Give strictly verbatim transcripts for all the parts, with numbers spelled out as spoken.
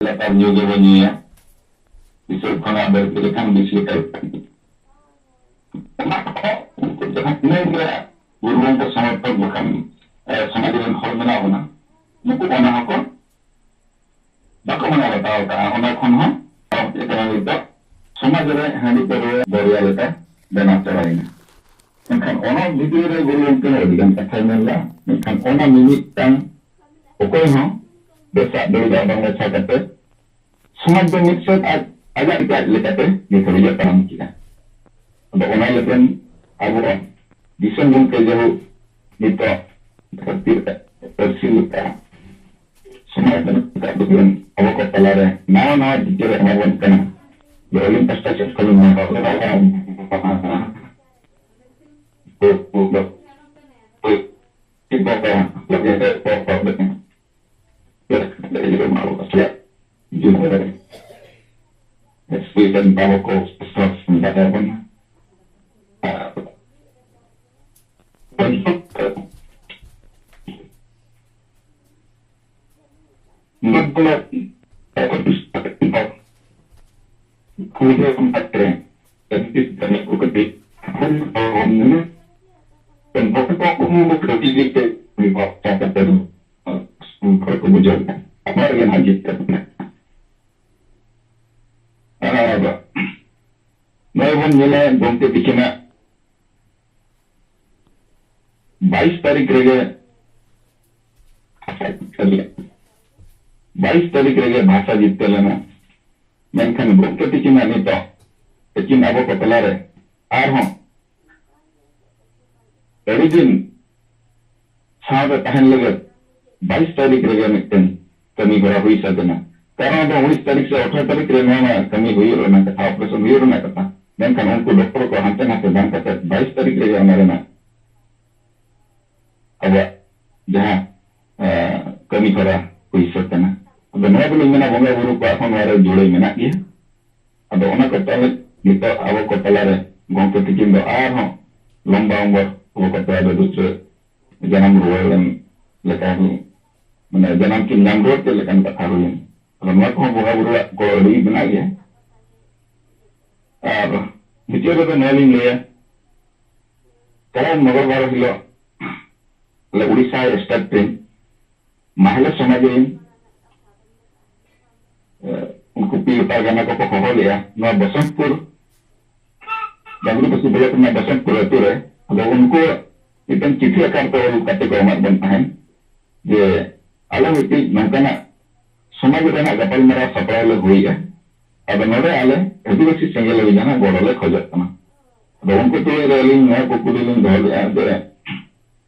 ᱞᱟᱛᱟᱨ ᱧᱩ ᱜᱮᱵᱚ ᱧᱩᱭᱟ᱾ ᱦᱤᱥᱟᱹᱵ ᱠᱷᱚᱱᱟᱜ ᱵᱟᱹᱲᱛᱤ ᱞᱮᱠᱷᱟᱱ ᱵᱤᱥ ᱞᱤᱴᱟᱨ᱾ ᱚᱱᱟ ᱠᱚ ᱩᱱᱠᱩ ᱡᱟᱦᱟᱸ ᱛᱤᱱᱟᱹᱜ ᱜᱮ ᱜᱩᱨᱩ ᱜᱚᱢᱠᱮ ᱥᱚᱢᱚᱨᱛᱷᱚᱠ ᱵᱟᱠᱷᱟᱱ, ᱮ, ᱥᱚᱢᱟᱡᱽ ᱨᱮᱱ ᱦᱚᱲ ᱢᱮᱱᱟᱜ ᱵᱚᱱᱟ, ᱱᱩᱠᱩ ᱚᱱᱟ ᱦᱚᱸᱠᱚ ᱵᱟᱠᱚ ᱢᱟᱱᱟᱣ ᱵᱟᱛᱟᱣ ᱠᱟᱜᱼᱟ᱾ ᱚᱱᱟ ᱠᱷᱚᱱ ᱦᱚᱸ ᱟᱨᱚ ᱪᱮᱫ ᱠᱟᱱᱟ ᱱᱤᱛᱚᱜ ᱥᱚᱢᱟᱡᱽ ᱨᱮ ᱦᱟᱺᱰᱤ ᱯᱟᱹᱨᱣᱟᱹ ᱫᱚᱨᱭᱟ ᱞᱮᱠᱟ ᱵᱮᱱᱟᱣ ᱪᱟᱵᱟᱭᱮᱱᱟ᱾ ᱢᱮᱱᱠᱷᱟᱱ ᱚᱱᱟ ᱵᱷᱤᱛᱨᱤ ᱨᱮ ᱜᱩᱨᱩ ᱜᱚᱢᱠᱮ ᱦᱚᱸ ᱟᱹᱰᱤ ᱜᱟᱱ ᱠᱟᱛᱷᱟᱭ ᱢᱮᱱ ᱞᱮᱫᱼᱟ᱾ ᱢᱮᱱᱠᱷᱟᱱ ᱚᱱᱟ ᱢᱤᱢᱤᱫᱴᱟᱝ ᱚᱠᱚᱭ ᱦᱚᱸ ᱵᱮᱥᱟᱜ ᱵᱟᱹᱲᱤᱡᱟᱜ ᱵᱟᱝ ᱵᱟᱪᱷᱟᱣ ᱠᱟᱛᱮ ᱥᱚᱢᱟᱡᱽ ᱫᱚ ᱢᱤᱫ ᱥᱮᱫ ᱟᱡ, ᱟᱡᱟᱜ ᱞᱮᱠᱟ ᱞᱮᱠᱟᱛᱮ ᱱᱤᱛ ᱦᱟᱹᱵᱤᱡ ᱮ ᱯᱟᱨᱚᱢ ᱠᱮᱫᱟ᱾ ᱟᱫᱚ ᱚᱱᱟ ᱞᱮᱠᱟᱱ ᱟᱵᱚ ᱫᱤᱥᱚᱢ ᱜᱚᱢᱠᱮ ᱡᱟᱭᱦᱳᱠ ᱱᱤᱛᱚᱜ ᱫᱷᱟᱹᱨᱛᱤ ᱨᱮ ᱯᱟᱹᱨᱥᱤ ᱞᱮᱠᱟ ᱥᱚᱢᱟᱡᱽ ᱨᱮᱱᱟᱜ ᱟᱵᱚ ᱠᱚ ᱛᱟᱞᱟᱨᱮ ᱱᱟᱣᱟ ᱱᱟᱣᱟ ᱡᱤᱛᱟᱹᱣ ᱮ ᱮᱢᱟ ᱵᱚᱱ ᱠᱟᱱᱟ᱾ ᱟᱫᱚ ᱟᱹᱞᱤᱧ ᱯᱟᱥᱴᱟ ᱥᱮᱫ ᱠᱷᱚᱱ ᱱᱚᱣᱟ ᱦᱚᱲ ᱠᱚ ᱵᱩᱡᱷᱟᱹᱣ ᱮᱫᱟ᱾ ᱟᱯᱱᱟᱨ ᱨᱮᱜᱮ ᱱᱟᱦᱟᱜ ᱡᱤᱛᱠᱟᱹᱨ ᱢᱮᱱᱟᱜᱼᱟ᱾ ᱟᱨ ᱱᱚᱜᱼᱚᱭ ᱵᱚᱱ ᱧᱮᱞᱟ ᱜᱚᱢᱠᱮ ᱛᱤᱠᱤᱱᱟᱜ ᱵᱟᱭᱤᱥ ᱛᱟᱹᱨᱤᱠᱷ ᱨᱮᱜᱮ, ᱵᱟᱭᱤᱥ ᱛᱟᱹᱨᱤᱠᱷ ᱨᱮᱜᱮ ᱵᱷᱟᱥᱟ ᱡᱤᱛᱠᱟᱹᱨ ᱞᱮᱱᱟ᱾ ᱢᱮᱱᱠᱷᱟᱱ ᱜᱚᱢᱠᱮ ᱛᱤᱠᱤᱱᱟᱜ ᱱᱤᱛᱚᱜ ᱛᱤᱠᱤᱱ ᱟᱵᱚ ᱠᱚ ᱛᱟᱞᱟᱨᱮ ᱟᱨᱦᱚᱸ ᱟᱹᱰᱤ ᱫᱤᱱ ᱥᱟᱶᱛᱮ ᱛᱟᱦᱮᱱ ᱞᱟᱹᱜᱤᱫ ᱵᱟᱭᱤᱥ ᱛᱟᱹᱨᱤᱠᱷ ᱨᱮᱜᱮ ᱢᱤᱫᱴᱮᱱ ᱠᱟᱹᱢᱤ ᱦᱚᱨᱟ ᱦᱩᱭ ᱥᱟᱹᱛ ᱮᱱᱟ᱾ ᱠᱟᱨᱚᱱ ᱫᱚ ᱩᱱᱤᱥ ᱛᱟᱹᱨᱤᱠᱷ ᱥᱮ ᱟᱴᱷᱟᱨᱚ ᱛᱟᱹᱨᱤᱠᱷ ᱨᱮ ᱱᱚᱣᱟ ᱨᱮᱱᱟᱜ ᱠᱟᱹᱢᱤ ᱦᱩᱭᱩᱜ ᱨᱮᱱᱟᱜ ᱠᱟᱛᱷᱟ, operation ᱦᱩᱭᱩᱜ ᱨᱮᱱᱟᱜ ᱠᱟᱛᱷᱟ, ᱢᱮᱱᱠᱷᱟᱱ ᱩᱱᱠᱩ ᱰᱚᱠᱴᱚᱨ ᱠᱚ ᱦᱟᱱᱛᱮ ᱱᱟᱛᱮ ᱵᱟᱝ ᱠᱟᱛᱮ ᱵᱟᱭᱤᱥ ᱛᱟᱹᱨᱤᱠᱷ ᱨᱮᱜᱮ ᱚᱱᱟ ᱨᱮᱱᱟᱜ ᱟᱵᱚᱣᱟᱜ ᱡᱟᱦᱟᱸ, ᱮ, ᱠᱟᱹᱢᱤ ᱦᱚᱨᱟ ᱦᱩᱭ ᱥᱟᱹᱛ ᱮᱱᱟ᱾ ᱟᱫᱚ ᱱᱚᱣᱟ ᱫᱚᱞᱤᱧ ᱢᱮᱱᱟ ᱵᱚᱸᱜᱟ ᱵᱩᱨᱩ ᱠᱚᱣᱟᱜ ᱦᱚᱸ ᱱᱚᱣᱟ ᱨᱮ ᱡᱩᱲᱟᱹᱭ ᱢᱮᱱᱟᱜ ᱜᱮᱭᱟ᱾ ᱟᱫᱚ ᱚᱱᱟ ᱠᱚ ᱛᱟᱦᱚᱞᱮ ᱱᱤᱛᱚᱜ ᱟᱵᱚ ᱠᱚ ᱛᱟᱞᱟᱨᱮ ᱜᱚᱢᱠᱮ ᱛᱤᱠᱤᱱ ᱫᱚ ᱟᱨᱦᱚᱸ ᱞᱚᱢᱵᱟ ᱩᱢᱮᱨ ᱟᱵᱚ ᱠᱚ ᱛᱟᱞᱟᱨᱮ ᱫᱩᱥᱨᱟᱹ ᱡᱟᱱᱟᱢ ᱨᱩᱣᱟᱹᱲ ᱮᱱ ᱞᱮᱠᱟ ᱜᱮ, ᱢᱟᱱᱮ ᱡᱟᱱᱟᱢ ᱠᱤᱱ ᱧᱟᱢ ᱨᱩᱣᱟᱹᱲ ᱠᱮᱫ ᱞᱮᱠᱟᱱ ᱠᱟᱛᱷᱟ ᱦᱩᱭᱮᱱ᱾ ᱟᱫᱚ ᱱᱚᱣᱟ ᱠᱚᱦᱚᱸ ᱵᱚᱸᱜᱟ ᱵᱩᱨᱩᱣᱟᱜ ᱜᱚᱲᱚ ᱟᱹᱰᱤ ᱢᱮᱱᱟᱜ ᱜᱮᱭᱟ᱾ ᱟᱨ ᱢᱩᱪᱟᱹᱫ ᱨᱮᱫᱚ ᱱᱚᱣᱟ ᱞᱤᱧ ᱞᱟᱹᱭᱟ, ᱪᱟᱞᱟᱣᱮᱱ ᱢᱚᱝᱜᱚᱞᱵᱟᱨ ᱦᱤᱞᱳᱜ ᱟᱞᱮ ᱩᱲᱤᱥᱥᱟ ᱥᱴᱮᱴ ᱨᱮᱱ ᱢᱟᱦᱞᱮ ᱥᱚᱢᱟᱡᱽ ᱨᱮᱱ, ᱮ, ᱩᱱᱠᱩ ᱯᱤᱭ ᱯᱟᱨᱜᱟᱱᱟ ᱠᱚᱠᱚ ᱦᱚᱦᱚ ᱞᱮᱫᱼᱟ ᱱᱚᱣᱟ ᱵᱚᱥᱚᱱᱛᱯᱩᱨ, ᱰᱟᱝᱨᱤᱯᱟᱹᱥᱤ ᱵᱞᱚᱠ ᱨᱮᱱᱟᱜ ᱵᱚᱥᱚᱱᱛᱯᱩᱨ ᱟᱹᱛᱩ ᱨᱮ᱾ ᱟᱫᱚ ᱩᱱᱠᱩ ᱢᱤᱫᱴᱮᱱ ᱪᱤᱴᱷᱤ ᱟᱠᱟᱨ ᱛᱮ ᱚᱞ ᱠᱟᱛᱮ ᱠᱚ ᱮᱢᱟᱫ ᱵᱚᱱ ᱛᱟᱦᱮᱸᱫ ᱡᱮ ᱟᱞᱮ ᱢᱤᱫᱴᱤᱡ ᱱᱚᱝᱠᱟᱱᱟᱜ ᱥᱚᱢᱟᱡᱽ ᱨᱮᱱᱟᱜ ᱜᱟᱯᱟᱞᱢᱟᱨᱟᱣ ᱥᱟᱯᱲᱟᱣ ᱞᱮ ᱦᱩᱭᱮᱜᱼᱟ᱾ ᱟᱫᱚ ᱱᱚᱰᱮ ᱟᱞᱮ ᱟᱹᱫᱤᱵᱟᱹᱥᱤ ᱥᱮᱸᱜᱮᱞ ᱚᱵᱷᱤᱡᱟᱱᱟᱜ ᱜᱚᱲᱚ ᱞᱮ ᱠᱷᱚᱡᱚᱜ ᱠᱟᱱᱟ᱾ ᱟᱫᱚ ᱩᱱᱠᱩ ᱛᱩᱞᱩᱡ ᱨᱮ ᱟᱹᱞᱤᱧ ᱱᱚᱣᱟ ᱠᱩᱠᱞᱤ ᱞᱤᱧ ᱫᱚᱦᱚ ᱞᱮᱫᱼᱟ ᱡᱮ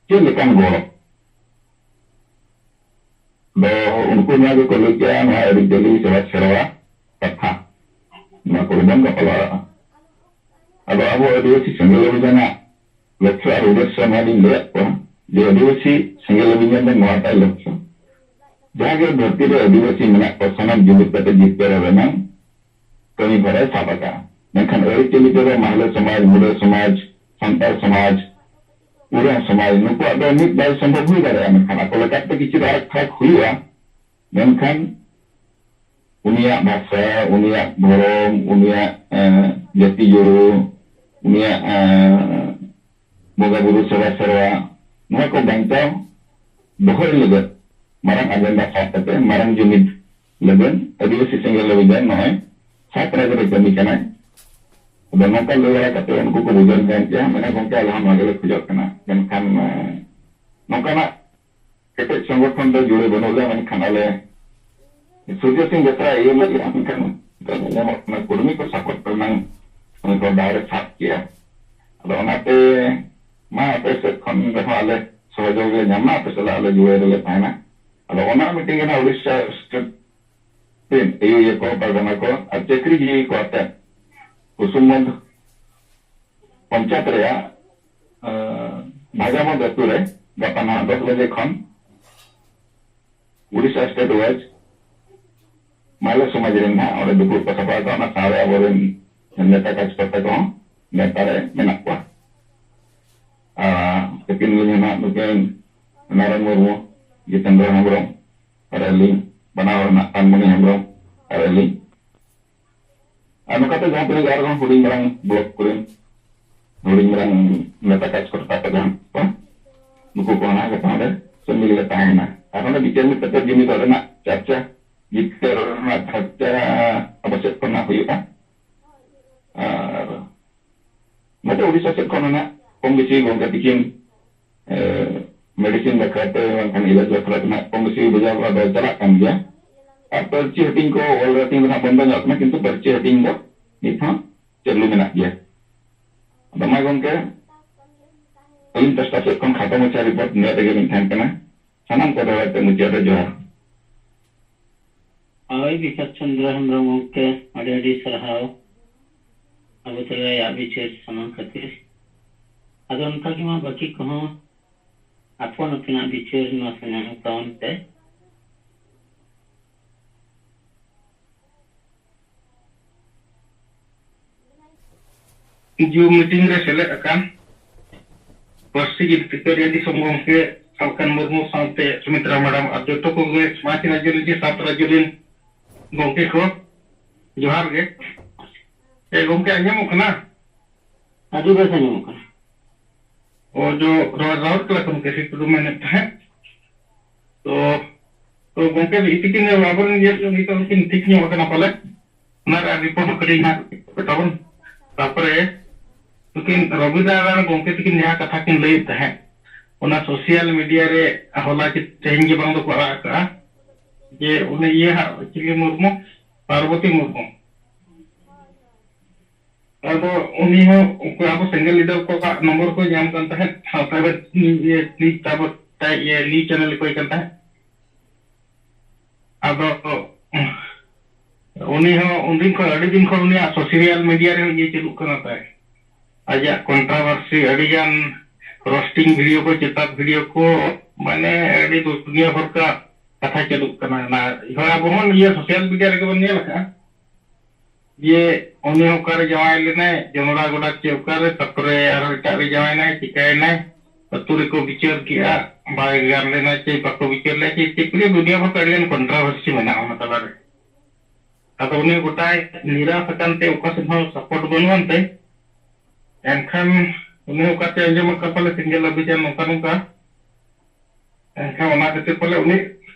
ᱪᱮᱫ ᱞᱮᱠᱟᱱ ᱜᱚᱲᱚ? ᱟᱫᱚ ᱩᱱᱠᱩ ᱱᱚᱣᱟ ᱜᱮᱠᱚ ᱞᱟᱹᱭ ᱠᱮᱜᱼᱟ, ᱱᱚᱣᱟ ᱟᱹᱨᱤᱪᱟᱹᱞᱤ, ᱥᱮᱵᱟ ᱥᱮᱨᱣᱟ, ᱠᱟᱛᱷᱟ, ᱱᱚᱣᱟ ᱠᱚᱨᱮ ᱵᱚᱱ ᱜᱟᱯᱟᱞ ᱢᱟᱨᱟᱜᱼᱟ᱾ ᱟᱫᱚ ᱟᱵᱚ ᱟᱹᱫᱤᱵᱟᱹᱥᱤ ᱥᱮᱸᱜᱮᱞ ᱚᱵᱷᱤᱡᱟᱱᱟᱜ ᱞᱚᱠᱠᱷᱚ ᱟᱨ ᱩᱫᱮᱥᱥᱚ ᱱᱚᱣᱟ ᱞᱤᱧ ᱞᱟᱹᱭᱟᱫ ᱠᱚᱣᱟ ᱡᱮ ᱟᱹᱫᱤᱵᱟᱹᱥᱤ ᱥᱮᱸᱜᱮᱞ ᱚᱵᱷᱤᱡᱟᱱ ᱫᱚ ᱱᱚᱣᱟᱴᱟᱜ ᱞᱚᱠᱠᱷᱚ, ᱡᱟᱦᱟᱸ ᱜᱮ ᱫᱷᱟᱹᱨᱛᱤ ᱨᱮ ᱟᱹᱫᱤᱵᱟᱹᱥᱤ ᱢᱮᱱᱟᱜ ᱠᱚ ᱥᱟᱱᱟᱢ ᱡᱩᱢᱤᱫ ᱠᱟᱛᱮ ᱡᱤᱛᱠᱟᱹᱨ ᱨᱮᱱᱟᱜ ᱠᱟᱹᱢᱤ ᱦᱚᱨᱟᱭ ᱥᱟᱵ ᱟᱠᱟᱫᱼᱟ᱾ ᱢᱮᱱᱠᱷᱟᱱ ᱟᱹᱨᱤᱪᱟᱹᱞᱤ ᱛᱮᱫᱚ ᱢᱟᱦᱞᱮ ᱥᱚᱢᱟᱡᱽ, ᱢᱩᱰᱟᱹ ᱥᱚᱢᱟᱡᱽ, ᱥᱟᱱᱛᱟᱲ ᱥᱚᱢᱟᱡᱽ, ᱩᱨᱟᱝ ᱥᱚᱢᱟᱡᱽ, ᱱᱩᱠᱩᱣᱟᱜ ᱫᱚ ᱢᱤᱫ ᱵᱟᱭ ᱥᱚᱢᱵᱷᱚᱵ ᱦᱩᱭ ᱫᱟᱲᱮᱭᱟᱜᱼᱟ, ᱢᱮᱱᱠᱷᱟᱱ ᱟᱠᱚ ᱞᱮᱠᱟᱛᱮ ᱠᱤᱪᱷᱩ ᱫᱚ ᱟᱨᱟᱜ ᱯᱷᱟᱨᱟᱠ ᱦᱩᱭᱩᱜᱼᱟ᱾ ᱢᱮᱱᱠᱷᱟᱱ ᱩᱱᱤᱭᱟᱜ ᱵᱷᱟᱥᱟ, ᱩᱱᱤᱭᱟᱜ ᱫᱷᱚᱨᱚᱢ, ᱩᱱᱤᱭᱟᱜ, ᱮᱸ, ᱡᱟᱹᱛᱤ ᱡᱩᱲᱩ, ᱩᱱᱤᱭᱟᱜ, ᱮᱸ, ᱵᱚᱸᱜᱟ ᱵᱩᱨᱩ ᱥᱮᱵᱟ ᱥᱮᱨᱣᱟ, ᱱᱚᱣᱟ ᱠᱚ ᱵᱟᱧᱪᱟᱣ ᱫᱚᱦᱚᱭ ᱞᱟᱹᱜᱤᱫ ᱢᱟᱨᱟᱝ ᱟᱡᱮᱱᱰᱟ ᱥᱟᱵ ᱠᱟᱛᱮ ᱢᱟᱨᱟᱝ ᱡᱩᱢᱤᱫ ᱞᱟᱹᱜᱤᱫ ᱟᱹᱫᱤᱵᱟᱹᱥᱤ ᱥᱮᱸᱜᱮᱞ ᱚᱵᱷᱤᱡᱟᱱ ᱱᱚᱜᱼᱚᱭ ᱥᱟᱛ ᱨᱟᱡᱽ ᱨᱮ ᱠᱟᱹᱢᱤ ᱠᱟᱱᱟᱭ᱾ ᱟᱫᱚ ᱱᱚᱝᱠᱟ ᱞᱟᱹᱭ ᱵᱟᱲᱟ ᱠᱟᱛᱮ ᱩᱱᱠᱩ ᱠᱚ ᱵᱩᱡᱷᱟᱹᱣ ᱧᱟᱢ ᱠᱮᱜᱼᱟ, ᱢᱮᱱᱟ, "ᱜᱚᱢᱠᱮ, ᱟᱞᱮ ᱦᱚᱸ ᱱᱚᱣᱟ ᱜᱮᱞᱮ ᱠᱷᱚᱡᱚᱜ ᱠᱟᱱᱟ, ᱢᱮᱱᱠᱷᱟᱱ, ᱮᱸ, ᱱᱚᱝᱠᱟᱱᱟᱜ ᱠᱮᱴᱮᱡ ᱥᱚᱝᱜᱚᱴᱷᱚᱱ ᱨᱮ ᱡᱩᱲᱟᱹ ᱵᱟᱹᱱᱩᱜ ᱞᱮᱭᱟ, ᱢᱮᱱᱠᱷᱟᱱ ᱟᱞᱮ ᱥᱩᱨᱡᱚ ᱥᱤᱝ ᱵᱮᱥᱨᱟ ᱤᱭᱟᱹ ᱞᱟᱹᱜᱤᱫ, ᱢᱮᱱᱠᱷᱟᱱ ᱱᱤᱛᱚᱜ ᱧᱮᱞ ᱧᱟᱢᱚᱜ ᱠᱟᱱᱟ ᱠᱚᱨᱢᱤ ᱠᱚ ᱥᱟᱯᱳᱨᱴ ᱨᱮᱱᱟᱝ ᱩᱱᱤ ᱦᱚᱨ ᱰᱟᱦᱟᱨᱮ ᱥᱟᱵ ᱠᱮᱜᱼᱟ᱾ ᱟᱫᱚ ᱚᱱᱟᱛᱮ ᱢᱟ ᱟᱯᱮ ᱥᱮᱫ ᱠᱷᱚᱱ ᱨᱮᱦᱚᱸ ᱟᱞᱮ ᱥᱚᱦᱚᱡᱳᱜᱽ ᱞᱮ ᱧᱟᱢ ᱢᱟ, ᱟᱯᱮ ᱥᱟᱞᱟᱜ ᱟᱞᱮ ᱡᱩᱲᱟᱹ ᱨᱮᱞᱮ ᱛᱟᱦᱮᱱᱟ᱾" ᱟᱫᱚ ᱚᱱᱟ ᱢᱤᱫᱴᱤᱡ ᱜᱮ ᱱᱟᱦᱟᱜ ᱩᱲᱤᱥᱥᱟ ᱥᱴᱮᱴ ᱨᱮᱱ ᱟᱹᱭᱩᱨᱤᱭᱟᱹ ᱠᱚ, ᱯᱟᱨᱜᱟᱱᱟ ᱠᱚ ᱟᱨ ᱪᱟᱹᱠᱨᱤ ᱡᱤᱣᱤ ᱠᱚ ᱟᱛᱮ ᱠᱩᱥᱩᱢᱵᱚᱱᱫᱷ ᱯᱚᱧᱪᱟᱭᱮᱛ ᱨᱮᱭᱟᱜ, ᱟᱸ, ᱵᱷᱟᱡᱟᱢᱚᱫ ᱟᱹᱛᱩ ᱨᱮ ᱜᱟᱯᱟ ᱱᱟᱦᱟᱜ ᱫᱚᱥ ᱵᱟᱡᱮ ᱠᱷᱚᱱ ᱩᱲᱤᱥᱥᱟ ᱥᱴᱮᱴ ᱣᱟᱭᱤᱡᱽ ᱢᱟᱦᱞᱮ ᱥᱚᱢᱟᱡᱽ ᱨᱮᱱ ᱱᱟᱦᱟᱜ ᱚᱸᱰᱮ ᱫᱩᱯᱲᱩᱵ ᱠᱚ ᱥᱟᱯᱲᱟᱣ ᱠᱟᱜᱼᱟ᱾ ᱚᱱᱟ ᱥᱟᱶᱨᱮ ᱟᱵᱚᱨᱮᱱ ᱱᱮᱛᱟ ᱠᱟᱡᱽᱠᱚᱨᱛᱟ ᱠᱚᱦᱚᱸ ᱱᱮᱣᱛᱟ ᱨᱮ ᱢᱮᱱᱟᱜ ᱠᱚᱣᱟ᱾ ᱟᱨ ᱟᱹᱠᱤᱱ ᱞᱤᱧ ᱦᱚᱸ ᱱᱟᱦᱟᱜ ᱱᱩᱠᱤᱱ ᱱᱟᱨᱟᱭᱚᱱ ᱢᱩᱨᱢᱩ, ᱡᱤᱛᱮᱱᱫᱨᱚ ᱦᱮᱢᱵᱨᱚᱢ ᱟᱨ ᱟᱹᱞᱤᱧ ᱵᱟᱱᱟ ᱦᱚᱲ ᱨᱮᱱᱟᱜ ᱯᱟᱱᱢᱩᱱᱤ ᱦᱮᱢᱵᱨᱚᱢ ᱟᱨ ᱟᱹᱞᱤᱧ᱾ ᱟᱨ ᱱᱚᱝᱠᱟᱛᱮ ᱡᱟᱦᱟᱸ ᱛᱤᱱᱟᱹᱜ ᱜᱮ ᱟᱨᱦᱚᱸ ᱦᱩᱰᱤᱧ ᱢᱟᱨᱟᱝ ᱵᱞᱚᱠ ᱠᱚᱨᱮᱱ ᱦᱩᱰᱤᱧ ᱢᱟᱨᱟᱝ ᱱᱮᱛᱟ ᱠᱟᱡᱽᱠᱚᱨᱛᱟ ᱠᱚ ᱡᱟᱦᱟᱸ ᱠᱚ, ᱱᱩᱠᱩ ᱠᱚ ᱚᱱᱟ ᱜᱟᱯᱟ ᱚᱸᱰᱮ ᱥᱟᱹᱢᱤᱞ ᱞᱮ ᱛᱟᱦᱮᱱᱟ᱾ ᱟᱨ ᱚᱸᱰᱮ ᱵᱤᱪᱟᱹᱨ ᱢᱤᱫ ᱠᱟᱛᱮ ᱡᱩᱢᱤᱫᱚᱜ ᱨᱮᱱᱟᱜ ᱪᱟᱨᱪᱟ, ᱡᱤᱛᱠᱟᱹᱨ ᱨᱮᱱᱟᱜ ᱪᱟᱨᱪᱟ ᱟᱵᱚ ᱥᱮᱫ ᱠᱷᱚᱱ ᱦᱟᱸᱜ ᱦᱩᱭᱩᱜᱼᱟ᱾ ᱟᱨ ᱱᱚᱛᱮ ᱩᱰᱤᱥᱟ ᱥᱮᱫ ᱠᱷᱚᱱ ᱦᱚᱸ ᱱᱟᱜ ᱠᱚᱢ ᱵᱮᱥᱤ ᱜᱚᱢᱠᱮ ᱛᱤᱠᱤᱱ, ᱮ, ᱢᱮᱰᱤᱥᱤᱱ ᱵᱟᱠᱷᱨᱟ ᱛᱮ ᱵᱟᱝᱠᱷᱟᱱ ᱤᱞᱟᱡᱽ ᱵᱟᱠᱷᱨᱟ ᱛᱮ ᱱᱟᱜ ᱠᱚᱢ ᱵᱮᱥᱤ ᱵᱟᱡᱟᱣ ᱵᱟᱲᱟ ᱫᱚ ᱪᱟᱞᱟᱜ ᱠᱟᱱ ᱜᱮᱭᱟ᱾ ᱟᱨ ᱯᱟᱹᱨᱪᱤ ᱦᱟᱹᱴᱤᱧ ᱠᱚ ᱚᱞ ᱦᱟᱹᱴᱤᱧ ᱫᱚ ᱱᱟᱜ ᱵᱚᱱᱫᱚ ᱧᱚᱜ ᱠᱟᱱᱟ, ᱠᱤᱱᱛᱩ ᱯᱟᱹᱨᱪᱤ ᱦᱟᱹᱴᱤᱧ ᱫᱚ ᱱᱤᱛ ᱦᱚᱸ ᱪᱟᱹᱞᱩ ᱢᱮᱱᱟᱜ ᱜᱮᱭᱟ᱾ ᱟᱫᱚ ᱢᱟ ᱜᱚᱢᱠᱮ, ᱟᱹᱞᱤᱧ ᱯᱟᱥᱴᱟ ᱥᱮᱫ ᱠᱷᱚᱱ ᱠᱷᱟᱴᱚ ᱢᱟᱪᱷᱟ ᱨᱤᱯᱳᱨᱴ ᱱᱤᱱᱟᱹᱜ ᱨᱮᱜᱮ ᱞᱤᱧ ᱛᱟᱦᱮᱱ ᱠᱟᱱᱟ᱾ ᱥᱟᱱᱟᱢ ᱠᱚ ᱫᱚᱦᱲᱟ ᱛᱮ ᱢᱩᱪᱟᱹᱫ ᱨᱮ ᱡᱚᱦᱟᱨ᱾ ᱦᱳᱭ, ᱵᱤᱠᱟᱥ ᱪᱚᱱᱫᱨᱚ ᱦᱮᱢᱵᱨᱚᱢ ᱜᱚᱢᱠᱮ, ᱟᱹᱰᱤ ᱟᱹᱰᱤ ᱥᱟᱨᱦᱟᱣ ᱟᱵᱚ ᱛᱟᱞᱟᱨᱮ ᱟᱭᱟᱜ ᱵᱤᱪᱟᱹᱨ ᱥᱟᱢᱟᱝ ᱠᱷᱟᱹᱛᱤᱨ᱾ ᱟᱫᱚ ᱚᱱᱠᱟ ᱜᱮ ᱢᱟ ᱵᱟᱹᱠᱤ ᱠᱚᱦᱚᱸ ᱟᱯᱚᱱ ᱟᱹᱯᱤᱱᱟᱜ ᱵᱤᱪᱟᱹᱨ ᱢᱟ ᱥᱟᱢᱟᱝ ᱛᱟᱵᱚᱱ ᱯᱮ᱾ ᱡᱩᱢ ᱢᱤᱴᱤᱝ ᱨᱮ ᱥᱮᱞᱮᱫ ᱟᱠᱟᱱ ᱯᱟᱹᱨᱥᱤ ᱡᱤᱛᱠᱟᱹᱨᱤᱭᱟᱹ ᱫᱤᱥᱚᱢ ᱜᱚᱢᱠᱮ ᱥᱟᱞᱠᱷᱟᱱ ᱢᱩᱨᱢᱩ ᱥᱟᱶᱛᱮ ᱥᱩᱢᱤᱛᱨᱟ ᱢᱮᱰᱟᱢ ᱟᱨ ᱡᱚᱛᱚ ᱠᱚᱜᱮ ᱥᱟᱛ ᱨᱟᱡᱽᱡᱚ ᱨᱮᱱ, ᱥᱟᱛ ᱨᱟᱡᱽᱡᱚ ᱨᱮᱱ ᱜᱚᱢᱠᱮ ᱠᱚ, ᱡᱚᱦᱟᱨ ᱜᱮ᱾ ᱮ ᱜᱚᱢᱠᱮ, ᱟᱸᱡᱚᱢᱚᱜ ᱠᱟᱱᱟ? ᱟᱹᱰᱤ ᱵᱮᱥ ᱟᱸᱡᱚᱢᱚᱜ ᱠᱟᱱᱟ᱾ ᱚ, ᱡᱚ, ᱨᱚ-, ᱨᱟᱣᱩᱨᱠᱮᱞᱟ ᱠᱷᱚᱱ ᱠᱮᱥᱤ ᱴᱩᱰᱩ ᱢᱮᱱᱮᱫ ᱛᱟᱦᱮᱸᱫ᱾ ᱛᱚ, ᱛᱚ ᱜᱚᱢᱠᱮ, ᱛᱤᱠᱤᱱ ᱟᱵᱚᱨᱮᱱ ᱧᱮᱞ ᱡᱚᱝ ᱱᱤᱛᱚᱜ ᱩᱱᱠᱤᱱ ᱴᱷᱤᱠ ᱧᱚᱜ ᱟᱠᱟᱱᱟ ᱯᱟᱞᱮ᱾ ᱚᱱᱟ ᱨᱮᱭᱟᱜ ᱨᱤᱯᱳᱨᱴ ᱦᱚᱸ ᱠᱟᱹᱴᱤᱡ ᱱᱟᱦᱟᱜ ᱛᱟᱵᱚᱱ᱾ ᱛᱟᱯᱚᱨᱮ ᱱᱩᱠᱤᱱ ᱨᱚᱵᱤᱱᱫᱨᱚ ᱱᱟᱨᱟᱭᱚᱬ ᱜᱚᱢᱠᱮ ᱛᱟᱹᱠᱤᱱ ᱡᱟᱦᱟᱸ ᱠᱟᱛᱷᱟ ᱠᱤᱱ ᱞᱟᱹᱭᱮᱫ ᱛᱟᱦᱮᱸᱫ, ᱚᱱᱟ ᱥᱳᱥᱟᱞ ᱢᱤᱰᱤᱭᱟ ᱨᱮ ᱦᱚᱞᱟ ᱪᱮ ᱛᱮᱦᱮᱧ ᱜᱮ ᱵᱟᱝ ᱫᱚᱠᱚ ᱟᱲᱟᱜ ᱟᱠᱟᱜᱼᱟ, ᱡᱮ ᱩᱱᱤ ᱤᱭᱟᱹ ᱦᱟᱸᱜ ᱪᱤᱞᱤ ᱢᱩᱨᱢᱩ, ᱯᱟᱨᱵᱚᱛᱤ ᱢᱩᱨᱢᱩ᱾ ᱟᱫᱚ ᱩᱱᱤ ᱦᱚᱸ ᱩᱱᱠᱩ ᱟᱵᱚ ᱥᱮᱸᱜᱮᱞ ᱞᱤᱰᱟᱨ ᱠᱚᱣᱟᱜ ᱱᱚᱢᱵᱚᱨ ᱠᱚ ᱧᱟᱢ ᱠᱟᱱ ᱛᱟᱦᱮᱸᱫ, ᱥᱟᱶᱛᱟ ᱤᱭᱟᱹ ᱠᱞᱤᱯ ᱛᱟᱵᱚ ᱛᱟᱭ ᱤᱭᱟᱹ ᱱᱤᱭᱩᱡᱽ ᱪᱮᱱᱮᱞ ᱠᱚᱭ ᱠᱟᱱ ᱛᱟᱦᱮᱸᱫ᱾ ᱟᱫᱚ ᱩᱱᱤ ᱦᱚᱸ ᱩᱱᱫᱤᱱ ᱠᱷᱚᱱ, ᱟᱹᱰᱤ ᱫᱤᱱ ᱠᱷᱚᱱ ᱩᱱᱤᱭᱟᱜ ᱥᱳᱥᱟᱞ ᱢᱤᱰᱤᱭᱟ ᱨᱮᱦᱚᱸ ᱤᱭᱟᱹ ᱪᱟᱹᱞᱩᱜ ᱠᱟᱱᱟ ᱛᱟᱭ, ᱟᱡᱟᱜ ᱠᱚᱱᱴᱨᱳᱵᱷᱟᱨᱥᱤ, ᱟᱹᱰᱤᱜᱟᱱ ᱨᱳᱥᱴᱤᱝ ᱵᱷᱤᱰᱤᱭᱳ ᱠᱚ, ᱪᱮᱛᱟᱛ ᱵᱷᱤᱰᱤᱭᱳ ᱠᱚ, ᱢᱟᱱᱮ ᱟᱹᱰᱤ ᱫᱩᱱᱤᱭᱟᱹ ᱵᱷᱚᱨ ᱠᱟ ᱠᱟᱛᱷᱟ ᱪᱟᱹᱞᱩᱜ ᱠᱟᱱᱟ᱾ ᱚᱱᱟ ᱦᱳᱭ, ᱟᱵᱚ ᱦᱚᱸ ᱱᱤᱭᱟᱹ ᱥᱳᱥᱟᱞ ᱢᱤᱰᱤᱭᱟ ᱨᱮᱜᱮ ᱵᱚᱱ ᱧᱮᱞ ᱟᱠᱟᱫᱼᱟ ᱡᱮ ᱩᱱᱤ ᱦᱚᱸ ᱚᱠᱟᱨᱮ ᱡᱟᱶᱟᱭ ᱞᱮᱱᱟᱭ, ᱡᱚᱱᱚᱲᱟ ᱜᱚᱰᱟ ᱪᱮ ᱚᱠᱟᱨᱮ, ᱛᱟᱨᱯᱚᱨᱮ ᱟᱨᱦᱚᱸ ᱮᱴᱟᱜ ᱨᱮ ᱡᱟᱶᱟᱭ ᱮᱱᱟᱭ, ᱪᱤᱠᱟᱹᱭᱮᱱᱟᱭ, ᱟᱹᱛᱩ ᱨᱮᱠᱚ ᱵᱤᱪᱟᱹᱨ ᱠᱮᱜᱼᱟ, ᱵᱟᱭ ᱜᱟᱱ ᱞᱮᱱᱟ ᱪᱮ ᱵᱟᱠᱚ ᱵᱤᱪᱟᱹᱨ ᱞᱮᱜᱼᱟ ᱪᱮ ᱪᱮᱫ ᱠᱚ ᱞᱟᱹᱭᱟ, ᱫᱩᱱᱤᱭᱟᱹ ᱵᱷᱚᱨ ᱠᱚ ᱟᱹᱰᱤᱜᱟᱱ controversy ᱢᱮᱱᱟᱜᱼᱟ ᱚᱱᱟ ᱛᱟᱞᱟᱨᱮ᱾ ᱟᱫᱚ ᱩᱱᱤ ᱜᱚᱴᱟᱭ ᱱᱤᱨᱟᱥ ᱟᱠᱟᱱ ᱛᱮ ᱚᱠᱟ ᱥᱮᱫ ᱦᱚᱸ support ᱵᱟᱹᱱᱩᱜ ᱟᱱᱛᱮ, ᱮᱱᱠᱷᱟᱱ ᱩᱱᱤ ᱦᱚᱸ ᱚᱠᱟᱛᱮ ᱟᱸᱡᱚᱢ ᱟᱠᱟᱫ ᱯᱟᱞᱮ ᱥᱤᱝᱜᱮᱞ ᱟᱹᱵᱤᱡᱟᱱ ᱱᱚᱝᱠᱟ ᱱᱚᱝᱠᱟ᱾ ᱮᱱᱠᱷᱟᱱ ᱚᱱᱟ ᱠᱷᱟᱹᱛᱤᱨ ᱯᱟᱞᱮ ᱩᱱᱤ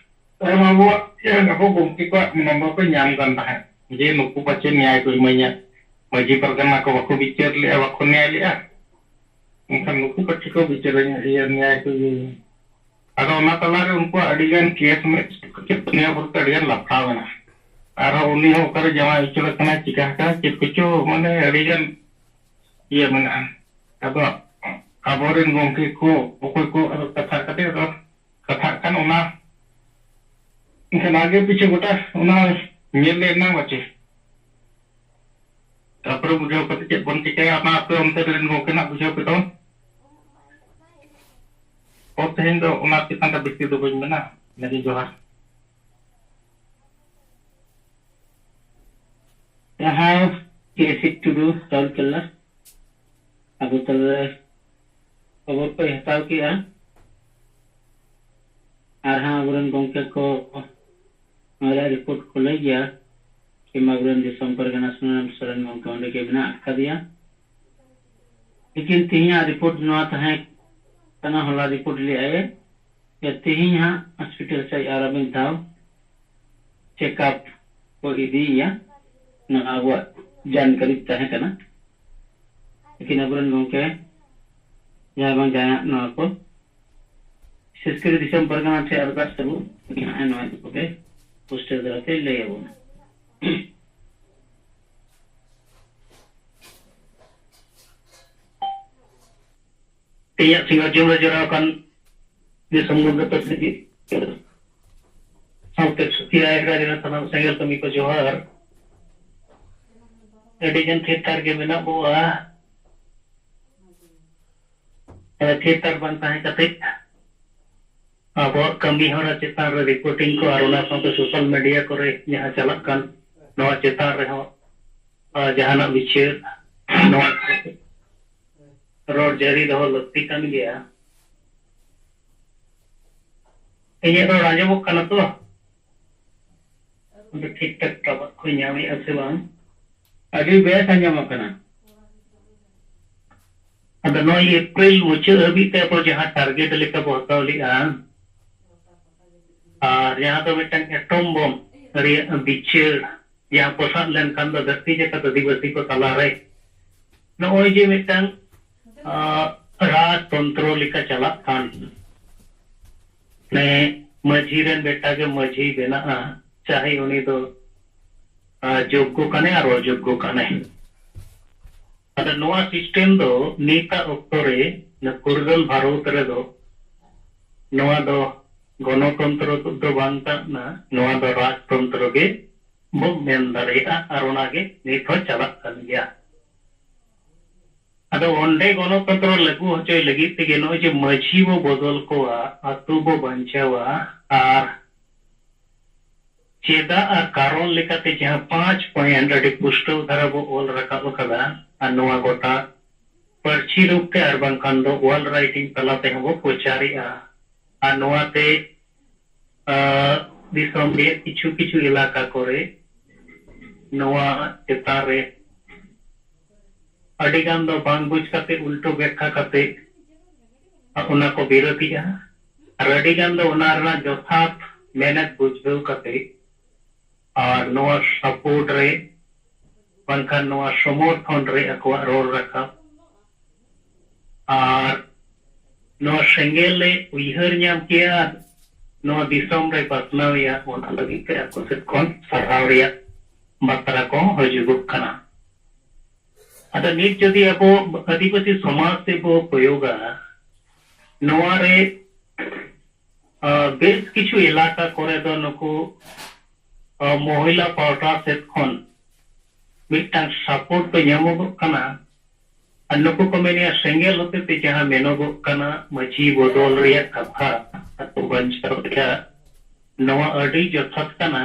ᱛᱟᱭᱚᱢ ᱟᱵᱚᱣᱟᱜ, ᱟᱵᱚ ᱜᱚᱢᱠᱮ ᱠᱚᱣᱟᱜ ᱱᱚᱢᱵᱚᱨ ᱠᱚ ᱧᱟᱢ ᱠᱟᱱ ᱛᱟᱦᱮᱸᱫ ᱡᱮ ᱱᱩᱠᱩ ᱯᱟᱪᱮ ᱱᱮᱭᱟᱭ ᱠᱚ ᱤᱢᱟᱹᱧᱟ, ᱢᱟᱹᱡᱷᱤ ᱯᱟᱨᱜᱟᱱᱟ ᱠᱚ ᱵᱟᱠᱚ ᱵᱤᱪᱟᱹᱨ ᱞᱮᱜᱼᱟ, ᱵᱟᱠᱚ ᱱᱮᱭᱟᱭ ᱞᱮᱜᱼᱟ, ᱮᱱᱠᱷᱟᱱ ᱱᱩᱠᱩ ᱯᱟᱪᱮ ᱠᱚ ᱵᱤᱪᱟᱹᱨᱟᱹᱧᱟ, ᱤᱭᱟᱹ, ᱱᱮᱭᱟᱭ ᱠᱚ ᱤᱭᱟᱹᱭᱟ᱾ ᱟᱫᱚ ᱚᱱᱟ ᱛᱟᱞᱟᱨᱮ ᱩᱱᱠᱩᱣᱟᱜ ᱟᱹᱰᱤᱜᱟᱱ ᱠᱮᱥ ᱢᱮᱥ ᱫᱩᱱᱤᱭᱟᱹ ᱵᱷᱳᱨ ᱛᱮ ᱟᱹᱰᱤᱜᱟᱱ ᱞᱟᱯᱷᱲᱟ ᱢᱮᱱᱟᱜᱼᱟ᱾ ᱟᱨᱦᱚᱸ ᱩᱱᱤ ᱦᱚᱸ ᱚᱠᱟᱨᱮ ᱡᱟᱶᱟᱭ ᱩᱪᱟᱹᱲ ᱟᱠᱟᱱᱟᱭ, ᱪᱤᱠᱟ ᱟᱠᱟᱱᱟ, ᱪᱮᱫ ᱠᱚᱪᱚ, ᱢᱟᱱᱮ ᱟᱹᱰᱤᱜᱟᱱ ᱤᱭᱟᱹ ᱢᱮᱱᱟᱜᱼᱟ᱾ ᱟᱫᱚ ᱟᱵᱚᱨᱮᱱ ᱜᱚᱢᱠᱮ ᱠᱚ ᱚᱠᱚᱭ ᱠᱚ ᱟᱫᱚ ᱠᱟᱛᱷᱟ ᱠᱟᱛᱮ ᱟᱫᱚ ᱠᱟᱛᱷᱟᱜ ᱠᱷᱟᱱ ᱚᱱᱟ, ᱮᱱᱠᱷᱟᱱ ᱟᱜᱮ ᱯᱤᱪᱷᱮ ᱜᱚᱴᱟ ᱚᱱᱟ ᱧᱮᱞ ᱞᱮ ᱮᱱᱟᱝ ᱵᱟᱪᱮ, ᱛᱟᱨᱯᱚᱨᱮ ᱵᱩᱡᱷᱟᱹᱣ ᱠᱟᱛᱮ ᱪᱮᱫ ᱵᱚᱱ ᱪᱤᱠᱟᱹᱭᱟ, ᱚᱱᱟ ᱟᱯᱮ ᱚᱱᱛᱮ ᱨᱮᱱ ᱜᱚᱢᱠᱮ ᱱᱟᱜ ᱵᱩᱡᱷᱟᱹᱣ ᱯᱮ ᱛᱟᱵᱚᱱ᱾ ᱚ, ᱛᱮᱦᱮᱧ ᱫᱚ ᱚᱱᱟ ᱪᱮᱛᱟᱱ ᱨᱮ ᱵᱮᱥᱤ ᱫᱚ ᱵᱟᱹᱧ ᱢᱮᱱᱟ᱾ ᱤᱱᱟᱹᱜᱮ, ᱡᱚᱦᱟᱨ᱾ ᱡᱟᱦᱟᱸ ᱠᱮᱥᱤ ᱴᱩᱰᱩ, ᱨᱟᱩᱨᱠᱮᱞᱟ, ᱟᱵᱚ ᱛᱟᱞᱟᱨᱮ ᱠᱷᱚᱵᱚᱨ ᱠᱚᱭ ᱦᱟᱛᱟᱣ ᱠᱮᱜᱼᱟ᱾ ᱟᱨᱦᱚᱸ ᱟᱵᱚᱨᱮᱱ ᱜᱚᱢᱠᱮ ᱠᱚ ᱱᱚᱣᱟ ᱨᱮᱭᱟᱜ ᱨᱤᱯᱳᱨᱴ ᱠᱚ ᱞᱟᱹᱭ ᱜᱮᱭᱟ, ᱠᱤᱝᱵᱟ ᱟᱵᱚᱨᱮᱱ ᱫᱤᱥᱚᱢ ᱯᱟᱨᱜᱟᱱᱟ ᱥᱩᱱᱟᱹᱨᱟᱢ ᱥᱚᱨᱮᱱ ᱜᱚᱢᱠᱮ ᱚᱸᱰᱮ ᱜᱮ ᱢᱮᱱᱟᱜ ᱟᱠᱟᱫᱮᱭᱟ᱾ ᱞᱮᱠᱤᱱ ᱛᱮᱦᱮᱧᱟᱜ ᱨᱤᱯᱳᱨᱴ ᱱᱚᱣᱟ ᱛᱟᱦᱮᱸ ᱠᱟᱱᱟ, ᱦᱚᱞᱟ ᱨᱤᱯᱳᱨᱴ ᱞᱮᱜᱼᱟᱭ ᱡᱮ ᱛᱮᱦᱮᱧ ᱦᱟᱸᱜ ᱦᱚᱥᱯᱤᱴᱟᱞ ᱥᱮᱫ ᱟᱨ ᱢᱤᱫ ᱫᱷᱟᱣ ᱪᱮᱠᱟᱯ ᱠᱚ ᱤᱫᱤᱭᱮᱭᱟ᱾ ᱱᱚᱣᱟ ᱟᱵᱚᱣᱟᱜ ᱡᱟᱱᱠᱟᱨᱤ ᱛᱟᱦᱮᱸ ᱠᱟᱱᱟ᱾ ᱞᱮᱠᱤᱱ ᱟᱵᱚᱨᱮᱱ ᱜᱚᱢᱠᱮ ᱡᱟᱦᱟᱸᱭ ᱵᱟᱝ ᱡᱟᱦᱟᱸᱭᱟᱜ ᱱᱚᱣᱟ ᱠᱚ, ᱵᱤᱥᱮᱥ ᱠᱚᱨᱮ ᱫᱤᱥᱚᱢ ᱯᱟᱨᱜᱟᱱᱟ ᱴᱷᱮᱱ ᱟᱨᱫᱟᱥ ᱛᱟᱵᱚ, ᱩᱱᱤ ᱦᱟᱸᱜ ᱱᱚᱣᱟ ᱤᱫᱤ ᱠᱟᱛᱮ ᱯᱳᱥᱴᱟᱨ ᱫᱟᱨᱟᱭ ᱛᱮ ᱞᱟᱹᱭ ᱟᱵᱚᱱᱟ᱾ ᱛᱮᱦᱮᱧᱟᱜ ᱥᱤᱸᱜᱟᱲ ᱡᱚᱢ ᱨᱮ ᱡᱚᱲᱟᱣ ᱟᱠᱟᱱ ᱫᱤᱥᱚᱢ ᱜᱚᱢᱠᱮ ᱯᱟᱹᱨᱥᱤ ᱥᱟᱶᱛᱮ ᱥᱩᱠᱷᱤᱭᱟ ᱮᱞᱟᱠᱟ ᱨᱮᱱᱟᱜ ᱥᱟᱱᱟᱢ ᱥᱮᱸᱜᱮᱞ ᱠᱟᱹᱢᱤ ᱠᱚ ᱡᱚᱦᱟᱨ᱾ ᱟᱹᱰᱤ ᱜᱟᱱ ᱛᱷᱤᱨ ᱛᱷᱟᱨ ᱜᱮ ᱢᱮᱱᱟᱜ ᱵᱚᱣᱟ᱾ ᱛᱷᱤᱨ ᱛᱷᱟᱨ ᱵᱟᱝ ᱛᱟᱦᱮᱸ ᱠᱟᱛᱮ ᱟᱵᱚᱣᱟᱜ ᱠᱟᱹᱢᱤ ᱦᱚᱨᱟ ᱪᱮᱛᱟᱱ ᱨᱮ ᱨᱤᱯᱳᱨᱴᱤᱝ ᱠᱚ ᱟᱨ ᱚᱱᱟ ᱥᱟᱶᱛᱮ ᱥᱳᱥᱟᱞ ᱢᱤᱰᱤᱭᱟ ᱠᱚᱨᱮ ᱡᱟᱦᱟᱸ ᱪᱟᱞᱟᱜ ᱠᱟᱱ, ᱱᱚᱣᱟ ᱪᱮᱛᱟᱱ ᱨᱮᱦᱚᱸ, ᱟᱨ, ᱡᱟᱦᱟᱱᱟᱜ ᱵᱤᱪᱟᱹᱨ, ᱱᱚᱣᱟ ᱨᱚᱲ ᱡᱟᱹᱨᱤ ᱫᱚᱦᱚ ᱞᱟᱹᱠᱛᱤ ᱠᱟᱱ ᱜᱮᱭᱟ᱾ ᱤᱧᱟᱹᱜ ᱨᱚᱲ ᱟᱸᱡᱚᱢᱚᱜ ᱠᱟᱱᱟ ᱛᱚ? ᱟᱫᱚ ᱴᱷᱤᱠ ᱴᱷᱟᱠ ᱴᱟᱣᱟᱨ ᱠᱚᱭ ᱧᱟᱢᱮᱜᱼᱟ ᱥᱮ ᱵᱟᱝ? ᱟᱹᱰᱤ ᱵᱮᱥ ᱟᱸᱡᱚᱢᱚᱜ ᱠᱟᱱᱟ᱾ ᱟᱫᱚ ᱱᱚᱜᱼᱚᱭ ᱮᱯᱨᱤᱞ ᱢᱩᱪᱟᱹᱫ ᱦᱟᱹᱵᱤᱡ ᱛᱮ ᱟᱵᱚ ᱡᱟᱦᱟᱸ ᱴᱟᱨᱜᱮᱴ ᱞᱮᱠᱟ ᱵᱚ ᱦᱟᱛᱟᱣ ᱞᱮᱜᱼᱟ, ᱟᱨ ᱡᱟᱦᱟᱸ ᱫᱚ ᱢᱤᱫᱴᱟᱝ ᱮᱴᱚᱢ ᱵᱚᱢ ᱨᱮᱭᱟᱜ ᱵᱤᱪᱟᱹᱨ, ᱡᱟᱦᱟᱸ ᱯᱚᱥᱟᱜ ᱞᱮᱱᱠᱷᱟᱱ ᱫᱚ ᱫᱷᱟᱹᱨᱛᱤ ᱡᱟᱠᱟᱛ ᱟᱹᱫᱤᱵᱟᱹᱥᱤ ᱠᱚ ᱛᱟᱞᱟᱨᱮ ᱱᱚᱜᱼᱚᱭ ᱡᱮ ᱢᱤᱫᱴᱟᱝ, ᱟᱸ, ᱨᱟᱡᱽᱛᱚᱱᱛᱨᱚ ᱞᱮᱠᱟ ᱪᱟᱞᱟᱜ ᱠᱟᱱ, ᱢᱟᱱᱮ ᱢᱟᱹᱡᱷᱤ ᱨᱮᱱ ᱵᱮᱴᱟ ᱜᱮ ᱢᱟᱹᱡᱷᱤ ᱵᱮᱱᱟᱜᱼᱟ, ᱪᱟᱦᱮ ᱩᱱᱤ ᱫᱚ, ᱟᱸ, ᱡᱳᱜᱽᱜᱚ ᱠᱟᱱᱮ ᱟᱨ ᱚᱡᱳᱜᱽᱜᱚ ᱠᱟᱱᱮ᱾ ᱟᱫᱚ ᱱᱚᱣᱟ ᱥᱤᱥᱴᱮᱢ ᱫᱚ ᱱᱤᱛᱟᱜ ᱚᱠᱛᱚ ᱨᱮ ᱯᱷᱩᱨᱜᱟᱹᱞ ᱵᱷᱟᱨᱚᱛ ᱨᱮᱫᱚ ᱱᱚᱣᱟ ᱫᱚ ᱜᱚᱱᱚᱛᱚᱱᱛᱨᱚ ᱫᱚ ᱵᱟᱝ ᱠᱟᱱᱟ, ᱱᱚᱣᱟ ᱫᱚ ᱨᱟᱡᱽᱛᱚᱱᱛᱨᱚ ᱜᱮ ᱵᱚ ᱢᱮᱱ ᱫᱟᱲᱮᱭᱟᱜᱼᱟ, ᱟᱨ ᱚᱱᱟᱜᱮ ᱱᱤᱛ ᱦᱚᱸ ᱪᱟᱞᱟᱜ ᱠᱟᱱ ᱜᱮᱭᱟ᱾ ᱟᱫᱚ ᱚᱸᱰᱮ ᱜᱚᱱᱚᱛᱚᱱᱛᱨᱚ ᱞᱟᱹᱜᱩ ᱦᱚᱪᱚᱭ ᱞᱟᱹᱜᱤᱫ ᱛᱮᱜᱮ ᱱᱚᱜᱼᱚᱭ ᱡᱮ ᱢᱟᱹᱡᱷᱤ ᱵᱚ ᱵᱚᱫᱚᱞ ᱠᱚᱣᱟ, ᱟᱹᱛᱩ ᱵᱚ ᱵᱟᱧᱪᱟᱣᱟ, ᱟᱨ ᱪᱮᱫᱟᱜ ᱟᱨ ᱠᱟᱨᱚᱱ ᱞᱮᱠᱟᱛᱮ ᱡᱟᱦᱟᱸ ᱯᱟᱸᱪ ᱯᱚᱭᱮᱱᱴ ᱟᱹᱰᱤ ᱯᱩᱥᱴᱟᱹᱣ ᱫᱷᱟᱨᱟ ᱵᱚ ᱚᱞ ᱨᱟᱠᱟᱵ ᱟᱠᱟᱫᱟ, ᱟᱨ ᱱᱚᱣᱟ ᱜᱚᱴᱟ ᱯᱟᱹᱨᱥᱤ ᱨᱩᱯ ᱛᱮ ᱟᱨ ᱵᱟᱝᱠᱷᱟᱱ ᱫᱚ ᱚᱞ ᱨᱟᱭᱴᱤᱝ ᱛᱟᱞᱟ ᱛᱮᱦᱚᱸ ᱵᱚ ᱯᱨᱚᱪᱟᱨᱮᱜᱼᱟ᱾ ᱟᱨ ᱱᱚᱣᱟᱛᱮ, ᱟ, ᱫᱤᱥᱚᱢ ᱨᱮᱭᱟᱜ ᱠᱤᱪᱷᱩ ᱠᱤᱪᱷᱩ ᱮᱞᱟᱠᱟ ᱠᱚᱨᱮ ᱱᱚᱣᱟ ᱪᱮᱛᱟᱱ ᱨᱮ ᱟᱹᱰᱤ ᱜᱟᱱ ᱫᱚ ᱵᱟᱝ ᱵᱩᱡᱽ ᱠᱟᱛᱮ ᱩᱞᱴᱟᱹ ᱵᱮᱠᱠᱷᱟ ᱠᱟᱛᱮ ᱚᱱᱟ ᱠᱚ ᱵᱤᱨᱳᱫᱷᱤᱜᱼᱟ᱾ ᱟᱨ ᱟᱹᱰᱤ ᱜᱟᱱ ᱫᱚ ᱚᱱᱟ ᱨᱮᱱᱟᱜ ᱡᱚᱛᱷᱟᱛ ᱢᱮᱱᱮᱛ ᱵᱩᱡᱷᱟᱹᱣ ᱠᱟᱛᱮ ᱟᱨ ᱱᱚᱣᱟ ᱥᱟᱯᱳᱨᱴ ᱨᱮ ᱵᱟᱝᱠᱷᱟᱱ ᱱᱚᱣᱟ ᱥᱚᱢᱚᱨᱛᱷᱚᱱ ᱨᱮ ᱟᱠᱚᱣᱟᱜ ᱨᱚᱲ ᱨᱟᱠᱟᱵ᱾ ᱟᱨ ᱱᱚᱣᱟ ᱥᱮᱸᱜᱮᱞ ᱮ ᱩᱭᱦᱟᱹᱨ ᱧᱟᱢ ᱠᱮᱜᱼᱟ, ᱱᱚᱣᱟ ᱫᱤᱥᱚᱢ ᱨᱮ ᱯᱟᱥᱱᱟᱣ ᱮᱭᱟ, ᱚᱱᱟ ᱞᱟᱹᱜᱤᱫ ᱛᱮ ᱟᱠᱚ ᱥᱮᱫ ᱠᱷᱚᱱ ᱥᱟᱨᱦᱟᱣ ᱨᱮᱭᱟᱜ ᱵᱟᱛᱨᱟ ᱠᱚᱦᱚᱸ ᱦᱤᱡᱩᱜᱚᱜ ᱠᱟᱱᱟ᱾ ᱟᱫᱚ ᱱᱤᱛ ᱡᱩᱫᱤ ᱟᱵᱚ ᱟᱹᱫᱤᱵᱟᱹᱥᱤ ᱥᱚᱢᱟᱡᱽ ᱥᱮᱫ ᱵᱚ ᱠᱚᱭᱚᱜᱟ, ᱱᱚᱣᱟ ᱨᱮ, ᱟ, ᱵᱮᱥ ᱠᱤᱪᱷᱩ ᱮᱞᱟᱠᱟ ᱠᱚᱨᱮ ᱫᱚ ᱱᱩᱠᱩ, ᱟ, ᱢᱚᱦᱤᱞᱟ ᱯᱟᱦᱴᱟ ᱥᱮᱫ ᱠᱷᱚᱱ ᱢᱤᱫᱴᱟᱝ ᱥᱟᱯᱳᱨᱴ ᱫᱚ ᱧᱟᱢᱚᱜᱚᱜ ᱠᱟᱱᱟ᱾ ᱟᱨ ᱱᱩᱠᱩ ᱠᱚ ᱢᱮᱱᱮᱜᱼᱟ, ᱥᱮᱸᱜᱮᱞ ᱦᱚᱛᱮᱛᱮ ᱡᱟᱦᱟᱸ ᱢᱮᱱᱚᱜᱚᱜ ᱠᱟᱱᱟ, ᱢᱟᱹᱡᱷᱤ ᱵᱚᱫᱚᱞ ᱨᱮᱭᱟᱜ ᱠᱟᱛᱷᱟ, ᱟᱹᱛᱩ ᱵᱟᱧᱪᱟᱣ ᱨᱮᱭᱟᱜ, ᱱᱚᱣᱟ ᱟᱹᱰᱤ ᱡᱚᱛᱷᱟᱛ ᱠᱟᱱᱟ᱾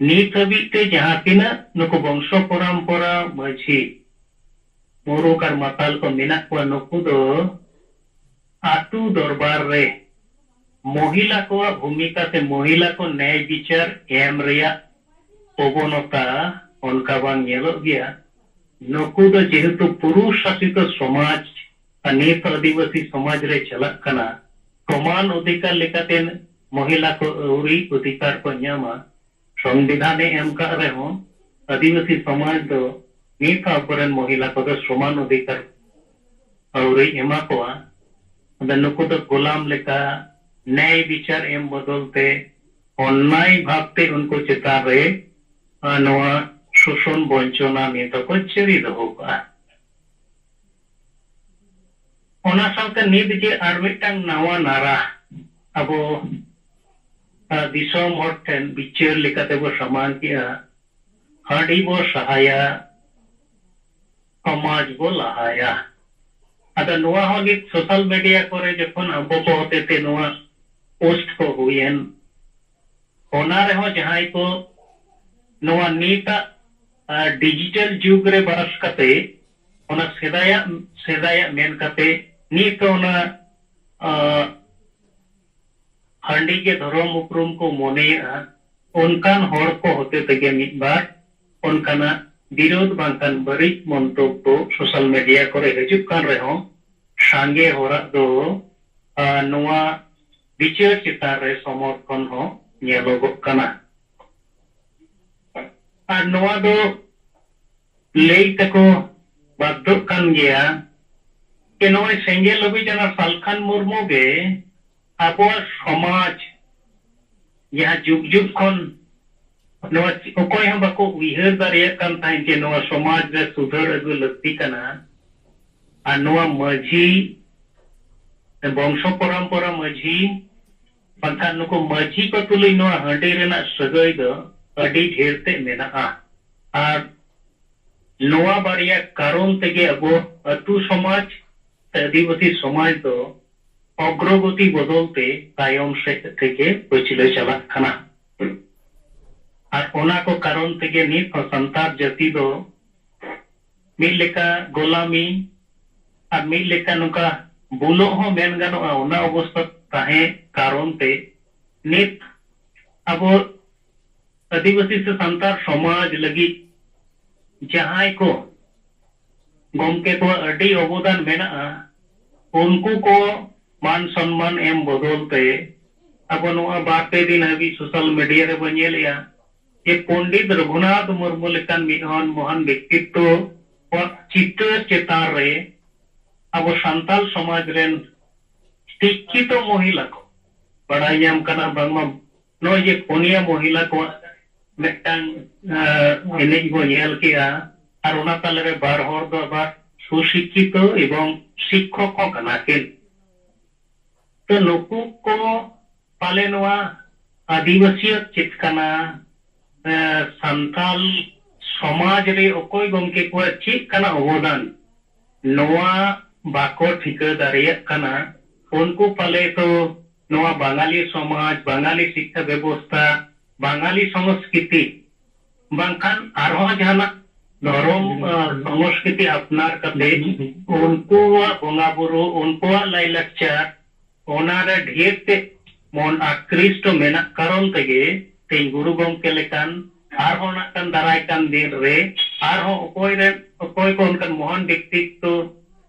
ᱱᱤᱛ ᱦᱟᱹᱵᱤᱡ ᱛᱮ ᱡᱟᱦᱟᱸ ᱛᱤᱱᱟᱹᱜ ᱱᱩᱠᱩ ᱵᱚᱝᱥᱚ ᱯᱚᱨᱚᱢᱯᱚᱨᱟ ᱢᱟᱹᱡᱷᱤ, ᱢᱩᱨᱩᱠ ᱟᱨ ᱢᱟᱛᱟᱞ ᱠᱚ ᱢᱮᱱᱟᱜ ᱠᱚᱣᱟ, ᱱᱩᱠᱩ ᱫᱚ ᱟᱹᱛᱩ ᱫᱚᱨᱵᱟᱨ ᱨᱮ ᱢᱚᱦᱤᱞᱟ ᱠᱚᱣᱟᱜ ᱵᱷᱩᱢᱤᱠᱟ ᱥᱮ ᱢᱚᱦᱤᱞᱟ ᱠᱚ ᱱᱮᱭ ᱵᱤᱪᱟᱨ ᱮᱢ ᱨᱮᱭᱟᱜ ᱯᱨᱚᱵᱚᱱᱚᱛᱟ ᱚᱱᱠᱟ ᱵᱟᱝ ᱧᱮᱞᱚᱜ ᱜᱮᱭᱟ᱾ ᱱᱩᱠᱩ ᱫᱚ ᱡᱮᱦᱮᱛᱩ ᱯᱩᱨᱩᱥ ᱥᱟᱥᱤᱛ ᱥᱚᱢᱟᱡᱽ ᱟᱨ ᱱᱤᱛ ᱟᱹᱫᱤᱵᱟᱹᱥᱤ ᱥᱚᱢᱟᱡᱽ ᱨᱮ ᱪᱟᱞᱟᱜ ᱠᱟᱱᱟ, ᱥᱚᱢᱟᱱ ᱚᱫᱷᱤᱠᱟᱨ ᱞᱮᱠᱟᱛᱮ ᱢᱚᱦᱤᱞᱟ ᱠᱚ ᱟᱹᱣᱨᱤ ᱚᱫᱷᱤᱠᱟᱨ ᱠᱚ ᱧᱟᱢᱟ᱾ ᱥᱚᱝᱵᱤᱫᱷᱟᱱᱮ ᱮᱢ ᱠᱟᱜ ᱨᱮᱦᱚᱸ ᱟᱹᱫᱤᱵᱟᱹᱥᱤ ᱥᱚᱢᱟᱡᱽ ᱫᱚ ᱱᱤᱛ ᱦᱚᱸ ᱟᱵᱚᱨᱮᱱ ᱢᱚᱦᱤᱞᱟ ᱠᱚᱫᱚ ᱥᱚᱢᱟᱱ ᱚᱫᱷᱤᱠᱟᱨ ᱟᱹᱣᱨᱤ ᱮᱢᱟ ᱠᱚᱣᱟ᱾ ᱟᱫᱚ ᱱᱩᱠᱩ ᱫᱚ ᱜᱳᱞᱟᱢ ᱞᱮᱠᱟ ᱱᱮᱭ ᱵᱤᱪᱟᱨ ᱮᱢ ᱵᱚᱫᱚᱞ ᱛᱮ ᱚᱱᱱᱟᱭ ᱵᱷᱟᱵᱽᱛᱮ ᱩᱱᱠᱩ ᱪᱮᱛᱟᱱ ᱨᱮ, ᱟ, ᱱᱚᱣᱟ ᱥᱳᱥᱚᱱ ᱵᱚᱧᱪᱚᱱᱟ ᱱᱤᱛ ᱦᱚᱸᱠᱚ ᱡᱟᱹᱨᱤ ᱫᱚᱦᱚ ᱠᱟᱜᱼᱟ᱾ ᱚᱱᱟ ᱥᱟᱶᱛᱮ ᱱᱤᱛ ᱡᱮ ᱟᱨ ᱢᱤᱫᱴᱟᱝ ᱱᱟᱣᱟ ᱱᱟᱨᱟ ᱟᱵᱚ, ᱟ, ᱫᱤᱥᱚᱢ ᱦᱚᱲ ᱴᱷᱮᱱ ᱵᱤᱪᱟᱹᱨ ᱞᱮᱠᱟᱛᱮ ᱵᱚ ᱥᱟᱢᱟᱝ ᱠᱮᱜᱼᱟ, ᱦᱟᱺᱰᱤ ᱵᱚ ᱥᱟᱦᱟᱭᱟ, ᱥᱚᱢᱟᱡᱽ ᱵᱚ ᱞᱟᱦᱟᱭᱟ᱾ ᱟᱫᱚ ᱱᱚᱣᱟ ᱦᱚᱸ ᱱᱤᱛ social media ᱠᱚᱨᱮ ᱡᱚᱠᱷᱚᱱ ᱟᱵᱚ ᱠᱚ ᱦᱚᱛᱮᱛᱮ ᱱᱚᱣᱟ post ᱠᱚ ᱦᱩᱭᱮᱱ, ᱚᱱᱟ ᱨᱮᱦᱚᱸ ᱡᱟᱦᱟᱸᱭ ᱠᱚ ᱱᱚᱣᱟ ᱱᱤᱛᱟᱜ, ᱟ, digital ᱡᱩᱜᱽ ᱨᱮ ᱵᱟᱥ ᱠᱟᱛᱮ ᱚᱱᱟ ᱥᱮᱫᱟᱭᱟᱜ, ᱥᱮᱫᱟᱭᱟᱜ ᱢᱮᱱ ᱠᱟᱛᱮ ᱱᱤᱛ ᱚᱱᱟ, ᱟ, ᱦᱟᱺᱰᱤ ᱜᱮ ᱫᱷᱚᱨᱚᱢ ᱩᱯᱨᱩᱢ ᱠᱚ ᱢᱚᱱᱮᱭᱮᱜᱼᱟ, ᱚᱱᱠᱟᱱ ᱦᱚᱲ ᱠᱚ ᱦᱚᱛᱮ ᱛᱮᱜᱮ ᱢᱤᱫ ᱵᱟᱨ ᱚᱱᱠᱟᱱᱟᱜ ᱵᱤᱨᱳᱫᱷ ᱵᱟᱝᱠᱷᱟᱱ ᱵᱟᱹᱲᱤᱡ ᱢᱚᱱᱛᱚᱵᱵᱚ social media ᱠᱚᱨᱮ ᱦᱤᱡᱩᱜ ᱠᱟᱱ ᱨᱮᱦᱚᱸ, ᱥᱟᱸᱜᱮ ᱦᱚᱲᱟᱜ ᱫᱚ, ᱟ, ᱱᱚᱣᱟ ᱵᱤᱪᱟᱹᱨ ᱪᱮᱛᱟᱱ ᱨᱮ ᱥᱚᱢᱚᱨᱛᱷᱚᱱ ᱦᱚᱸ ᱧᱮᱞᱚᱜᱚᱜ ᱠᱟᱱᱟ᱾ ᱟᱨ ᱱᱚᱣᱟ ᱫᱚ ᱞᱟᱹᱭ ᱛᱮᱠᱚ ᱵᱟᱫᱽᱫᱷᱚᱜ ᱠᱟᱱ ᱜᱮᱭᱟ ᱡᱮ ᱱᱚᱜᱼᱚᱭ ᱥᱮᱸᱜᱮᱞ ᱚᱵᱷᱤᱡᱟᱱ ᱟᱨ ᱥᱟᱞᱠᱷᱟᱱ ᱢᱩᱨᱢᱩ ᱜᱮ ᱟᱵᱚᱣᱟᱜ ᱥᱚᱢᱟᱡᱽ ᱡᱟᱦᱟᱸ ᱡᱩᱜᱽ ᱡᱩᱜᱽ ᱠᱷᱚᱱ ᱱᱚᱣᱟ ᱚᱠᱚᱭ ᱦᱚᱸ ᱵᱟᱠᱚ ᱩᱭᱦᱟᱹᱨ ᱫᱟᱲᱮᱭᱟᱜ ᱠᱟᱱ ᱛᱟᱦᱮᱸᱫ ᱡᱮ ᱱᱚᱣᱟ ᱥᱚᱢᱟᱡᱽ ᱨᱮ ᱥᱩᱫᱷᱟᱹᱨ ᱟᱹᱜᱩ ᱞᱟᱹᱠᱛᱤ ᱠᱟᱱᱟ᱾ ᱟᱨ ᱱᱚᱣᱟ ᱢᱟᱹᱡᱷᱤ, ᱵᱚᱝᱥᱚ ᱯᱚᱨᱚᱢᱯᱚᱨᱟ ᱢᱟᱹᱡᱷᱤ, ᱵᱟᱝᱠᱷᱟᱱ ᱱᱩᱠᱩ ᱢᱟᱹᱡᱷᱤ ᱠᱚ ᱛᱩᱞᱩᱡ ᱱᱚᱣᱟ ᱦᱟᱺᱰᱤ ᱨᱮᱱᱟᱜ ᱥᱟᱹᱜᱟᱹᱭ ᱫᱚ ᱟᱹᱰᱤ ᱰᱷᱮᱨ ᱛᱮ ᱢᱮᱱᱟᱜᱼᱟ᱾ ᱟᱨ ᱱᱚᱣᱟ ᱵᱟᱨᱭᱟ ᱠᱟᱨᱚᱱ ᱛᱮᱜᱮ ᱟᱵᱚ ᱟᱹᱛᱩ ᱥᱚᱢᱟᱡᱽ ᱥᱮ ᱟᱹᱫᱤᱵᱟᱹᱥᱤ ᱥᱚᱢᱟᱡᱽ ᱫᱚ ᱚᱜᱨᱚᱜᱚᱛᱤ ᱵᱚᱫᱚᱞ ᱛᱮ ᱛᱟᱭᱚᱢ ᱥᱮᱫ ᱛᱮᱜᱮ ᱯᱟᱹᱪᱷᱞᱟᱹ ᱪᱟᱞᱟᱜ ᱠᱟᱱᱟ᱾ ᱟᱨ ᱚᱱᱟ ᱠᱚ ᱠᱟᱨᱚᱱ ᱛᱮᱜᱮ ᱱᱤᱛ ᱦᱚᱸ ᱥᱟᱱᱛᱟᱲ ᱡᱟᱹᱛᱤ ᱫᱚ ᱢᱤᱫ ᱞᱮᱠᱟ ᱜᱳᱞᱟᱢᱤ ᱟᱨ ᱢᱤᱫ ᱞᱮᱠᱟ ᱱᱚᱝᱠᱟ ᱵᱩᱞᱚᱜ ᱦᱚᱸ ᱢᱮᱱ ᱜᱟᱱᱚᱜᱼᱟ, ᱚᱱᱟ ᱚᱵᱚᱥᱛᱷᱟ ᱛᱟᱦᱮᱸ ᱠᱟᱨᱚᱱ ᱛᱮ ᱱᱤᱛ ᱟᱵᱚ ᱟᱹᱫᱤᱵᱟᱹᱥᱤ ᱥᱮ ᱥᱟᱱᱛᱟᱲ ᱥᱚᱢᱟᱡᱽ ᱞᱟᱹᱜᱤᱫ ᱡᱟᱦᱟᱸᱭ ᱠᱚ ᱜᱚᱢᱠᱮ ᱠᱚᱣᱟᱜ ᱟᱹᱰᱤ ᱚᱵᱚᱫᱟᱱ ᱢᱮᱱᱟᱜᱼᱟ, ᱩᱱᱠᱩ ᱠᱚ ᱢᱟᱱ ᱥᱚᱱᱢᱟᱱ ᱮᱢ ᱵᱚᱫᱚᱞ ᱛᱮ ᱟᱵᱚ ᱱᱚᱣᱟ ᱵᱟᱨ ᱯᱮ ᱫᱤᱱ ᱦᱟᱹᱵᱤᱡ social media ᱨᱮᱵᱚ ᱧᱮᱞᱮᱜᱼᱟ ᱡᱮ ᱯᱚᱱᱰᱤᱛ ᱨᱚᱜᱷᱩᱱᱟᱛᱷ ᱢᱩᱨᱢᱩ ᱞᱮᱠᱟᱱ ᱢᱤᱫ ᱦᱚᱲ ᱢᱚᱦᱟᱱ ᱵᱮᱠᱛᱤᱛᱛᱚ ᱠᱚᱣᱟᱜ ᱪᱤᱛᱟᱹᱨ ᱪᱮᱛᱟᱱ ᱨᱮ ᱟᱵᱚ ᱥᱟᱱᱛᱟᱲ ᱥᱚᱢᱟᱡᱽ ᱨᱮᱱ ᱥᱤᱠᱠᱷᱤᱛᱚ ᱢᱚᱦᱤᱞᱟ ᱠᱚ ᱵᱟᱲᱟᱭ ᱧᱟᱢ ᱠᱟᱱᱟ ᱵᱟᱝᱢᱟ ᱱᱚᱜᱼᱚᱭ ᱡᱮ ᱯᱩᱱᱭᱟ ᱢᱚᱦᱤᱞᱟ ᱠᱚᱣᱟᱜ ᱢᱤᱫᱴᱟᱝ, ᱟᱸ, ᱮᱱᱮᱡ ᱵᱚ ᱧᱮᱞ ᱠᱮᱜᱼᱟ, ᱟᱨ ᱚᱱᱟ ᱛᱟᱞᱟᱨᱮ ᱵᱟᱨ ᱦᱚᱲ ᱫᱚ ᱟᱵᱟᱨ ᱥᱩᱥᱤᱠᱠᱷᱤᱛᱚ ᱮᱵᱚᱝ ᱥᱤᱠᱠᱷᱚᱠ ᱦᱚᱸ ᱠᱟᱱᱟ ᱠᱤᱱ᱾ ᱛᱚ ᱱᱩᱠᱩ ᱠᱚ ᱯᱟᱞᱮ ᱱᱚᱣᱟ ᱟᱹᱫᱤᱵᱟᱹᱥᱤᱭᱟᱜ ᱪᱮᱫ ᱠᱟᱱᱟ, ᱮ, ᱥᱟᱱᱛᱟᱞ ᱥᱚᱢᱟᱡᱽ ᱨᱮ ᱚᱠᱚᱭ ᱜᱚᱢᱠᱮ ᱠᱚᱣᱟᱜ ᱪᱮᱫ ᱠᱟᱱᱟ ᱚᱵᱚᱫᱟᱱ, ᱱᱚᱣᱟ ᱵᱟᱠᱚ ᱴᱷᱤᱠᱟᱹ ᱫᱟᱲᱮᱭᱟᱜ ᱠᱟᱱᱟ᱾ ᱩᱱᱠᱩ ᱯᱟᱞᱮ ᱛᱚ ᱱᱚᱣᱟ ᱵᱟᱝᱟᱞᱤ ᱥᱚᱢᱟᱡᱽ, ᱵᱟᱝᱟᱞᱤ ᱥᱤᱠᱠᱷᱟ ᱵᱮᱵᱚᱥᱛᱷᱟ, ᱵᱟᱝᱟᱞᱤ ᱥᱚᱝᱥᱠᱨᱤᱛᱤ, ᱵᱟᱝᱠᱷᱟᱱ ᱟᱨᱦᱚᱸ ᱡᱟᱦᱟᱱᱟᱜ ᱫᱷᱚᱨᱚᱢ, ᱟ, ᱥᱚᱝᱥᱠᱨᱤᱛᱤ ᱟᱯᱱᱟᱨ ᱠᱟᱛᱮ ᱩᱱᱠᱩᱣᱟᱜ ᱵᱚᱸᱜᱟ ᱵᱩᱨᱩ, ᱩᱱᱠᱩᱣᱟᱜ ᱞᱟᱭᱞᱟᱠᱪᱟᱨ, ᱚᱱᱟᱨᱮ ᱰᱷᱮᱨ ᱛᱮ ᱢᱚᱱ ᱟᱠᱨᱤᱥᱴᱚ ᱢᱮᱱᱟᱜ ᱠᱟᱨᱚᱱ ᱛᱮᱜᱮ ᱛᱮᱦᱮᱧ ᱜᱩᱨᱩ ᱜᱚᱢᱠᱮ ᱞᱮᱠᱟᱱ ᱟᱨᱦᱚᱸ ᱱᱟᱜ ᱠᱷᱟᱱ ᱫᱟᱨᱟᱭ ᱠᱟᱱ ᱫᱤᱱ ᱨᱮ ᱟᱨᱦᱚᱸ ᱚᱠᱚᱭ ᱨᱮᱱ, ᱚᱠᱚᱭ ᱠᱚ ᱚᱱᱠᱟᱱ ᱢᱚᱦᱟᱱ ᱵᱮᱠᱛᱤᱛᱛᱚ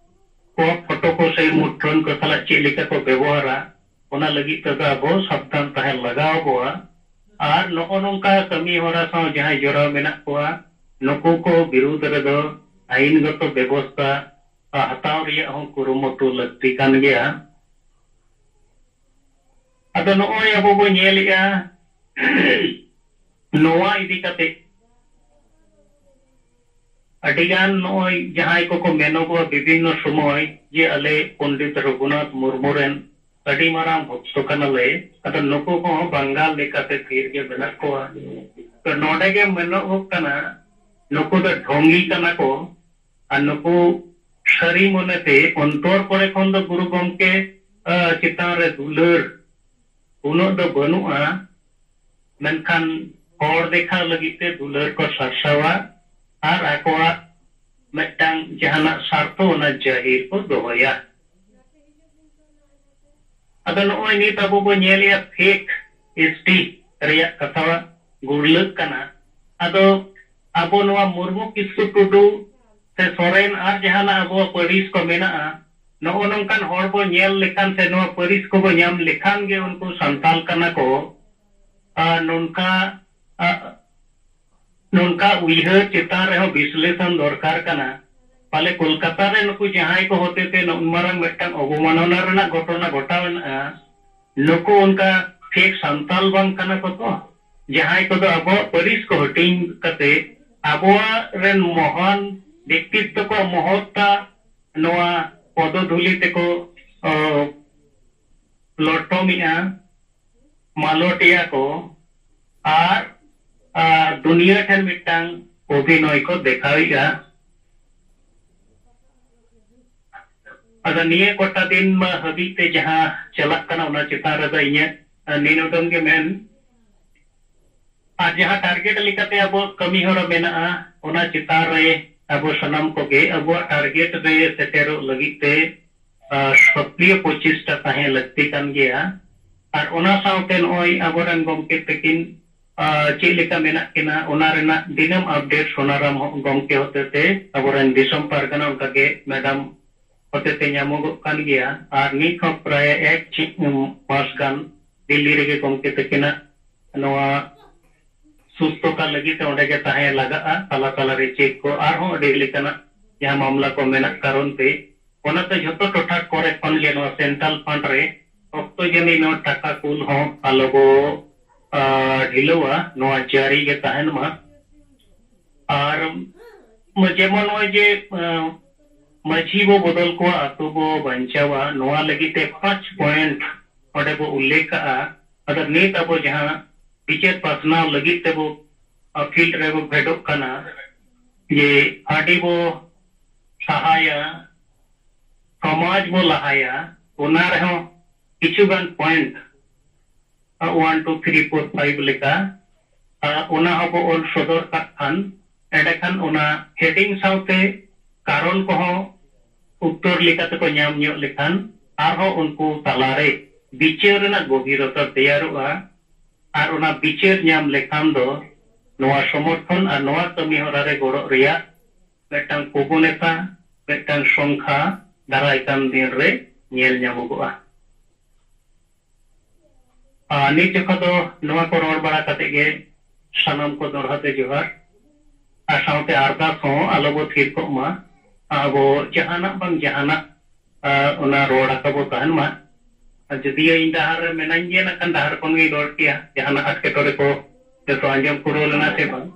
ᱠᱚᱣᱟᱜ ᱯᱷᱳᱴᱳ ᱠᱚ ᱥᱮ ᱢᱩᱴᱷᱟᱹᱱ ᱠᱚ ᱥᱟᱞᱟᱜ ᱪᱮᱫ ᱞᱮᱠᱟ ᱠᱚ ᱵᱮᱵᱚᱦᱟᱨᱟ, ᱚᱱᱟ ᱞᱟᱹᱜᱤᱫ ᱛᱮᱫᱚ ᱟᱵᱚ ᱥᱟᱵᱫᱷᱟᱱ ᱛᱟᱦᱮᱸ ᱞᱟᱜᱟᱣ ᱟᱵᱚᱣᱟ᱾ ᱟᱨ ᱱᱚᱜᱼᱚ ᱱᱚᱝᱠᱟ ᱠᱟᱹᱢᱤ ᱦᱚᱨᱟ ᱥᱟᱶ ᱡᱟᱦᱟᱸᱭ ᱡᱚᱲᱟᱣ ᱢᱮᱱᱟᱜ ᱠᱚᱣᱟ, ᱱᱩᱠᱩ ᱠᱚ ᱵᱤᱨᱩᱫᱽ ᱨᱮᱫᱚ ᱟᱹᱭᱤᱱᱜᱚᱛᱚ ᱵᱮᱵᱚᱥᱛᱷᱟ ᱦᱟᱛᱟᱣ ᱨᱮᱭᱟᱜ ᱦᱚᱸ ᱠᱩᱨᱩᱢᱩᱴᱩ ᱞᱟᱹᱠᱛᱤ ᱠᱟᱱ ᱜᱮᱭᱟ᱾ ᱟᱫᱚ ᱱᱚᱜᱼᱚᱭ ᱟᱵᱚ ᱵᱚ ᱧᱮᱞᱮᱜᱼᱟ, ᱱᱚᱣᱟ ᱤᱫᱤ ᱠᱟᱛᱮ ᱟᱹᱰᱤᱜᱟᱱ ᱱᱚᱜᱼᱚᱭ ᱡᱟᱦᱟᱸᱭ ᱠᱚᱠᱚ ᱢᱮᱱᱚᱜᱚᱜᱼᱟ ᱵᱤᱵᱷᱤᱱᱱᱚ ᱥᱚᱢᱚᱭ ᱡᱮ ᱟᱞᱮ ᱯᱚᱱᱰᱤᱛ ᱨᱚᱜᱷᱩᱱᱟᱛᱷ ᱢᱩᱨᱢᱩ ᱨᱮᱱ ᱟᱹᱰᱤ ᱢᱟᱨᱟᱝ ᱵᱷᱚᱠᱛᱚ ᱠᱟᱱᱟᱞᱮ, ᱟᱫᱚ ᱱᱩᱠᱩ ᱠᱚᱦᱚᱸ ᱵᱟᱝᱜᱟᱞ ᱞᱮᱠᱟᱛᱮ ᱛᱷᱤᱨ ᱜᱮ ᱢᱮᱱᱟᱜ ᱠᱚᱣᱟ᱾ ᱛᱚ ᱱᱚᱰᱮ ᱜᱮ ᱢᱮᱱᱚᱜᱚᱜ ᱠᱟᱱᱟ, ᱱᱩᱠᱩ ᱫᱚ ᱰᱷᱚᱝᱜᱤ ᱠᱟᱱᱟ ᱠᱚ, ᱟᱨ ᱱᱩᱠᱩ ᱥᱟᱹᱨᱤ ᱢᱚᱱᱮᱛᱮ ᱚᱱᱛᱚᱨ ᱠᱚᱨᱮ ᱠᱷᱚᱱ ᱫᱚ ᱜᱩᱨᱩ ᱜᱚᱢᱠᱮ, ᱟ, ᱪᱮᱛᱟᱱ ᱨᱮ ᱫᱩᱞᱟᱹᱲ ᱩᱱᱟᱹᱜ ᱫᱚ ᱵᱟᱹᱱᱩᱜᱼᱟ, ᱢᱮᱱᱠᱷᱟᱱ ᱦᱚᱲ ᱫᱮᱠᱷᱟᱣ ᱞᱟᱹᱜᱤᱫ ᱛᱮ ᱫᱩᱞᱟᱹᱲ ᱠᱚ ᱥᱟᱨᱥᱟᱣᱟ ᱟᱨ ᱟᱠᱚᱣᱟᱜ ᱢᱤᱫᱴᱟᱝ ᱡᱟᱦᱟᱱᱟᱜ ᱥᱟᱨᱛᱷᱚ ᱚᱱᱟ ᱡᱟᱹᱦᱤᱨ ᱠᱚ ᱫᱚᱦᱚᱭᱟ᱾ ᱟᱫᱚ ᱱᱚᱜᱼᱚᱭ ᱱᱤᱛ ᱟᱵᱚ ᱵᱚ ᱧᱮᱞᱮᱜᱼᱟ, fake S T ᱨᱮᱭᱟᱜ ᱠᱟᱛᱷᱟ ᱜᱩᱨᱞᱟᱹᱜ ᱠᱟᱱᱟ᱾ ᱟᱫᱚ ᱟᱵᱚ ᱱᱚᱣᱟ ᱢᱩᱨᱢᱩ, ᱠᱤᱥᱠᱩ, ᱴᱩᱰᱩ ᱥᱮ ᱥᱚᱨᱮᱱ ᱟᱨ ᱡᱟᱦᱟᱱᱟᱜ ᱟᱵᱚᱣᱟᱜ ᱯᱟᱹᱨᱤᱥ ᱠᱚ ᱢᱮᱱᱟᱜᱼᱟ, ᱱᱚᱜᱼᱚ ᱱᱚᱝᱠᱟᱱ ᱦᱚᱲ ᱵᱚ ᱧᱮᱞ ᱞᱮᱠᱷᱟᱱ ᱥᱮ ᱱᱚᱣᱟ ᱯᱟᱹᱨᱤᱥ ᱠᱚᱵᱚ ᱧᱟᱢ ᱞᱮᱠᱷᱟᱱ ᱜᱮ ᱩᱱᱠᱩ ᱥᱟᱱᱛᱟᱞ ᱠᱟᱱᱟ ᱠᱚ, ᱟᱨ ᱱᱚᱝᱠᱟ, ᱟ, ᱱᱚᱝᱠᱟ ᱩᱭᱦᱟᱹᱨ ᱪᱮᱛᱟᱱ ᱨᱮᱦᱚᱸ ᱵᱤᱥᱞᱮᱥᱚᱱ ᱫᱚᱨᱠᱟᱨ ᱠᱟᱱᱟ᱾ ᱯᱟᱞᱮ ᱠᱳᱞᱠᱟᱛᱟ ᱨᱮ ᱱᱩᱠᱩ ᱡᱟᱦᱟᱸᱭ ᱠᱚ ᱦᱚᱛᱮᱛᱮ ᱱᱩᱱ ᱢᱟᱨᱟᱝ ᱢᱤᱫᱴᱟᱝ ᱚᱵᱚᱢᱟᱱᱚᱱᱟ ᱨᱮᱱᱟᱜ ᱜᱷᱚᱴᱚᱱᱟ ᱜᱷᱚᱴᱟᱣ ᱮᱱᱟ, ᱱᱩᱠᱩ ᱚᱱᱠᱟ fake ᱥᱟᱱᱛᱟᱞ ᱵᱟᱝ ᱠᱟᱱᱟ ᱠᱚ ᱛᱚ, ᱡᱟᱦᱟᱸᱭ ᱠᱚᱫᱚ ᱟᱵᱚᱣᱟᱜ ᱯᱟᱹᱨᱤᱥ ᱠᱚ ᱦᱟᱹᱴᱤᱧ ᱠᱟᱛᱮ ᱟᱵᱚᱣᱟᱜ ᱨᱮᱱ ᱢᱚᱦᱟᱱ ᱵᱮᱠᱛᱤᱛᱵᱚ ᱠᱚ ᱢᱚᱦᱚᱛᱟ ᱱᱚᱣᱟ ᱯᱚᱫᱚᱫᱷᱩᱞᱤ ᱛᱮᱠᱚ, ᱚ, ᱞᱚᱴᱚᱢᱮᱜᱼᱟ, ᱢᱟᱞᱚᱴᱮᱜᱼᱟ ᱠᱚ, ᱟᱨ, ᱟ, ᱫᱩᱱᱤᱭᱟᱹ ᱴᱷᱮᱱ ᱢᱤᱫᱴᱟᱝ ᱚᱵᱷᱤᱱᱚᱭ ᱠᱚ ᱫᱮᱠᱷᱟᱣᱮᱜᱼᱟ᱾ ᱟᱫᱚ ᱱᱤᱭᱟᱹ ᱠᱚᱴᱟ ᱫᱤᱱ ᱢᱟ ᱦᱟᱹᱵᱤᱡ ᱛᱮ ᱡᱟᱦᱟᱸ ᱪᱟᱞᱟᱜ ᱠᱟᱱᱟ, ᱚᱱᱟ ᱪᱮᱛᱟᱱ ᱨᱮᱫᱚ ᱤᱧᱟᱹᱜ, ᱟ, ᱱᱤᱱ ᱩᱰᱟᱹᱝ ᱜᱮ ᱢᱮᱱ᱾ ᱟᱨ ᱡᱟᱦᱟᱸ target ᱞᱮᱠᱟᱛᱮ ᱟᱵᱚᱣᱟᱜ ᱠᱟᱹᱢᱤ ᱦᱚᱨᱟ ᱢᱮᱱᱟᱜᱼᱟ, ᱚᱱᱟ ᱪᱮᱛᱟᱱ ᱨᱮ ᱟᱵᱚ ᱥᱟᱱᱟᱢ ᱠᱚᱜᱮ ᱟᱵᱚᱣᱟᱜ target ᱨᱮ ᱥᱮᱴᱮᱨᱚᱜ ᱞᱟᱹᱜᱤᱫ ᱛᱮ, ᱟ, ᱥᱚᱠᱨᱤᱭᱚ ᱯᱨᱚᱪᱮᱥᱴᱟ ᱛᱟᱦᱮᱸ ᱞᱟᱹᱠᱛᱤ ᱠᱟᱱ ᱜᱮᱭᱟ᱾ ᱟᱨ ᱚᱱᱟ ᱥᱟᱶᱛᱮ ᱱᱚᱜᱼᱚᱭ ᱟᱵᱚᱨᱮᱱ ᱜᱚᱢᱠᱮ ᱛᱟᱹᱠᱤᱱ, ᱟ, ᱪᱮᱫ ᱞᱮᱠᱟ ᱢᱮᱱᱟᱜ ᱠᱤᱱᱟ, ᱚᱱᱟ ᱨᱮᱱᱟᱜ ᱫᱤᱱᱟᱹᱢ update ᱥᱳᱱᱟᱨᱟᱢ ᱦᱚᱸ ᱜᱚᱢᱠᱮ ᱦᱚᱛᱮᱛᱮ, ᱟᱵᱚᱨᱮᱱ ᱫᱤᱥᱚᱢ ᱯᱟᱨᱜᱟᱱᱟ, ᱚᱱᱠᱟᱜᱮ ᱢᱮᱰᱟᱢ ᱦᱚᱛᱮᱛᱮ ᱧᱟᱢᱚᱜᱚᱜ ᱠᱟᱱ ᱜᱮᱭᱟ᱾ ᱟᱨ ᱱᱤᱛ ᱦᱚᱸ ᱯᱨᱟᱭ ᱮᱠ ᱪᱷᱤ-, ᱢᱟᱥ ᱜᱟᱱ ᱫᱤᱞᱞᱤ ᱨᱮᱜᱮ ᱜᱚᱢᱠᱮ ᱛᱟᱹᱠᱤᱱᱟᱜ ᱱᱚᱣᱟ ᱥᱩᱥᱛᱷᱚᱛᱟ ᱞᱟᱹᱜᱤᱫ ᱛᱮ ᱚᱸᱰᱮ ᱜᱮ ᱛᱟᱦᱮᱸ ᱞᱟᱜᱟᱜᱼᱟ, ᱛᱟᱞᱟ ᱛᱟᱞᱟ ᱨᱮ ᱪᱮᱠ ᱠᱚ, ᱟᱨᱦᱚᱸ ᱟᱹᱰᱤ ᱞᱮᱠᱟᱱᱟᱜ ᱡᱟᱦᱟᱸ ᱢᱟᱢᱞᱟ ᱠᱚ ᱢᱮᱱᱟᱜ ᱠᱟᱨᱚᱱ ᱛᱮ, ᱚᱱᱟᱛᱮ ᱡᱷᱚᱛᱚ ᱴᱚᱴᱷᱟ ᱠᱚᱨᱮ ᱠᱷᱚᱱ ᱜᱮ ᱱᱚᱣᱟ central fund ᱨᱮ ᱚᱠᱛᱚ ᱡᱟᱹᱱᱤᱡ ᱱᱚᱣᱟ ᱴᱟᱠᱟ ᱠᱩᱞ ᱦᱚᱸ ᱟᱞᱚ ᱵᱚ, ᱟ, ᱰᱷᱤᱞᱟᱹᱣᱟ, ᱱᱚᱣᱟ ᱡᱟᱹᱨᱤ ᱜᱮ ᱛᱟᱦᱮᱱ ᱢᱟ᱾ ᱟᱨ ᱡᱮᱢᱚᱱ ᱱᱚᱜᱼᱚᱭ ᱡᱮ, ᱟ, ᱢᱟᱹᱡᱷᱤ ᱵᱚ ᱵᱚᱫᱚᱞ ᱠᱚᱣᱟ, ᱟᱛᱳ ᱵᱚ ᱵᱟᱧᱪᱟᱣᱟ, ᱱᱚᱣᱟ ᱞᱟᱹᱜᱤᱫ ᱛᱮ ᱯᱟᱸᱪ point ᱚᱸᱰᱮ ᱵᱚ ᱩᱞᱞᱮᱠᱷ ᱠᱟᱜᱼᱟ᱾ ᱟᱫᱚ ᱱᱤᱛ ᱟᱵᱚ ᱡᱟᱦᱟᱸ ᱵᱤᱪᱟᱹᱨ ᱯᱟᱥᱱᱟᱣ ᱞᱟᱹᱜᱤᱫ ᱛᱮᱵᱚ, ᱟ, field ᱨᱮᱵᱚ ᱯᱷᱮᱰᱚᱜ ᱠᱟᱱᱟ, ᱡᱮ ᱦᱟᱺᱰᱤ ᱵᱚ ᱥᱟᱦᱟᱭᱟ, ᱥᱚᱢᱟᱡᱽ ᱵᱚ ᱞᱟᱦᱟᱭᱟ, ᱚᱱᱟ ᱨᱮᱦᱚᱸ ᱠᱤᱪᱷᱩ ᱜᱟᱱ point, ᱟ, one, two, three, four, five ᱞᱮᱠᱟ, ᱟ, ᱚᱱᱟ ᱦᱚᱸᱵᱚ ᱚᱞ ᱥᱚᱫᱚᱨ ᱠᱟᱜ ᱠᱷᱟᱱ, ᱮᱸᱰᱮᱠᱷᱟᱱ ᱚᱱᱟ heading ᱥᱟᱶᱛᱮ ᱠᱟᱨᱚᱱ ᱠᱚᱦᱚᱸ ᱩᱛᱛᱚᱨ ᱞᱮᱠᱟ ᱛᱮᱠᱚ ᱧᱟᱢ ᱧᱚᱜ ᱞᱮᱠᱷᱟᱱ, ᱟᱨᱦᱚᱸ ᱩᱱᱠᱩ ᱛᱟᱞᱟᱨᱮ ᱵᱤᱪᱟᱹᱨ ᱨᱮᱱᱟᱜ ᱜᱚᱵᱷᱤᱨᱚᱛᱟ ᱛᱮᱭᱟᱨᱚᱜᱼᱟ᱾ ᱟᱨ ᱚᱱᱟ ᱵᱤᱪᱟᱹᱨ ᱧᱟᱢ ᱞᱮᱠᱷᱟᱱ ᱫᱚ ᱱᱚᱣᱟ ᱥᱚᱢᱚᱨᱛᱷᱚᱱ ᱟᱨ ᱱᱚᱣᱟ ᱠᱟᱹᱢᱤ ᱦᱚᱨᱟ ᱨᱮ ᱜᱚᱲᱚᱜ ᱨᱮᱭᱟᱜ ᱢᱤᱫᱴᱟᱝ ᱯᱚᱵᱚᱱᱮᱛᱟ, ᱢᱤᱫᱴᱟᱝ ᱥᱚᱝᱠᱷᱟ ᱫᱟᱨᱟᱭ ᱠᱟᱱ ᱫᱤᱱ ᱨᱮ ᱧᱮᱞ ᱧᱟᱢᱚᱜᱚᱜᱼᱟ᱾ ᱟᱨ ᱱᱤᱛ ᱡᱚᱠᱷᱟ ᱫᱚ ᱱᱚᱣᱟ ᱠᱚ ᱨᱚᱲ ᱵᱟᱲᱟ ᱠᱟᱛᱮ ᱜᱮ ᱥᱟᱱᱟᱢ ᱠᱚ ᱫᱚᱲᱦᱟ ᱛᱮ ᱡᱚᱦᱟᱨ᱾ ᱟᱨ ᱥᱟᱶᱛᱮ ᱟᱨᱫᱟᱥ ᱦᱚᱸ ᱟᱞᱚ ᱵᱚ ᱛᱷᱤᱨ ᱠᱚᱜ ᱢᱟ, ᱟᱵᱚ ᱡᱟᱦᱟᱱᱟᱜ ᱵᱟᱝ ᱡᱟᱦᱟᱱᱟᱜ, ᱟ, ᱚᱱᱟ ᱨᱚᱲ ᱟᱠᱟ ᱵᱚ ᱛᱟᱦᱮᱱ ᱢᱟ᱾ ᱟᱨ ᱡᱩᱫᱤ ᱤᱧ ᱰᱟᱦᱟᱨ ᱨᱮ ᱢᱮᱱᱟᱹᱧ ᱜᱮᱭᱟ, ᱱᱟᱜ ᱠᱷᱟᱱ ᱰᱟᱦᱟᱨ ᱠᱷᱚᱱ ᱜᱤᱧ ᱨᱚᱲ ᱠᱮᱭᱟ, ᱡᱟᱦᱟᱱᱟᱜ ᱮᱴᱠᱮᱴᱚᱬᱮ ᱠᱚ ᱡᱚᱛᱚ ᱟᱸᱡᱚᱢ ᱯᱩᱨᱟᱹᱣ ᱞᱮᱱᱟ ᱥᱮ ᱵᱟᱝ?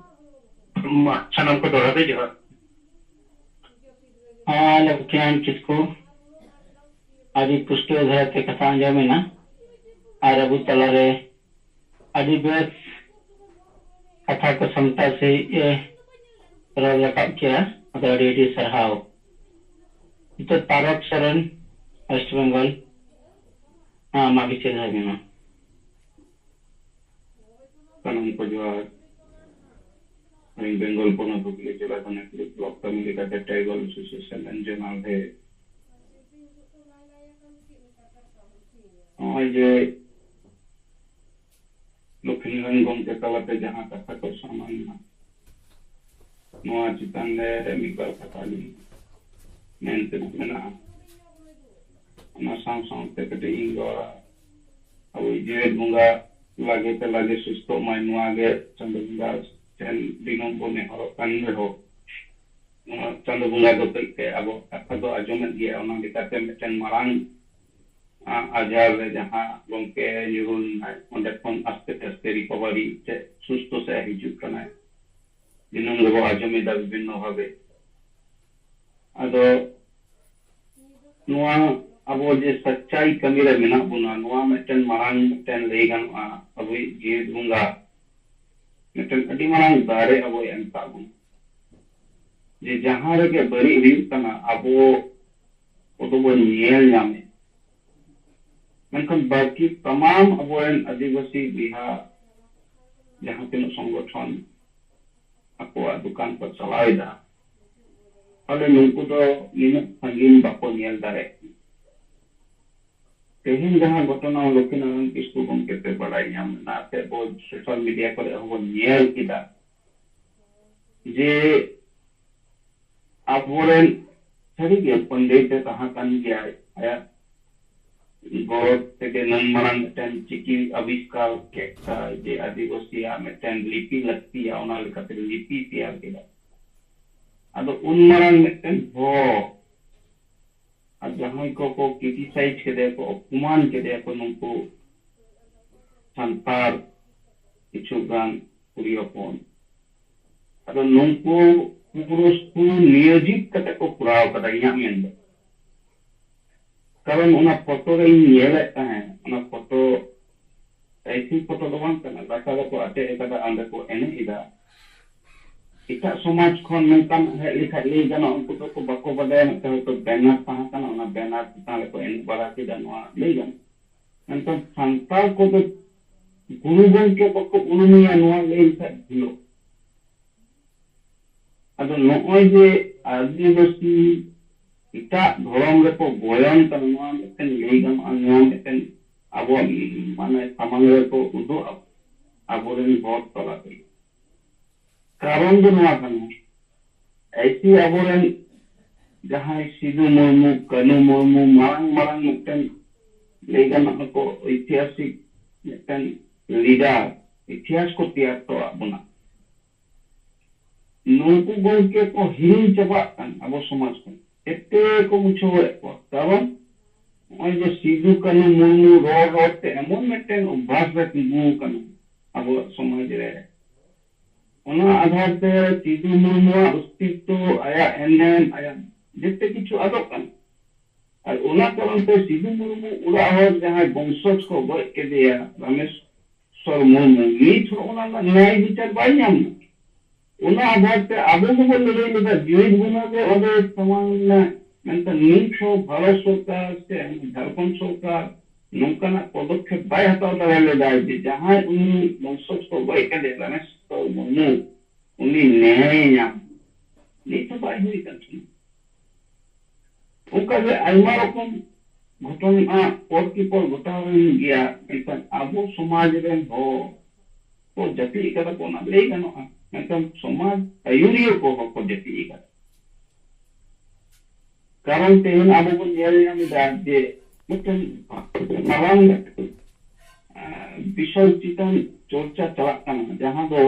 ᱢᱟ, ᱥᱟᱱᱟᱢ ᱠᱚ ᱫᱚᱲᱦᱟ ᱛᱮ ᱡᱚᱦᱟᱨ᱾ ᱦᱮᱸ, ᱞᱚᱠᱠᱷᱤᱱᱟᱨᱟᱭᱚᱱ ᱠᱤᱥᱠᱩ, ᱟᱹᱰᱤ ᱯᱩᱥᱴᱟᱹᱣ ᱫᱷᱟᱨᱟᱛᱮ ᱠᱟᱛᱷᱟ ᱟᱸᱡᱚᱢᱮᱱᱟ᱾ ᱟᱨ ᱟᱵᱚ ᱛᱟᱞᱟᱨᱮ ᱟᱹᱰᱤ ᱵᱮᱥ ᱠᱟᱛᱷᱟ ᱠᱚ ᱥᱟᱢᱴᱟᱣ ᱥᱟᱺᱦᱤᱡ ᱮ ᱨᱚᱲ ᱨᱟᱠᱟᱵ ᱠᱮᱜᱼᱟ᱾ ᱟᱫᱚ ᱟᱹᱰᱤ ᱟᱹᱰᱤ ᱥᱟᱨᱦᱟᱣ᱾ ᱱᱤᱛᱚᱜ ᱯᱟᱨᱚᱠ ᱥᱚᱨᱮᱱ, ᱳᱭᱮᱥᱴ ᱵᱮᱝᱜᱚᱞ᱾ ᱦᱮᱸ, ᱟᱢᱟᱜ ᱵᱤᱪᱟᱹᱨ ᱫᱚᱦᱚᱭ ᱢᱮ ᱢᱟ᱾ ᱥᱟᱱᱟᱢ ᱠᱚ ᱡᱚᱦᱟᱨ᱾ ᱟᱹᱞᱤᱧ ᱵᱮᱝᱜᱚᱞ ᱯᱚᱱᱚᱛ ᱦᱩᱜᱽᱞᱤ ᱡᱮᱞᱟ ᱫᱷᱟᱱᱟᱠᱩᱲᱤ ᱵᱞᱚᱠ ᱠᱟᱹᱢᱤ ᱞᱮᱠᱟᱛᱮ ᱴᱨᱟᱭᱵᱟᱞ ᱮᱥᱳᱥᱤᱭᱮᱥᱚᱱ ᱨᱮᱱ ᱡᱚᱱᱟᱞ ᱦᱮ᱾ ᱱᱚᱜᱼᱚᱭ ᱡᱮ ᱞᱚᱠᱠᱷᱤᱱᱟᱨᱟᱭᱚᱱ ᱜᱚᱢᱠᱮ ᱛᱟᱞᱟᱛᱮ ᱡᱟᱦᱟᱸ ᱠᱟᱛᱷᱟ ᱠᱚ ᱥᱟᱢᱟᱝ ᱮᱱᱟ, ᱱᱚᱣᱟ ᱪᱮᱛᱟᱱ ᱨᱮ ᱢᱤᱫ ᱵᱟᱨ ᱠᱟᱛᱷᱟ ᱞᱤᱧ ᱢᱮᱱ ᱛᱮᱱᱟᱜ ᱢᱮᱱᱟᱜᱼᱟ᱾ ᱚᱱᱟ ᱥᱟᱶ ᱥᱟᱶᱛᱮ ᱠᱟᱹᱴᱤᱡ ᱤᱧ ᱨᱚᱲᱟ᱾ ᱟᱵᱚᱭᱤᱡ ᱡᱮᱣᱮᱫ ᱵᱚᱸᱜᱟ ᱞᱟᱜᱮ ᱛᱮ ᱞᱟᱜᱮ ᱥᱩᱥᱛᱷᱚᱜ ᱢᱟᱭ, ᱱᱚᱣᱟ ᱜᱮ ᱪᱟᱸᱫᱚ ᱵᱚᱸᱜᱟ ᱴᱷᱮᱱ ᱫᱤᱱᱟᱹᱢ ᱵᱚ ᱱᱮᱦᱚᱨᱚᱜ ᱠᱟᱱ ᱨᱮᱦᱚᱸ, ᱱᱚᱣᱟ ᱪᱟᱸᱫᱚ ᱵᱚᱸᱜᱟ ᱫᱚ ᱠᱟᱹᱡ ᱠᱟᱹᱡ ᱟᱵᱚᱣᱟᱜ ᱠᱟᱛᱷᱟ ᱫᱚ ᱟᱸᱡᱚᱢᱮᱫ ᱜᱮᱭᱟ᱾ ᱚᱱᱟ ᱞᱮᱠᱟᱛᱮ ᱢᱤᱫᱴᱮᱱ ᱢᱟᱨᱟᱝ, ᱟ, ᱟᱡᱟᱨ ᱨᱮ ᱡᱟᱦᱟᱸ ᱜᱚᱢᱠᱮ ᱧᱩᱨᱩ ᱞᱮᱱᱟᱭ, ᱚᱸᱰᱮ ᱠᱷᱚᱱ ᱟᱥᱛᱮ ᱟᱥᱛᱮ ᱨᱤᱠᱚᱵᱷᱟᱨᱤ ᱥᱮ ᱥᱩᱥᱛᱷᱚ ᱥᱮᱫ ᱦᱤᱡᱩᱜ ᱠᱟᱱᱟᱭ᱾ ᱫᱤᱱᱟᱹᱢ ᱜᱮᱵᱚ ᱟᱸᱡᱚᱢᱮᱫᱟ ᱵᱤᱵᱷᱤᱱᱱᱚ ᱵᱷᱟᱵᱮ᱾ ᱟᱫᱚ ᱱᱚᱣᱟ ᱟᱵᱚ ᱡᱮ ᱥᱟᱪᱪᱟᱭ ᱠᱟᱹᱢᱤ ᱨᱮ ᱢᱮᱱᱟᱜ ᱵᱚᱱᱟ, ᱱᱚᱣᱟ ᱢᱤᱫᱴᱮᱱ ᱢᱟᱨᱟᱝ ᱢᱤᱫᱴᱮᱱ ᱞᱟᱹᱭ ᱜᱟᱱᱚᱜᱼᱟ, ᱟᱵᱚᱭᱤᱡ ᱡᱤᱣᱮᱫ ᱵᱚᱸᱜᱟ ᱢᱤᱫᱴᱮᱱ ᱟᱹᱰᱤ ᱢᱟᱨᱟᱝ ᱫᱟᱨᱮ ᱟᱵᱚᱭ ᱮᱢ ᱠᱟᱜ ᱵᱚᱱᱟ᱾ ᱡᱮ ᱡᱟᱦᱟᱸ ᱨᱮᱜᱮ ᱵᱟᱹᱲᱤᱡ ᱦᱩᱭᱩᱜ ᱠᱟᱱᱟ, ᱟᱵᱚ ᱠᱚᱫᱚ ᱵᱚᱱ ᱧᱮᱞ ᱧᱟᱢᱮᱫ, ᱢᱮᱱᱠᱷᱟᱱ ᱵᱟᱹᱠᱤ ᱛᱟᱢᱟᱢ ᱟᱵᱚᱨᱮᱱ ᱟᱹᱫᱤᱵᱟᱹᱥᱤ ᱵᱚᱭᱦᱟ ᱡᱟᱦᱟᱸ ᱛᱤᱱᱟᱹᱜ ᱥᱚᱝᱜᱚᱴᱷᱚᱱ ᱟᱠᱚᱣᱟᱜ ᱫᱚᱠᱟᱱ ᱠᱚ ᱪᱟᱞᱟᱣ ᱮᱫᱟ, ᱛᱟᱦᱞᱮ ᱱᱩᱠᱩ ᱫᱚ ᱱᱤᱱᱟᱹᱜ ᱥᱟᱺᱜᱤᱧ ᱵᱟᱠᱚ ᱧᱮᱞ ᱫᱟᱲᱮᱭᱟᱜ ᱠᱟᱱᱟ᱾ ᱛᱮᱦᱮᱧ ᱡᱟᱦᱟᱸ ᱜᱷᱚᱴᱚᱱᱟ ᱞᱚᱠᱠᱷᱤᱱᱟᱨᱟᱭᱚᱱ ᱠᱤᱥᱠᱩ ᱜᱚᱢᱠᱮ ᱯᱮ ᱵᱟᱲᱟᱭ ᱧᱟᱢ ᱮᱫᱟ, ᱥᱮ ᱟᱵᱚ social media ᱠᱚᱨᱮ ᱦᱚᱸᱵᱚᱱ ᱧᱮᱞ ᱠᱮᱫᱟ, ᱡᱮ ᱟᱵᱚᱨᱮᱱ ᱥᱟᱹᱨᱤᱜᱮ ᱯᱚᱱᱰᱤᱛ ᱮ ᱛᱟᱦᱮᱸ ᱠᱟᱱ ᱜᱮᱭᱟᱭ, ᱟᱭᱟᱜ ᱜᱚᱨᱚᱡᱽ ᱛᱮᱜᱮ ᱱᱩᱱ ᱢᱟᱨᱟᱝ ᱢᱤᱫᱴᱮᱱ ᱪᱤᱠᱤ ᱟᱵᱤᱥᱠᱟᱨ ᱠᱮᱫ ᱛᱟᱭ, ᱡᱮ ᱟᱹᱫᱤᱵᱟᱹᱥᱤᱭᱟᱜ ᱢᱤᱫᱴᱮᱱ ᱞᱤᱯᱤ ᱞᱟᱹᱠᱛᱤᱭᱟ, ᱚᱱᱟ ᱞᱮᱠᱟᱛᱮ ᱞᱤᱯᱤ ᱛᱮᱭᱟᱨ ᱠᱮᱫᱟ᱾ ᱟᱫᱚ ᱩᱱ ᱢᱟᱨᱟᱝ ᱢᱤᱫᱴᱮᱱ ᱦᱚᱲ, ᱟᱨ ᱡᱟᱦᱟᱸᱭ ᱠᱚᱠᱚ criticize ᱠᱮᱫᱮᱭᱟ, ᱠᱚ ᱚᱯᱚᱢᱟᱱ ᱠᱮᱫᱮᱭᱟ ᱠᱚ ᱱᱩᱠᱩ ᱥᱟᱱᱛᱟᱲ ᱠᱤᱪᱷᱩ ᱜᱟᱱ ᱠᱩᱲᱤ ᱦᱚᱯᱚᱱ, ᱟᱫᱚ ᱱᱩᱠᱩ ᱯᱩᱨᱟᱹ ᱥᱩᱱᱤᱭᱳᱡᱤᱛ ᱠᱟᱛᱮ ᱠᱚ ᱠᱚᱨᱟᱣ ᱠᱟᱫᱟ, ᱤᱧᱟᱹᱜ ᱢᱮᱱ ᱫᱚ᱾ ᱠᱟᱨᱚᱱ ᱚᱱᱟ ᱯᱷᱳᱴᱳ ᱨᱮᱧ ᱧᱮᱞᱮᱫ ᱛᱟᱦᱮᱸᱫ, ᱚᱱᱟ ᱯᱷᱳᱴᱳ ᱮᱭᱥᱤ ᱯᱷᱳᱴᱳ ᱫᱚ ᱵᱟᱝ ᱠᱟᱱᱟ, ᱨᱟᱪᱟ ᱨᱮᱠᱚ ᱟᱴᱮᱫ ᱟᱠᱟᱫᱟ, ᱚᱸᱰᱮ ᱠᱚ ᱮᱱᱮᱡ ᱮᱫᱟ᱾ ᱮᱴᱟᱜ ᱥᱚᱢᱟᱡᱽ ᱠᱷᱚᱱ ᱱᱚᱝᱠᱟᱱᱟᱜ ᱦᱮᱡ ᱞᱮᱠᱷᱟᱡ ᱞᱟᱹᱭ ᱜᱟᱱᱚᱜᱼᱟ, ᱩᱱᱠᱩ ᱫᱚᱠᱚ ᱵᱟᱠᱚ ᱵᱟᱰᱟᱭᱟ, ᱢᱤᱫᱴᱮᱱ ᱦᱚᱭᱛᱳ banner ᱛᱟᱦᱮᱸ ᱠᱟᱱᱟ, ᱚᱱᱟ banner ᱪᱮᱛᱟᱱ ᱨᱮᱠᱚ ᱮᱱᱮᱡ ᱵᱟᱲᱟ ᱠᱮᱫᱟ, ᱱᱚᱣᱟ ᱞᱟᱹᱭ ᱜᱟᱱᱚᱜᱼᱟ᱾ ᱢᱮᱱᱠᱷᱟᱱ ᱥᱟᱱᱛᱟᱲ ᱠᱚᱫᱚ ᱜᱩᱨᱩ ᱜᱚᱢᱠᱮ ᱵᱟᱠᱚ ᱩᱨᱩᱢᱮᱭᱟ, ᱱᱚᱣᱟ ᱞᱟᱹᱭ ᱞᱮᱠᱷᱟᱡ ᱵᱷᱩᱞᱚᱜ᱾ ᱟᱫᱚ ᱱᱚᱜᱼᱚᱭ ᱡᱮ ᱟᱹᱫᱤᱵᱟᱹᱥᱤ ᱮᱴᱟᱜ ᱫᱷᱚᱨᱚᱢ ᱨᱮᱠᱚ ᱜᱚᱭᱚᱱ ᱠᱟᱱᱟ, ᱱᱚᱣᱟ ᱢᱤᱫᱴᱮᱱ ᱞᱟᱹᱭ ᱜᱟᱱᱚᱜᱼᱟ, ᱱᱚᱣᱟ ᱢᱤᱫᱴᱮᱱ ᱟᱵᱚᱣᱟᱜ, ᱢᱟᱱᱮ, ᱥᱟᱢᱟᱝ ᱨᱮᱠᱚ ᱩᱫᱩᱜ ᱟᱵᱚ, ᱟᱵᱚᱨᱮᱱ ᱦᱚᱲ ᱛᱟᱞᱟ ᱛᱮᱜᱮ᱾ ᱠᱟᱨᱚᱱ ᱫᱚ ᱱᱚᱣᱟ ᱠᱟᱱᱟ, ᱮᱭᱥᱮ ᱟᱵᱚᱨᱮᱱ ᱡᱟᱦᱟᱸᱭ ᱥᱤᱫᱩ ᱢᱩᱨᱢᱩ, ᱠᱟᱹᱱᱩ ᱢᱩᱨᱢᱩ, ᱢᱟᱨᱟᱝ ᱢᱟᱨᱟᱝ ᱢᱤᱫᱴᱮᱱ ᱞᱟᱹᱭ ᱜᱟᱱᱚᱜᱼᱟ ᱠᱚ ᱳᱭᱛᱤᱦᱟᱥᱤᱠ ᱢᱤᱫᱴᱮᱱ leader, ᱤᱛᱤᱦᱟᱥ ᱠᱚ ᱛᱮᱭᱟᱨ ᱦᱚᱴᱚᱣᱟᱜ ᱵᱚᱱᱟ᱾ ᱱᱩᱠᱩ ᱜᱚᱢᱠᱮ ᱠᱚ ᱦᱤᱲᱤᱧ ᱪᱟᱵᱟᱜ ᱠᱟᱱ ᱟᱵᱚ ᱥᱚᱢᱟᱡᱽ ᱠᱷᱚᱱ᱾ ᱮᱛᱮ ᱠᱚ ᱢᱩᱪᱷᱟᱹᱣᱮᱫ ᱠᱚᱣᱟ᱾ ᱠᱟᱨᱚᱱ ᱱᱚᱜᱼᱚᱭ ᱡᱮ ᱥᱤᱫᱩ ᱠᱟᱹᱱᱩ ᱢᱩᱨᱢᱩ ᱨᱚᱲ ᱨᱚᱲ ᱛᱮ ᱮᱢᱚᱱ ᱢᱤᱫᱴᱮᱱ ᱚᱵᱷᱟᱥ ᱨᱮ ᱛᱤᱸᱜᱩ ᱟᱠᱟᱱᱟ ᱟᱵᱚᱣᱟᱜ ᱥᱚᱢᱟᱡᱽ ᱨᱮ, ᱚᱱᱟ ᱟᱫᱷᱟᱨ ᱛᱮ ᱥᱤᱫᱩ ᱢᱩᱨᱢᱩᱣᱟᱜ ᱚᱥᱛᱤᱛᱛᱚ, ᱟᱭᱟᱜ ᱮᱱᱮᱢ, ᱟᱭᱟᱜ ᱡᱮᱛᱮ ᱠᱤᱪᱷᱩ ᱟᱫᱚᱜ ᱠᱟᱱᱟ᱾ ᱟᱨ ᱚᱱᱟ ᱠᱟᱨᱚᱱ ᱛᱮ ᱥᱤᱫᱩ ᱢᱩᱨᱢᱩ ᱚᱲᱟᱜ ᱦᱚᱲ ᱡᱟᱦᱟᱸᱭ ᱵᱚᱝᱥᱚᱡᱽ ᱠᱚ ᱜᱚᱡ ᱠᱮᱫᱮᱭᱟ, ᱨᱟᱢᱮᱥ ᱥᱚᱨ ᱢᱩᱨᱢᱩ, ᱱᱤᱛ ᱦᱚᱸ ᱚᱱᱟ ᱨᱮᱱᱟᱜ ᱱᱮᱭᱟᱭ ᱵᱤᱪᱟᱨ ᱵᱟᱭ ᱧᱟᱢ ᱮᱫᱟ᱾ ᱚᱱᱟ ᱟᱫᱷᱟᱨ ᱛᱮ ᱟᱵᱚ ᱦᱚᱸᱵᱚᱱ ᱞᱟᱹᱲᱦᱟᱹᱭ ᱞᱮᱫᱟ, ᱡᱤᱣᱤᱫ ᱵᱩᱱᱟᱹ ᱨᱮ ᱚᱸᱰᱮ ᱥᱟᱢᱟᱝ ᱞᱮᱱᱟ, ᱢᱮᱱᱠᱷᱟᱱ ᱱᱤᱛ ᱦᱚᱸ ᱵᱷᱟᱨᱚᱛ ᱥᱚᱨᱠᱟᱨ ᱥᱮ ᱡᱷᱟᱲᱠᱷᱚᱸᱰ ᱥᱚᱨᱠᱟᱨ ᱱᱚᱝᱠᱟᱱᱟᱜ ᱯᱚᱫᱚᱠᱷᱮᱯ ᱵᱟᱭ ᱦᱟᱛᱟᱣ ᱫᱟᱲᱮ ᱞᱮᱫᱟ ᱡᱮ ᱡᱟᱦᱟᱸᱭ ᱩᱱᱤ ᱵᱚᱝᱥᱚᱡᱽ ᱠᱚ ᱜᱚᱡ ᱠᱟᱫᱮᱭᱟ ᱨᱟᱢᱮᱥ ᱥᱚᱨ ᱢᱩᱨᱢᱩ, ᱩᱱᱤ ᱱᱮᱭᱟᱭᱮ ᱧᱟᱢ᱾ ᱱᱤᱛ ᱦᱚᱸ ᱵᱟᱭ ᱦᱩᱭ ᱠᱟᱱ ᱛᱟᱦᱮᱸᱱᱟ᱾ ᱚᱱᱠᱟᱜᱮ ᱟᱭᱢᱟ ᱨᱚᱠᱚᱢ ᱜᱷᱚᱴᱚᱱᱟ ᱯᱚᱨ ᱠᱤ ᱯᱚᱨ ᱜᱷᱚᱴᱟᱣ ᱮᱱ ᱜᱮᱭᱟ, ᱢᱮᱱᱠᱷᱟᱱ ᱟᱵᱚ ᱥᱚᱢᱟᱡᱽ ᱨᱮᱱ ᱦᱚᱲ ᱠᱚ ᱡᱟᱹᱯᱤᱫ ᱟᱠᱟᱫᱟ ᱠᱚ, ᱚᱱᱟ ᱞᱟᱹᱭ ᱜᱟᱱᱚᱜᱼᱟ, ᱢᱮᱱᱠᱷᱟᱱ ᱥᱚᱢᱟᱡᱽ ᱟᱹᱭᱩᱨᱤᱭᱟᱹ ᱠᱚᱦᱚᱸ ᱠᱚ ᱡᱟᱹᱯᱤᱫ ᱟᱠᱟᱫᱟ᱾ ᱠᱟᱨᱚᱱ ᱛᱮᱦᱮᱧ ᱟᱵᱚ ᱵᱚᱱ ᱧᱮᱞ ᱧᱟᱢ ᱮᱫᱟ ᱡᱮ ᱢᱤᱫᱴᱮᱱ ᱢᱟᱨᱟᱝ, ᱟᱸ, ᱵᱤᱥᱚᱭ ᱪᱮᱛᱟᱱ ᱪᱚᱨᱪᱟ ᱪᱟᱞᱟᱜ ᱠᱟᱱᱟ, ᱡᱟᱦᱟᱸ ᱫᱚ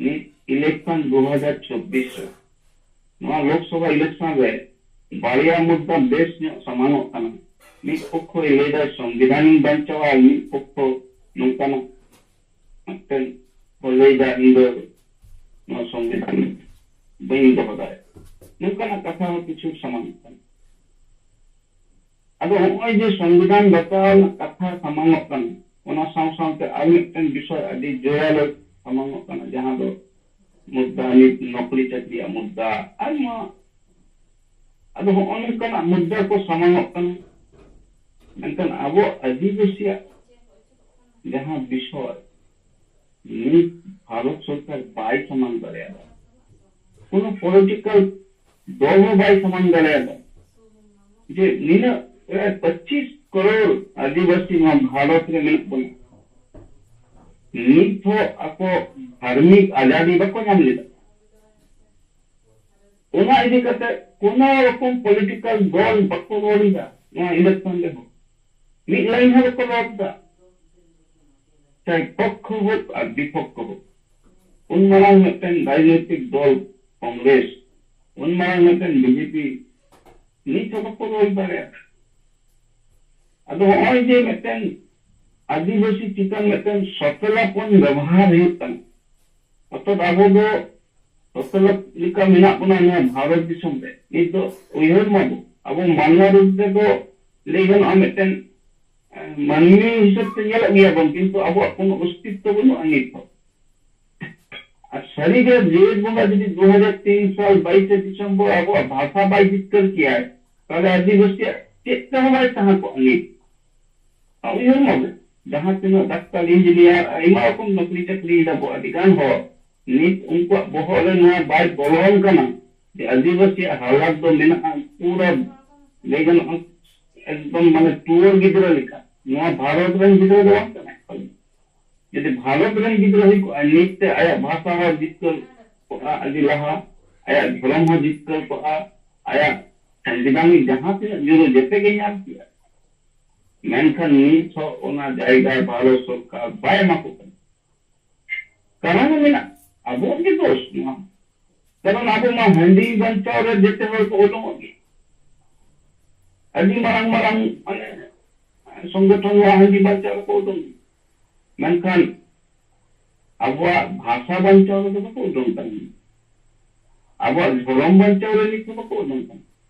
ᱱᱤᱛ election ᱫᱩ ᱦᱟᱡᱟᱨ ᱪᱚᱵᱵᱤᱥ ᱨᱮ, ᱱᱚᱣᱟ ᱞᱳᱠᱥᱚᱵᱷᱟ election ᱨᱮ ᱵᱟᱨᱭᱟ ᱢᱩᱫᱽᱫᱟ ᱵᱮᱥ ᱧᱚᱜ ᱥᱟᱢᱟᱝᱚᱜ ᱠᱟᱱᱟ᱾ ᱢᱤᱫ ᱯᱚᱠᱷᱚᱭ ᱞᱟᱹᱭ ᱫᱟᱭ ᱥᱚᱝᱵᱤᱫᱷᱟᱱᱤᱧ ᱵᱟᱧᱪᱟᱣᱟ, ᱟᱨ ᱢᱤᱫ ᱯᱚᱠᱷᱚ ᱱᱚᱝᱠᱟᱱᱟᱜ ᱢᱤᱫᱴᱮᱱ ᱠᱚ ᱞᱟᱹᱭ ᱫᱟ ᱤᱧ ᱫᱚ ᱱᱚᱣᱟ ᱥᱚᱝᱵᱤᱫᱷᱟᱱ ᱵᱟᱹᱧ ᱫᱚᱦᱚ ᱫᱟᱲᱮᱭᱟᱜᱼᱟ᱾ ᱱᱚᱝᱠᱟᱱᱟᱜ ᱠᱟᱛᱷᱟ ᱦᱚᱸ ᱠᱤᱪᱷᱩ ᱥᱟᱢᱟᱝᱚᱜ ᱠᱟᱱᱟ᱾ ᱟᱫᱚ ᱦᱚᱸᱜᱼᱚᱭ ᱡᱮ ᱥᱚᱝᱵᱤᱫᱷᱟᱱ ᱵᱟᱧᱪᱟᱣ ᱨᱮᱱᱟᱜ ᱠᱟᱛᱷᱟ ᱥᱟᱢᱟᱝᱚᱜ ᱠᱟᱱᱟ, ᱚᱱᱟ ᱥᱟᱶ ᱥᱟᱶᱛᱮ ᱟᱨ ᱢᱤᱫᱴᱮᱱ ᱵᱤᱥᱚᱭ ᱟᱹᱰᱤ ᱡᱳᱨᱟᱞᱳ ᱥᱟᱢᱟᱝᱚᱜ ᱠᱟᱱᱟ, ᱡᱟᱦᱟᱸ ᱫᱚ ᱢᱩᱫᱽᱫᱟ, ᱱᱤᱛ ᱱᱚᱠᱨᱤ ᱪᱟᱹᱠᱨᱤᱭᱟᱜ ᱢᱩᱫᱽᱫᱟ, ᱟᱨ ᱱᱚᱣᱟ, ᱟᱫᱚ ᱦᱚᱸᱜᱼᱚ ᱱᱚᱝᱠᱟᱱᱟᱜ ᱢᱩᱫᱽᱫᱟ ᱠᱚ ᱥᱟᱢᱟᱝᱚᱜ ᱠᱟᱱᱟ᱾ ᱢᱮᱱᱠᱷᱟᱱ ᱟᱵᱚ ᱟᱹᱫᱤᱵᱟᱹᱥᱤᱭᱟᱜ ᱡᱟᱦᱟᱸ ᱵᱤᱥᱚᱭ, ᱱᱤᱛ ᱵᱷᱟᱨᱚᱛ ᱥᱚᱨᱠᱟᱨ ᱵᱟᱭ ᱥᱟᱢᱟᱝ ᱫᱟᱲᱮᱭᱟᱫᱟ, ᱠᱳᱱᱳ ᱯᱚᱞᱤᱴᱤᱠᱟᱞ ᱫᱚᱞ ᱦᱚᱸ ᱵᱟᱭ ᱥᱟᱢᱟᱝ ᱫᱟᱲᱮᱭᱟᱫᱟ ᱡᱮ ᱱᱤᱱᱟᱹᱜ ᱯᱨᱟᱭ ᱯᱚᱸᱪᱤᱥ ᱠᱨᱳᱲ ᱟᱹᱫᱤᱵᱟᱹᱥᱤ ᱱᱚᱣᱟ ᱵᱷᱟᱨᱚᱛ ᱨᱮ ᱢᱮᱱᱟᱜ ᱵᱚᱱᱟ, ᱱᱤᱛ ᱦᱚᱸ ᱟᱠᱚ ᱫᱷᱟᱨᱢᱤᱠ ᱟᱡᱟᱫᱤ ᱵᱟᱠᱚ ᱧᱟᱢ ᱞᱮᱫᱟ᱾ ᱚᱱᱟ ᱤᱫᱤ ᱠᱟᱛᱮ ᱠᱳᱱᱳ ᱨᱚᱠᱚᱢ ᱯᱚᱞᱤᱴᱤᱠᱟᱞ ᱫᱚᱞ ᱵᱟᱠᱚ ᱨᱚᱲ ᱮᱫᱟ ᱱᱚᱣᱟ ᱤᱞᱮᱠᱥᱚᱱ ᱨᱮᱦᱚᱸ᱾ ᱢᱤᱫ ᱞᱟᱭᱤᱱ ᱦᱚᱸ ᱵᱟᱠᱚ ᱨᱚᱲ ᱮᱫᱟ, ᱪᱟᱦᱮ ᱯᱚᱠᱠᱷᱚ ᱦᱳᱠ ᱟᱨ ᱵᱤᱯᱚᱠᱠᱷᱚ ᱦᱳᱠ᱾ ᱩᱱ ᱢᱟᱨᱟᱝ ᱢᱤᱫᱴᱮᱱ ᱨᱟᱡᱽᱱᱳᱭᱛᱤᱠ ᱫᱚᱞ ᱠᱚᱝᱜᱨᱮᱥ, ᱩᱱ ᱢᱟᱨᱟᱝ ᱢᱤᱫᱴᱮᱱ ᱵᱤᱡᱮᱯᱤ ᱱᱤᱛ ᱦᱚᱸ ᱵᱟᱠᱚ ᱨᱚᱲ ᱫᱟᱲᱮᱭᱟᱜ ᱠᱟᱱᱟ᱾ ᱟᱫᱚ ᱦᱚᱸᱜᱼᱚᱭ ᱡᱮ ᱢᱤᱫᱴᱮᱱ ᱟᱹᱫᱤᱵᱟᱹᱥᱤ ᱪᱮᱛᱟᱱ ᱢᱤᱫᱴᱮᱱ ᱥᱚᱛᱮᱞᱟᱯᱚᱱ ᱵᱮᱵᱚᱦᱟᱨ ᱦᱩᱭᱩᱜ ᱠᱟᱱᱟ, ᱚᱨᱛᱷᱟᱛ ᱟᱵᱚ ᱫᱚ ᱥᱚᱛᱮᱞᱟᱯ ᱞᱮᱠᱟ ᱢᱮᱱᱟᱜ ᱵᱚᱱᱟ ᱱᱚᱣᱟ ᱵᱷᱟᱨᱚᱛ ᱫᱤᱥᱚᱢ ᱨᱮ᱾ ᱱᱤᱛ ᱫᱚ ᱩᱭᱦᱟᱹᱨ ᱢᱟᱵᱚ, ᱟᱵᱚ ᱢᱟᱱᱣᱟ ᱨᱩᱯ ᱨᱮᱫᱚ ᱞᱟᱹᱭ ᱜᱟᱱᱚᱜᱼᱟ ᱢᱤᱫᱴᱮᱱ, ᱮ, ᱢᱟᱹᱱᱢᱤ ᱦᱤᱥᱟᱹᱵ ᱛᱮ ᱧᱮᱞᱚᱜ ᱜᱮᱭᱟ ᱵᱚᱱ, ᱠᱤᱱᱛᱩ ᱟᱵᱚᱣᱟᱜ ᱠᱳᱱᱳ ᱚᱥᱛᱤᱛᱛᱚ ᱵᱟᱹᱱᱩᱜᱼᱟ ᱱᱤᱛ ᱦᱚᱸ᱾ ᱟᱨ ᱥᱟᱹᱨᱤᱜᱮ ᱡᱮᱜᱮᱛ ᱵᱚᱸᱜᱟ ᱡᱩᱫᱤ ᱫᱩ ᱦᱟᱡᱟᱨ ᱛᱤᱱ ᱥᱟᱞ ᱵᱟᱭᱤᱥᱮ ᱰᱤᱥᱮᱢᱵᱚᱨ ᱟᱵᱚᱣᱟᱜ ᱵᱷᱟᱥᱟ ᱵᱟᱭ ᱡᱤᱛᱠᱟᱹᱨ ᱠᱮᱭᱟᱭ, ᱛᱟᱦᱞᱮ ᱟᱹᱫᱤᱵᱟᱹᱥᱤᱭᱟᱜ ᱪᱮᱫ ᱛᱮᱦᱚᱸ ᱵᱟᱭ ᱛᱟᱦᱮᱸ ᱠᱚᱜᱼᱟ ᱱᱤᱛ᱾ ᱟᱨ ᱩᱭᱦᱟᱹᱨ ᱢᱟᱵᱚ, ᱡᱟᱦᱟᱸ ᱛᱤᱱᱟᱹᱜ ᱰᱟᱠᱛᱟᱨ, ᱤᱧᱡᱤᱱᱤᱭᱟᱨ, ᱟᱭᱢᱟ ᱨᱚᱠᱚᱢ ᱱᱚᱠᱨᱤ ᱪᱟᱹᱠᱨᱤᱭ ᱫᱟᱵᱚ ᱟᱹᱰᱤ ᱜᱟᱱ ᱦᱚᱲ, ᱱᱤᱛ ᱩᱱᱠᱩᱣᱟᱜ ᱵᱚᱦᱚᱜ ᱨᱮ ᱱᱚᱣᱟ ᱵᱟᱭ ᱵᱚᱞᱚᱱ ᱠᱟᱱᱟ ᱡᱮ ᱟᱹᱫᱤᱵᱟᱹᱥᱤᱭᱟᱜ ᱦᱟᱞᱟᱛ ᱫᱚ ᱢᱮᱱᱟᱜᱼᱟ, ᱯᱩᱨᱟᱹ ᱞᱟᱹᱭ ᱜᱟᱱᱚᱜᱼᱟ ᱮᱠᱫᱚᱢ ᱢᱟᱱᱮ ᱴᱩᱣᱟᱹᱨ ᱜᱤᱫᱽᱨᱟᱹ ᱞᱮᱠᱟ᱾ ᱱᱚᱣᱟ ᱵᱷᱟᱨᱚᱛ ᱨᱮᱱ ᱜᱤᱫᱽᱨᱟᱹ ᱫᱚ ᱵᱟᱝ ᱠᱟᱱᱟᱭ᱾ ᱡᱩᱫᱤ ᱵᱷᱟᱨᱚᱛ ᱨᱮᱱ ᱜᱤᱫᱽᱨᱟᱹ ᱦᱩᱭ ᱠᱚᱜᱼᱟ, ᱱᱤᱛ ᱛᱮ ᱟᱭᱟᱜ ᱵᱷᱟᱥᱟ ᱦᱚᱸ ᱡᱤᱛᱠᱟᱹᱨ ᱠᱚᱜᱼᱟ ᱟᱹᱰᱤ ᱞᱟᱦᱟ, ᱟᱭᱟᱜ ᱫᱷᱚᱨᱚᱢ ᱦᱚᱸ ᱡᱤᱛᱠᱟᱹᱨ ᱠᱚᱜᱼᱟ, ᱟᱭᱟᱜ ᱥᱚᱝᱵᱤᱫᱷᱟᱱᱤᱠ ᱡᱟᱦᱟᱸ ᱛᱤᱱᱟᱹᱜ ᱡᱩᱫᱤ ᱡᱮᱛᱮ ᱜᱮ ᱧᱟᱢ ᱠᱮᱜᱼᱟ᱾ ᱢᱮᱱᱠᱷᱟᱱ ᱱᱤᱛ ᱦᱚᱸ ᱚᱱᱟ ᱡᱟᱭᱜᱟ ᱵᱷᱟᱨᱚᱛ ᱥᱚᱨᱠᱟᱨ ᱵᱟᱭ ᱮᱢᱟ ᱠᱚ ᱠᱟᱱᱟ᱾ ᱠᱟᱨᱚᱱ ᱦᱚᱸ ᱢᱮᱱᱟᱜᱼᱟ, ᱟᱵᱚᱣᱟᱜ ᱜᱮ ᱫᱳᱥ ᱱᱚᱣᱟ᱾ ᱠᱟᱨᱚᱱ ᱟᱵᱚ ᱢᱟ ᱦᱟᱺᱰᱤ ᱵᱟᱧᱪᱟᱣ ᱨᱮ ᱡᱮᱛᱮ ᱦᱚᱲ ᱠᱚ ᱩᱰᱩᱝᱚᱜ ᱜᱮ᱾ ᱟᱹᱰᱤ ᱢᱟᱨᱟᱝ ᱢᱟᱨᱟᱝ ᱢᱟᱱᱮ ᱥᱚᱝᱜᱚᱴᱷᱚᱱ ᱱᱚᱣᱟ ᱦᱟᱺᱰᱤ ᱵᱟᱧᱪᱟᱣ ᱨᱮᱠᱚ ᱩᱰᱩᱝ ᱜᱮ᱾ ᱢᱮᱱᱠᱷᱟᱱ ᱟᱵᱚᱣᱟᱜ ᱵᱷᱟᱥᱟ ᱵᱟᱧᱪᱟᱣ ᱨᱮᱫᱚ ᱵᱟᱠᱚ ᱩᱰᱩᱝ ᱠᱟᱱᱟ᱾ ᱟᱵᱚᱣᱟᱜ ᱫᱷᱚᱨᱚᱢ ᱵᱟᱧᱪᱟᱣ ᱨᱮ ᱱᱤᱛ ᱦᱚᱸ ᱵᱟᱠᱚ ᱩᱰᱩᱝ ᱠᱟᱱᱟ᱾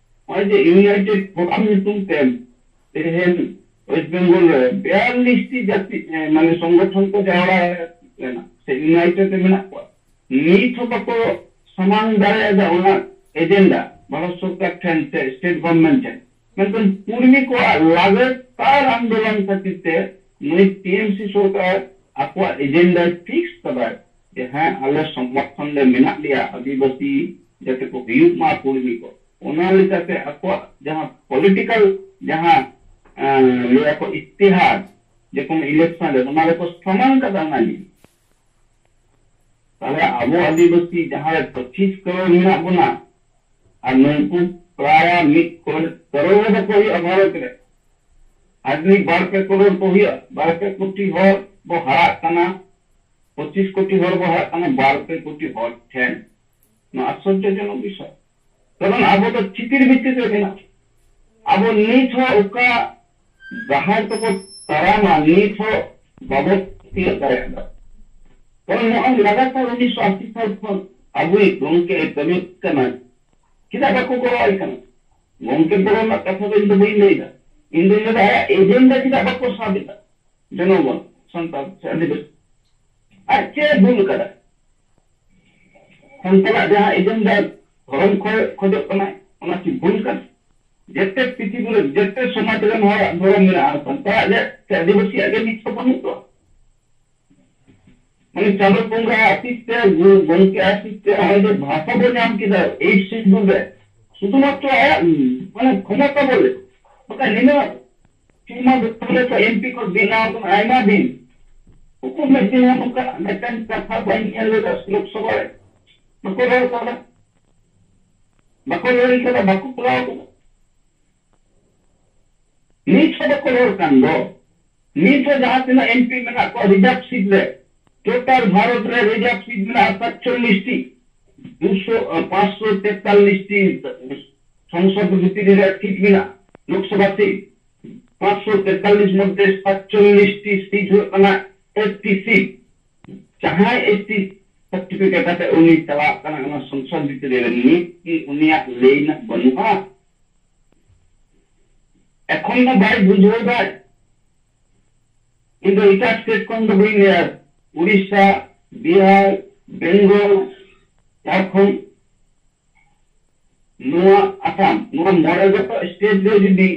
ᱱᱚᱜᱼᱚᱭ ᱡᱮ ᱤᱭᱩᱱᱟᱭᱴᱮᱰ ᱯᱷᱳᱨᱟᱢ ᱧᱩᱛᱩᱢ ᱛᱮ ᱛᱮᱦᱮᱧ ᱳᱭᱮᱥᱴ ᱵᱮᱝᱜᱚᱞ ᱨᱮ ᱵᱤᱭᱟᱞᱞᱤᱥ ᱴᱤ ᱡᱟᱹᱛᱤ, ᱮ, ᱢᱟᱱᱮ ᱥᱚᱝᱜᱚᱴᱷᱚᱱ ᱠᱚ ᱡᱟᱣᱨᱟ ᱞᱮᱱᱟ ᱥᱮ ᱤᱭᱩᱱᱟᱭᱴᱮᱰ ᱨᱮ ᱢᱮᱱᱟᱜ ᱠᱚᱣᱟ, ᱱᱤᱛ ᱦᱚᱸ ᱵᱟᱠᱚ ᱥᱟᱢᱟᱝ ᱫᱟᱲᱮᱭᱟᱫᱟ ᱚᱱᱟ ᱮᱡᱮᱱᱰᱟ ᱵᱷᱟᱨᱚᱛ ᱥᱚᱨᱠᱟᱨ ᱴᱷᱮᱱ ᱥᱮ ᱥᱴᱮᱴ ᱜᱚᱵᱷᱚᱨᱱᱢᱮᱱᱴ ᱴᱷᱮᱱ᱾ ᱢᱮᱱᱠᱷᱟᱱ ᱠᱩᱲᱢᱤ ᱠᱚᱣᱟᱜ ᱞᱟᱜᱟᱛᱟᱨ ᱟᱱᱫᱳᱞᱚᱱ ᱠᱷᱟᱹᱛᱤᱨ ᱛᱮ ᱱᱩᱭ ᱴᱤ ᱮᱢ ᱥᱤ ᱥᱚᱨᱠᱟᱨ ᱟᱠᱚᱣᱟᱜ ᱮᱡᱮᱱᱰᱟᱭ ᱯᱷᱤᱠᱥ ᱠᱟᱫᱟᱭ ᱡᱮ ᱦᱮᱸ, ᱟᱞᱮ ᱥᱚᱝᱜᱚᱴᱷᱚᱱ ᱞᱮ ᱢᱮᱱᱟᱜ ᱞᱮᱭᱟ, ᱟᱹᱫᱤᱵᱟᱹᱥᱤ ᱡᱟᱛᱮ ᱠᱚ ᱦᱩᱭᱩᱜ ᱢᱟ ᱠᱩᱲᱢᱤ ᱠᱚ᱾ ᱚᱱᱟ ᱞᱮᱠᱟᱛᱮ ᱟᱠᱚᱣᱟᱜ ᱡᱟᱦᱟᱸ ᱯᱚᱞᱤᱴᱤᱠᱟᱞ ᱡᱟᱦᱟᱸ, ᱮᱸ, ᱞᱟᱹᱭ ᱟᱠᱚ ᱤᱥᱛᱤᱦᱟᱨ, ᱡᱮᱠᱳᱱᱳ ᱤᱞᱮᱠᱥᱚᱱ ᱨᱮ ᱚᱱᱟ ᱨᱮᱠᱚ ᱥᱟᱢᱟᱝ ᱠᱟᱫᱟ ᱚᱱᱟ ᱡᱤᱱᱤᱥ᱾ ᱛᱟᱦᱞᱮ ᱟᱵᱚ ᱟᱹᱫᱤᱵᱟᱹᱥᱤ ᱡᱟᱦᱟᱸ ᱨᱮ ᱯᱚᱸᱪᱤᱥ ᱠᱟᱨᱳᱲ ᱢᱮᱱᱟᱜ ᱵᱚᱱᱟ, ᱟᱨ ᱱᱩᱠᱩ ᱯᱨᱟᱭ ᱢᱤᱫ ᱠᱟᱨᱳᱲ ᱦᱚᱸ ᱵᱟᱠᱚ ᱦᱩᱭᱩᱜᱼᱟ ᱵᱷᱟᱨᱚᱛ ᱨᱮ᱾ ᱦᱟᱨᱰᱞᱤ ᱵᱟᱨ ᱯᱮ ᱠᱟᱨᱳᱲ ᱠᱚ ᱦᱩᱭᱩᱜᱼᱟ᱾ ᱵᱟᱨ ᱯᱮ ᱠᱳᱴᱤ ᱦᱚᱲ ᱵᱚ ᱦᱟᱨᱟᱜ ᱠᱟᱱᱟ, ᱯᱚᱸᱪᱤᱥ ᱠᱳᱴᱤ ᱦᱚᱲ ᱵᱚ ᱦᱟᱨᱟᱜ ᱠᱟᱱᱟ ᱵᱟᱨ ᱯᱮ ᱠᱳᱴᱤ ᱦᱚᱲ ᱴᱷᱮᱱ᱾ ᱱᱚᱣᱟ ᱟᱥᱪᱚᱨᱡᱚᱡᱚᱱᱚᱠ ᱵᱤᱥᱚᱭ᱾ ᱠᱟᱨᱚᱱ ᱟᱵᱚ ᱫᱚ ᱪᱷᱤᱛᱤᱨ ᱵᱷᱤᱛᱤᱨ ᱨᱮ ᱢᱮᱱᱟᱜ ᱵᱚᱱᱟ᱾ ᱟᱵᱚ ᱱᱤᱛ ᱦᱚᱸ ᱚᱠᱟ ᱰᱟᱦᱟᱨ ᱛᱮᱵᱚ ᱛᱟᱲᱟᱢᱟ, ᱱᱤᱛ ᱦᱚᱸ ᱵᱟᱵᱚ ᱛᱤᱭᱳᱜ ᱫᱟᱲᱮᱭᱟᱜ ᱫᱚ᱾ ᱠᱟᱨᱚᱱ ᱱᱚᱜᱼᱚᱭ ᱞᱟᱜᱟᱛᱟᱨ ᱩᱱᱤᱥᱥᱚ ᱟᱥᱤ ᱥᱟᱞ ᱠᱷᱚᱱ ᱟᱵᱚᱭᱤᱡ ᱜᱚᱢᱠᱮ ᱠᱟᱹᱢᱤ ᱠᱟᱱᱟᱭ, ᱪᱮᱫᱟᱜ ᱵᱟᱠᱚ ᱜᱚᱲᱚ ᱟᱭ ᱠᱟᱱᱟ? ᱜᱚᱢᱠᱮ ᱜᱚᱲᱚ ᱨᱮᱱᱟᱜ ᱠᱟᱛᱷᱟ ᱫᱚ ᱤᱧ ᱫᱚ ᱵᱟᱹᱧ ᱞᱟᱹᱭᱫᱟ, ᱤᱧ ᱫᱚᱧ ᱞᱟᱹᱭᱫᱟ ᱟᱭᱟᱜ ᱮᱡᱮᱱᱰᱟ ᱪᱮᱫᱟᱜ ᱵᱟᱠᱚ ᱥᱟᱵ ᱮᱫᱟ ᱡᱚᱱᱚᱜᱚᱱ, ᱥᱟᱱᱛᱟᱲ ᱥᱮ ᱟᱹᱫᱤᱵᱟᱹᱥᱤ? ᱟᱡ ᱪᱮᱫ ᱮ ᱵᱷᱩᱞ ᱠᱟᱫᱟ? ᱥᱟᱱᱛᱟᱲᱟᱜ ᱡᱟᱦᱟᱸ ᱮᱡᱮᱱᱰᱟ ᱫᱷᱚᱨᱚᱢ ᱠᱷᱚᱡ ᱠᱷᱚᱡᱚᱜ ᱠᱟᱱᱟᱭ, ᱚᱱᱟ ᱠᱤ ᱵᱷᱩᱞ ᱠᱟᱱᱟ? ᱡᱮᱛᱮ ᱯᱨᱤᱛᱷᱤᱵᱤ ᱨᱮ ᱡᱮᱛᱮ ᱥᱚᱢᱟᱡᱽ ᱨᱮᱱ ᱦᱚᱲᱟᱜ ᱫᱷᱚᱨᱚᱢ ᱢᱮᱱᱟᱜᱼᱟ, ᱥᱟᱱᱛᱟᱲᱟᱜ ᱜᱮ ᱥᱮ ᱟᱹᱫᱤᱵᱟᱹᱥᱤᱭᱟᱜ ᱜᱮ ᱱᱤᱛ ᱦᱚᱸ ᱵᱟᱹᱱᱩᱜ ᱠᱚᱣᱟ? ᱢᱟᱱᱮ ᱪᱟᱸᱫᱳ ᱵᱚᱸᱜᱟ ᱟᱥᱤᱥ ᱛᱮ, ᱜᱩ-, ᱜᱚᱢᱠᱮ ᱟᱥᱤᱥ ᱛᱮ ᱱᱚᱜᱼᱚᱭ ᱡᱮ ᱵᱷᱟᱥᱟ ᱵᱚ ᱧᱟᱢ ᱠᱮᱫᱟ ᱮᱭᱤᱴ ᱥᱤᱰᱩᱞ ᱨᱮ, ᱥᱩᱫᱷᱩᱢᱟᱛᱨᱚ ᱟᱭᱟᱜ, ᱢᱟᱱᱮ, ᱠᱷᱚᱢᱚᱛᱟ ᱵᱚᱞᱮ, ᱵᱟᱠᱷᱟᱱ ᱱᱤᱱᱟᱹᱜ ᱥᱤᱢᱟ ᱫᱚᱠᱷᱚᱞ ᱨᱮ ᱮᱢᱯᱤ ᱠᱚ ᱵᱮᱱᱟᱣ ᱠᱟᱱᱟ ᱟᱭᱢᱟ ᱫᱤᱱ᱾ ᱩᱱᱠᱩ ᱢᱤᱫ ᱫᱤᱱ ᱦᱚᱸ ᱱᱚᱝᱠᱟ ᱢᱤᱫᱴᱟᱝ ᱠᱟᱛᱷᱟ ᱵᱟᱹᱧ ᱧᱮᱞ ᱞᱮᱫᱟ ᱞᱳᱠᱥᱚᱵᱷᱟ ᱨᱮ᱾ ᱵᱟᱠᱚ ᱨᱚᱲ ᱠᱟᱫᱟ, ᱵᱟᱠᱚ ᱞᱟᱹᱭ ᱠᱟᱫᱟ, ᱵᱟᱠᱚ ᱠᱚᱨᱟᱣ ᱠᱟᱫᱟ᱾ ᱱᱤᱛ ᱦᱚᱸ ᱵᱟᱠᱚ ᱨᱚᱲ ᱠᱟᱱ ᱫᱚ᱾ ᱱᱤᱛ ᱦᱚᱸ ᱡᱟᱦᱟᱸ ᱛᱤᱱᱟᱹᱜ ᱮᱢᱯᱤ ᱢᱮᱱᱟᱜ ᱠᱚᱣᱟ ᱨᱤᱡᱟᱨᱵᱷ ᱥᱤᱴ ᱨᱮ, ᱴᱳᱴᱟᱞ ᱵᱷᱟᱨᱚᱛ ᱨᱮ ᱨᱤᱡᱟᱨᱵᱷ ᱥᱤᱴ ᱢᱮᱱᱟᱜᱼᱟ ᱥᱟᱛᱪᱚᱞᱞᱤᱥ ᱴᱤ, ᱫᱩᱥᱚ, ᱯᱟᱸᱪᱥᱚ ᱛᱮᱛᱟᱞᱞᱤᱥ ᱴᱤ ᱥᱚᱝᱥᱚᱫ ᱵᱷᱤᱛᱤᱨ ᱨᱮ ᱥᱤᱴ ᱢᱮᱱᱟᱜᱼᱟ ᱞᱳᱠᱥᱚᱵᱷᱟ ᱥᱤᱴ᱾ ᱯᱟᱸᱪᱥᱚ ᱛᱮᱛᱟᱞᱞᱤᱥ ᱢᱚᱫᱽᱫᱷᱮ ᱥᱟᱛᱪᱚᱞᱞᱤᱥ ᱴᱤ ᱥᱤᱴ ᱦᱩᱭᱩᱜ ᱠᱟᱱᱟ ᱮᱥ ᱴᱤ ᱥᱤᱴ᱾ ᱡᱟᱦᱟᱸᱭ ᱮᱥ ᱴᱤ ᱥᱟᱨᱴᱤᱯᱷᱤᱠᱮᱴ ᱠᱟᱛᱮ ᱩᱱᱤ ᱪᱟᱞᱟᱜ ᱠᱟᱱᱟ ᱚᱱᱟ ᱥᱚᱝᱥᱚᱫ ᱵᱷᱤᱛᱨᱤ ᱨᱮ, ᱱᱤᱛ ᱠᱤ ᱩᱱᱤᱭᱟᱜ ᱞᱟᱹᱭ ᱨᱮᱱᱟᱜ ᱵᱟᱹᱱᱩᱜᱼᱟ? ᱮᱠᱷᱚᱱ ᱫᱚ ᱵᱟᱭ ᱵᱩᱡᱷᱟᱹᱣ ᱫᱟᱭ᱾ ᱤᱧ ᱫᱚ ᱮᱴᱟᱜ ᱥᱴᱮᱴ ᱠᱷᱚᱱ ᱫᱚ ᱵᱟᱹᱧ ᱞᱟᱹᱭᱟ, ᱩᱲᱤᱥᱥᱟ, ᱵᱤᱦᱟᱨ, ᱵᱮᱝᱜᱚᱞ, ᱡᱷᱟᱲᱠᱷᱚᱸᱰ, ᱱᱚᱣᱟ ᱟᱥᱟᱢ, ᱱᱚᱣᱟ ᱢᱚᱬᱮ ᱜᱚᱴᱮᱡ ᱥᱴᱮᱴ ᱨᱮ ᱡᱩᱫᱤ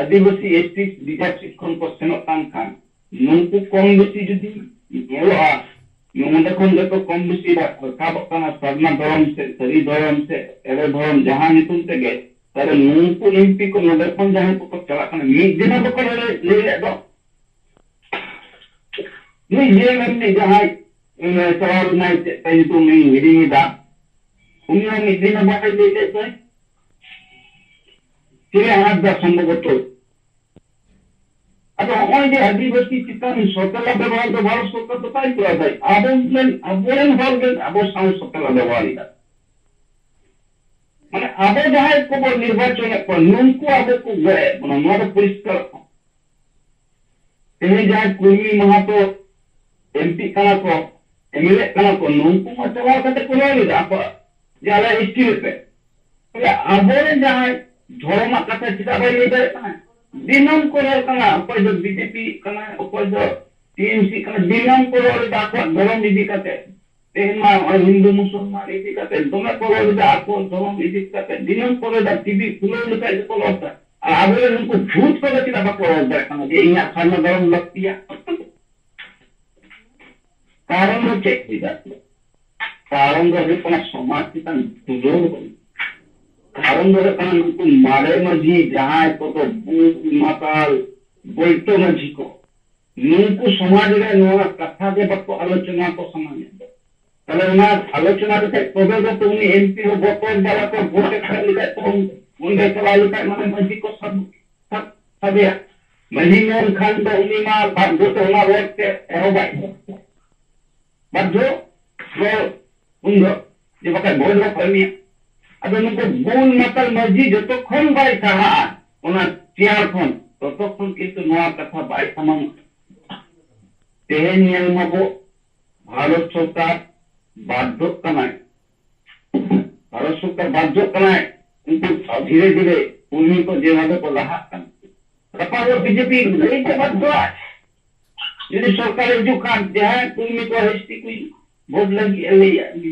ᱟᱹᱫᱤᱵᱟᱹᱥᱤ ᱮᱥ ᱴᱤ ᱨᱤᱡᱟᱨᱵᱷ ᱥᱤᱴ ᱠᱷᱚᱱ ᱠᱚ ᱥᱮᱱᱚᱜ ᱠᱟᱱ ᱠᱷᱟᱱ, ᱱᱩᱠᱩ ᱠᱚᱢ ᱵᱮᱥᱤ ᱡᱩᱫᱤ ᱧᱮᱞᱚᱜᱼᱟ, ᱱᱚᱰᱮ ᱠᱷᱚᱱ ᱜᱮᱛᱚ ᱠᱚᱢ ᱵᱮᱥᱤ ᱨᱟᱠᱟᱵᱚᱜ ᱠᱟᱱᱟ ᱥᱟᱨᱱᱟ ᱫᱷᱚᱨᱚᱢ ᱥᱮ ᱥᱟᱹᱨᱤ ᱫᱷᱚᱨᱚᱢ ᱥᱮ ᱮᱲᱮ ᱫᱷᱚᱨᱚᱢ, ᱡᱟᱦᱟᱸ ᱧᱩᱛᱩᱢ ᱛᱮᱜᱮ᱾ ᱛᱟᱦᱞᱮ ᱱᱩᱠᱩ ᱮᱢᱯᱤ ᱠᱚ ᱱᱚᱰᱮ ᱠᱷᱚᱱ ᱡᱟᱦᱟᱸᱭ ᱠᱚᱠᱚ ᱪᱟᱞᱟᱜ ᱠᱟᱱᱟ, ᱢᱤᱫ ᱫᱤᱱ ᱦᱚᱸ ᱵᱟᱠᱚ ᱞᱟᱹᱲᱦᱟᱹᱭ, ᱞᱟᱹᱭ ᱞᱮᱫ ᱫᱚ᱾ ᱱᱩᱭ ᱡᱮ ᱮᱢ ᱮᱢ ᱨᱤᱱᱤᱡ ᱡᱟᱦᱟᱸᱭ, ᱮ, ᱪᱟᱞᱟᱣ ᱞᱮᱱᱟᱭ, ᱪᱮᱫ ᱛᱟᱭ ᱧᱩᱛᱩᱢ, ᱤᱧ ᱦᱤᱲᱤᱧ ᱮᱫᱟ, ᱩᱱᱤ ᱦᱚᱸ ᱢᱤᱫ ᱫᱤᱱ ᱦᱚᱸ ᱵᱟᱭ ᱞᱟᱹᱭ ᱞᱮᱫ ᱫᱚᱭ᱾ ᱪᱤᱞᱤ ᱦᱟᱸᱥᱫᱟ ᱥᱚᱢᱵᱷᱚᱵᱚᱛᱚ᱾ ᱟᱫᱚ ᱱᱚᱜᱼᱚᱭ ᱡᱮ ᱟᱹᱫᱤᱵᱟᱹᱥᱤ ᱪᱮᱛᱟᱱ ᱥᱚᱛᱮᱞᱟ ᱵᱮᱵᱚᱦᱟᱨ ᱫᱚ ᱵᱷᱟᱨᱚᱛ ᱥᱚᱨᱠᱟᱨ ᱫᱚ ᱵᱟᱭ ᱠᱚᱨᱟᱣ ᱫᱟᱭ, ᱟᱵᱚ ᱨᱮᱱ, ᱟᱵᱚᱨᱮᱱ ᱦᱚᱲ ᱜᱮ ᱟᱵᱚ ᱥᱟᱶ ᱥᱚᱛᱮᱞᱟ ᱵᱮᱵᱚᱦᱟᱨ ᱮᱫᱟ᱾ ᱢᱟᱱᱮ ᱟᱵᱚ ᱡᱟᱦᱟᱸᱭ ᱠᱚᱵᱚ ᱱᱤᱨᱵᱟᱪᱚᱱᱮᱫ ᱠᱚᱣᱟ, ᱱᱩᱝᱠᱩ ᱟᱵᱚ ᱠᱚ ᱜᱚᱡ ᱮᱫ ᱵᱚᱱᱟ, ᱱᱚᱣᱟ ᱫᱚ ᱯᱚᱨᱤᱥᱠᱟᱨᱚᱜ ᱠᱟᱱᱟ᱾ ᱛᱮᱦᱮᱧ ᱡᱟᱦᱟᱸᱭ ᱠᱩᱨᱢᱤ ᱢᱟᱦᱟᱛᱚ ᱮᱢᱯᱤ ᱠᱟᱱᱟ ᱠᱚ, ᱮᱢᱮᱞᱮ ᱠᱟᱱᱟ ᱠᱚ, ᱱᱩᱝᱠᱩ ᱢᱟ ᱪᱟᱞᱟᱣ ᱠᱟᱛᱮ ᱠᱚ ᱨᱚᱲ ᱮᱫᱟ ᱟᱠᱚᱣᱟᱜ ᱡᱮ ᱟᱞᱮ ᱮᱥ ᱴᱤ ᱞᱮᱯᱮ᱾ ᱛᱟᱦᱞᱮ ᱟᱵᱚᱨᱮᱱ ᱡᱟᱦᱟᱸᱭ ᱫᱷᱚᱨᱚᱢᱟᱜ ᱠᱟᱛᱷᱟ ᱪᱮᱫᱟᱜ ᱵᱟᱭ ᱞᱟᱹᱭ ᱫᱟᱲᱮᱭᱟᱜ ᱠᱟᱱᱟ? ᱫᱤᱱᱟᱹᱢ ᱠᱚ ᱨᱚᱲ ᱠᱟᱱᱟ, ᱚᱠᱚᱭ ᱫᱚ ᱵᱤ ᱡᱮ ᱯᱤ ᱠᱟᱱᱟ, ᱚᱠᱚᱭ ᱫᱚ ᱴᱤ ᱮᱢ ᱥᱤ ᱠᱟᱱᱟ, ᱫᱤᱱᱟᱹᱢ ᱠᱚ ᱨᱚᱲ ᱮᱫᱟ ᱟᱠᱚᱣᱟᱜ ᱫᱷᱚᱨᱚᱢ ᱤᱫᱤ ᱠᱟᱛᱮ᱾ ᱛᱮᱦᱮᱧ ᱢᱟ ᱱᱚᱜᱼᱚᱭ ᱦᱤᱱᱫᱩ ᱢᱩᱥᱚᱞᱢᱟᱱ ᱤᱫᱤ ᱠᱟᱛᱮ ᱫᱚᱢᱮ ᱠᱚ ᱨᱚᱲ ᱮᱫᱟ, ᱟᱠᱚ ᱫᱷᱚᱨᱚᱢ ᱤᱫᱤ ᱠᱟᱛᱮ ᱫᱤᱱᱟᱹᱢ ᱠᱚ ᱨᱚᱲ ᱮᱫᱟ, ᱴᱤ ᱵᱷᱤ ᱠᱷᱩᱞᱟᱹᱣ ᱞᱮᱠᱷᱟᱡ ᱜᱮᱠᱚ ᱨᱚᱲ ᱮᱫᱟ᱾ ᱟᱨ ᱟᱵᱚᱨᱮᱱ ᱱᱩᱠᱩ ᱵᱷᱩᱛ ᱠᱚᱫᱚ ᱪᱮᱫᱟᱜ ᱵᱟᱠᱚ ᱨᱚᱲ ᱫᱟᱲᱮᱭᱟᱜ ᱠᱟᱱᱟ ᱡᱮ ᱤᱧᱟᱹᱜ ᱥᱟᱨᱱᱟ ᱫᱷᱚᱨᱚᱢ ᱞᱟᱹᱠᱛᱤᱭᱟ? ᱠᱟᱨᱚᱱ ᱫᱚ ᱪᱮᱫ ᱦᱩᱭ ᱫᱟᱲᱮᱭᱟᱜᱼᱟ? ᱠᱟᱨᱚᱱ ᱫᱚ ᱦᱩᱭᱩᱜ ᱠᱟᱱᱟ ᱥᱚᱢᱟᱡᱽ ᱪᱮᱛᱟᱱ ᱫᱩᱞᱟᱹᱲ ᱵᱟᱹᱱᱩᱜ᱾ ᱠᱟᱨᱚᱱ ᱫᱚ ᱦᱩᱭᱩᱜ ᱠᱟᱱᱟ, ᱱᱩᱠᱩ ᱢᱟᱨᱮ ᱢᱟᱹᱡᱷᱤ ᱡᱟᱦᱟᱸᱭ ᱠᱚᱫᱚ ᱵᱩᱞ ᱢᱟᱛᱟᱞ ᱵᱳᱭᱛᱚ ᱢᱟᱹᱡᱷᱤ ᱠᱚ, ᱱᱩᱠᱩ ᱥᱚᱢᱟᱡᱽ ᱨᱮ ᱱᱚᱣᱟ ᱠᱟᱛᱷᱟ ᱜᱮ ᱵᱟᱠᱚ ᱟᱞᱳᱪᱚᱱᱟ ᱠᱚ ᱥᱟᱱᱟᱧᱟ᱾ ᱛᱟᱦᱞᱮ ᱚᱱᱟ ᱟᱞᱳᱪᱚᱱᱟ ᱞᱮᱠᱷᱟᱡ ᱛᱚᱵᱮ ᱜᱮ ᱛᱚ ᱩᱱᱤ ᱮᱢᱯᱤ ᱦᱚᱸ ᱵᱚᱛᱚᱨ ᱡᱟᱞᱟ ᱛᱮ ᱵᱷᱳᱴ ᱮ ᱠᱷᱟᱡ ᱞᱮᱠᱷᱟᱡ ᱛᱚ ᱚᱸᱰᱮ ᱪᱟᱞᱟᱣ ᱞᱮᱠᱷᱟᱡ ᱢᱟᱱᱮ ᱢᱟᱹᱡᱷᱤ ᱠᱚ ᱥᱟᱵ, ᱥᱟᱵ, ᱥᱟᱵᱮᱭᱟ᱾ ᱢᱟᱹᱡᱷᱤ ᱢᱮᱱᱠᱷᱟᱱ ᱫᱚ ᱩᱱᱤ ᱢᱟ ᱵᱟᱫᱽᱫᱷᱚ ᱛᱮ ᱚᱱᱟ ᱨᱚᱲ ᱛᱮ ᱮᱦᱚᱵᱟᱭ᱾ ᱵᱟᱫᱽᱫᱷᱚ ᱨᱚᱲ ᱩᱱᱫᱚ, ᱡᱮ ᱵᱟᱠᱷᱟᱡ ᱵᱷᱳᱴ ᱵᱟᱠᱚ ᱮᱢᱮᱭᱟ᱾ ᱟᱫᱚ ᱱᱩᱠᱩ ᱵᱩᱞ ᱢᱟᱛᱟᱞ ᱢᱟᱹᱡᱷᱤ ᱡᱚᱛᱚ ᱠᱷᱚᱱ ᱵᱟᱭ ᱥᱟᱦᱟᱜᱼᱟ ᱚᱱᱟ ᱪᱮᱭᱟᱨ ᱠᱷᱚᱱ, ᱛᱚᱛᱚ ᱠᱷᱚᱱ ᱠᱤᱱᱛᱩ ᱱᱚᱣᱟ ᱠᱟᱛᱷᱟ ᱵᱟᱭ ᱥᱟᱢᱟᱝᱚᱜᱼᱟ᱾ ᱛᱮᱦᱮᱧ ᱧᱮᱞ ᱢᱟᱵᱚ, ᱵᱷᱟᱨᱚᱛ ᱥᱚᱨᱠᱟᱨ ᱵᱟᱫᱽᱫᱷᱚᱜ ᱠᱟᱱᱟᱭ, ᱵᱷᱟᱨᱚᱛ ᱥᱚᱨᱠᱟᱨ ᱵᱟᱫᱽᱫᱷᱚᱜ ᱠᱟᱱᱟᱭ, ᱩᱱᱠᱩ ᱫᱷᱤᱨᱮ ᱫᱷᱤᱨᱮ ᱠᱩᱲᱢᱤ ᱠᱚ ᱡᱮᱵᱷᱟᱵᱮ ᱠᱚ ᱞᱟᱦᱟᱜ ᱠᱟᱱᱟ᱾ ᱜᱟᱯᱟ ᱦᱤᱞᱳᱜ ᱵᱤᱡᱮᱯᱤ ᱞᱟᱹᱭ ᱛᱮ ᱵᱟᱫᱽᱫᱷᱚᱜᱼᱟ᱾ ᱡᱩᱫᱤ ᱥᱚᱨᱠᱟᱨ ᱦᱤᱡᱩᱜ ᱠᱷᱟᱱ, ᱡᱟᱦᱟᱸᱭ ᱠᱩᱲᱢᱤ ᱠᱚ ᱮᱥ ᱴᱤ ᱠᱚ ᱵᱷᱳᱴ ᱞᱟᱹᱜᱤᱫ ᱮ ᱞᱟᱹᱭᱟ ᱩᱱᱤ᱾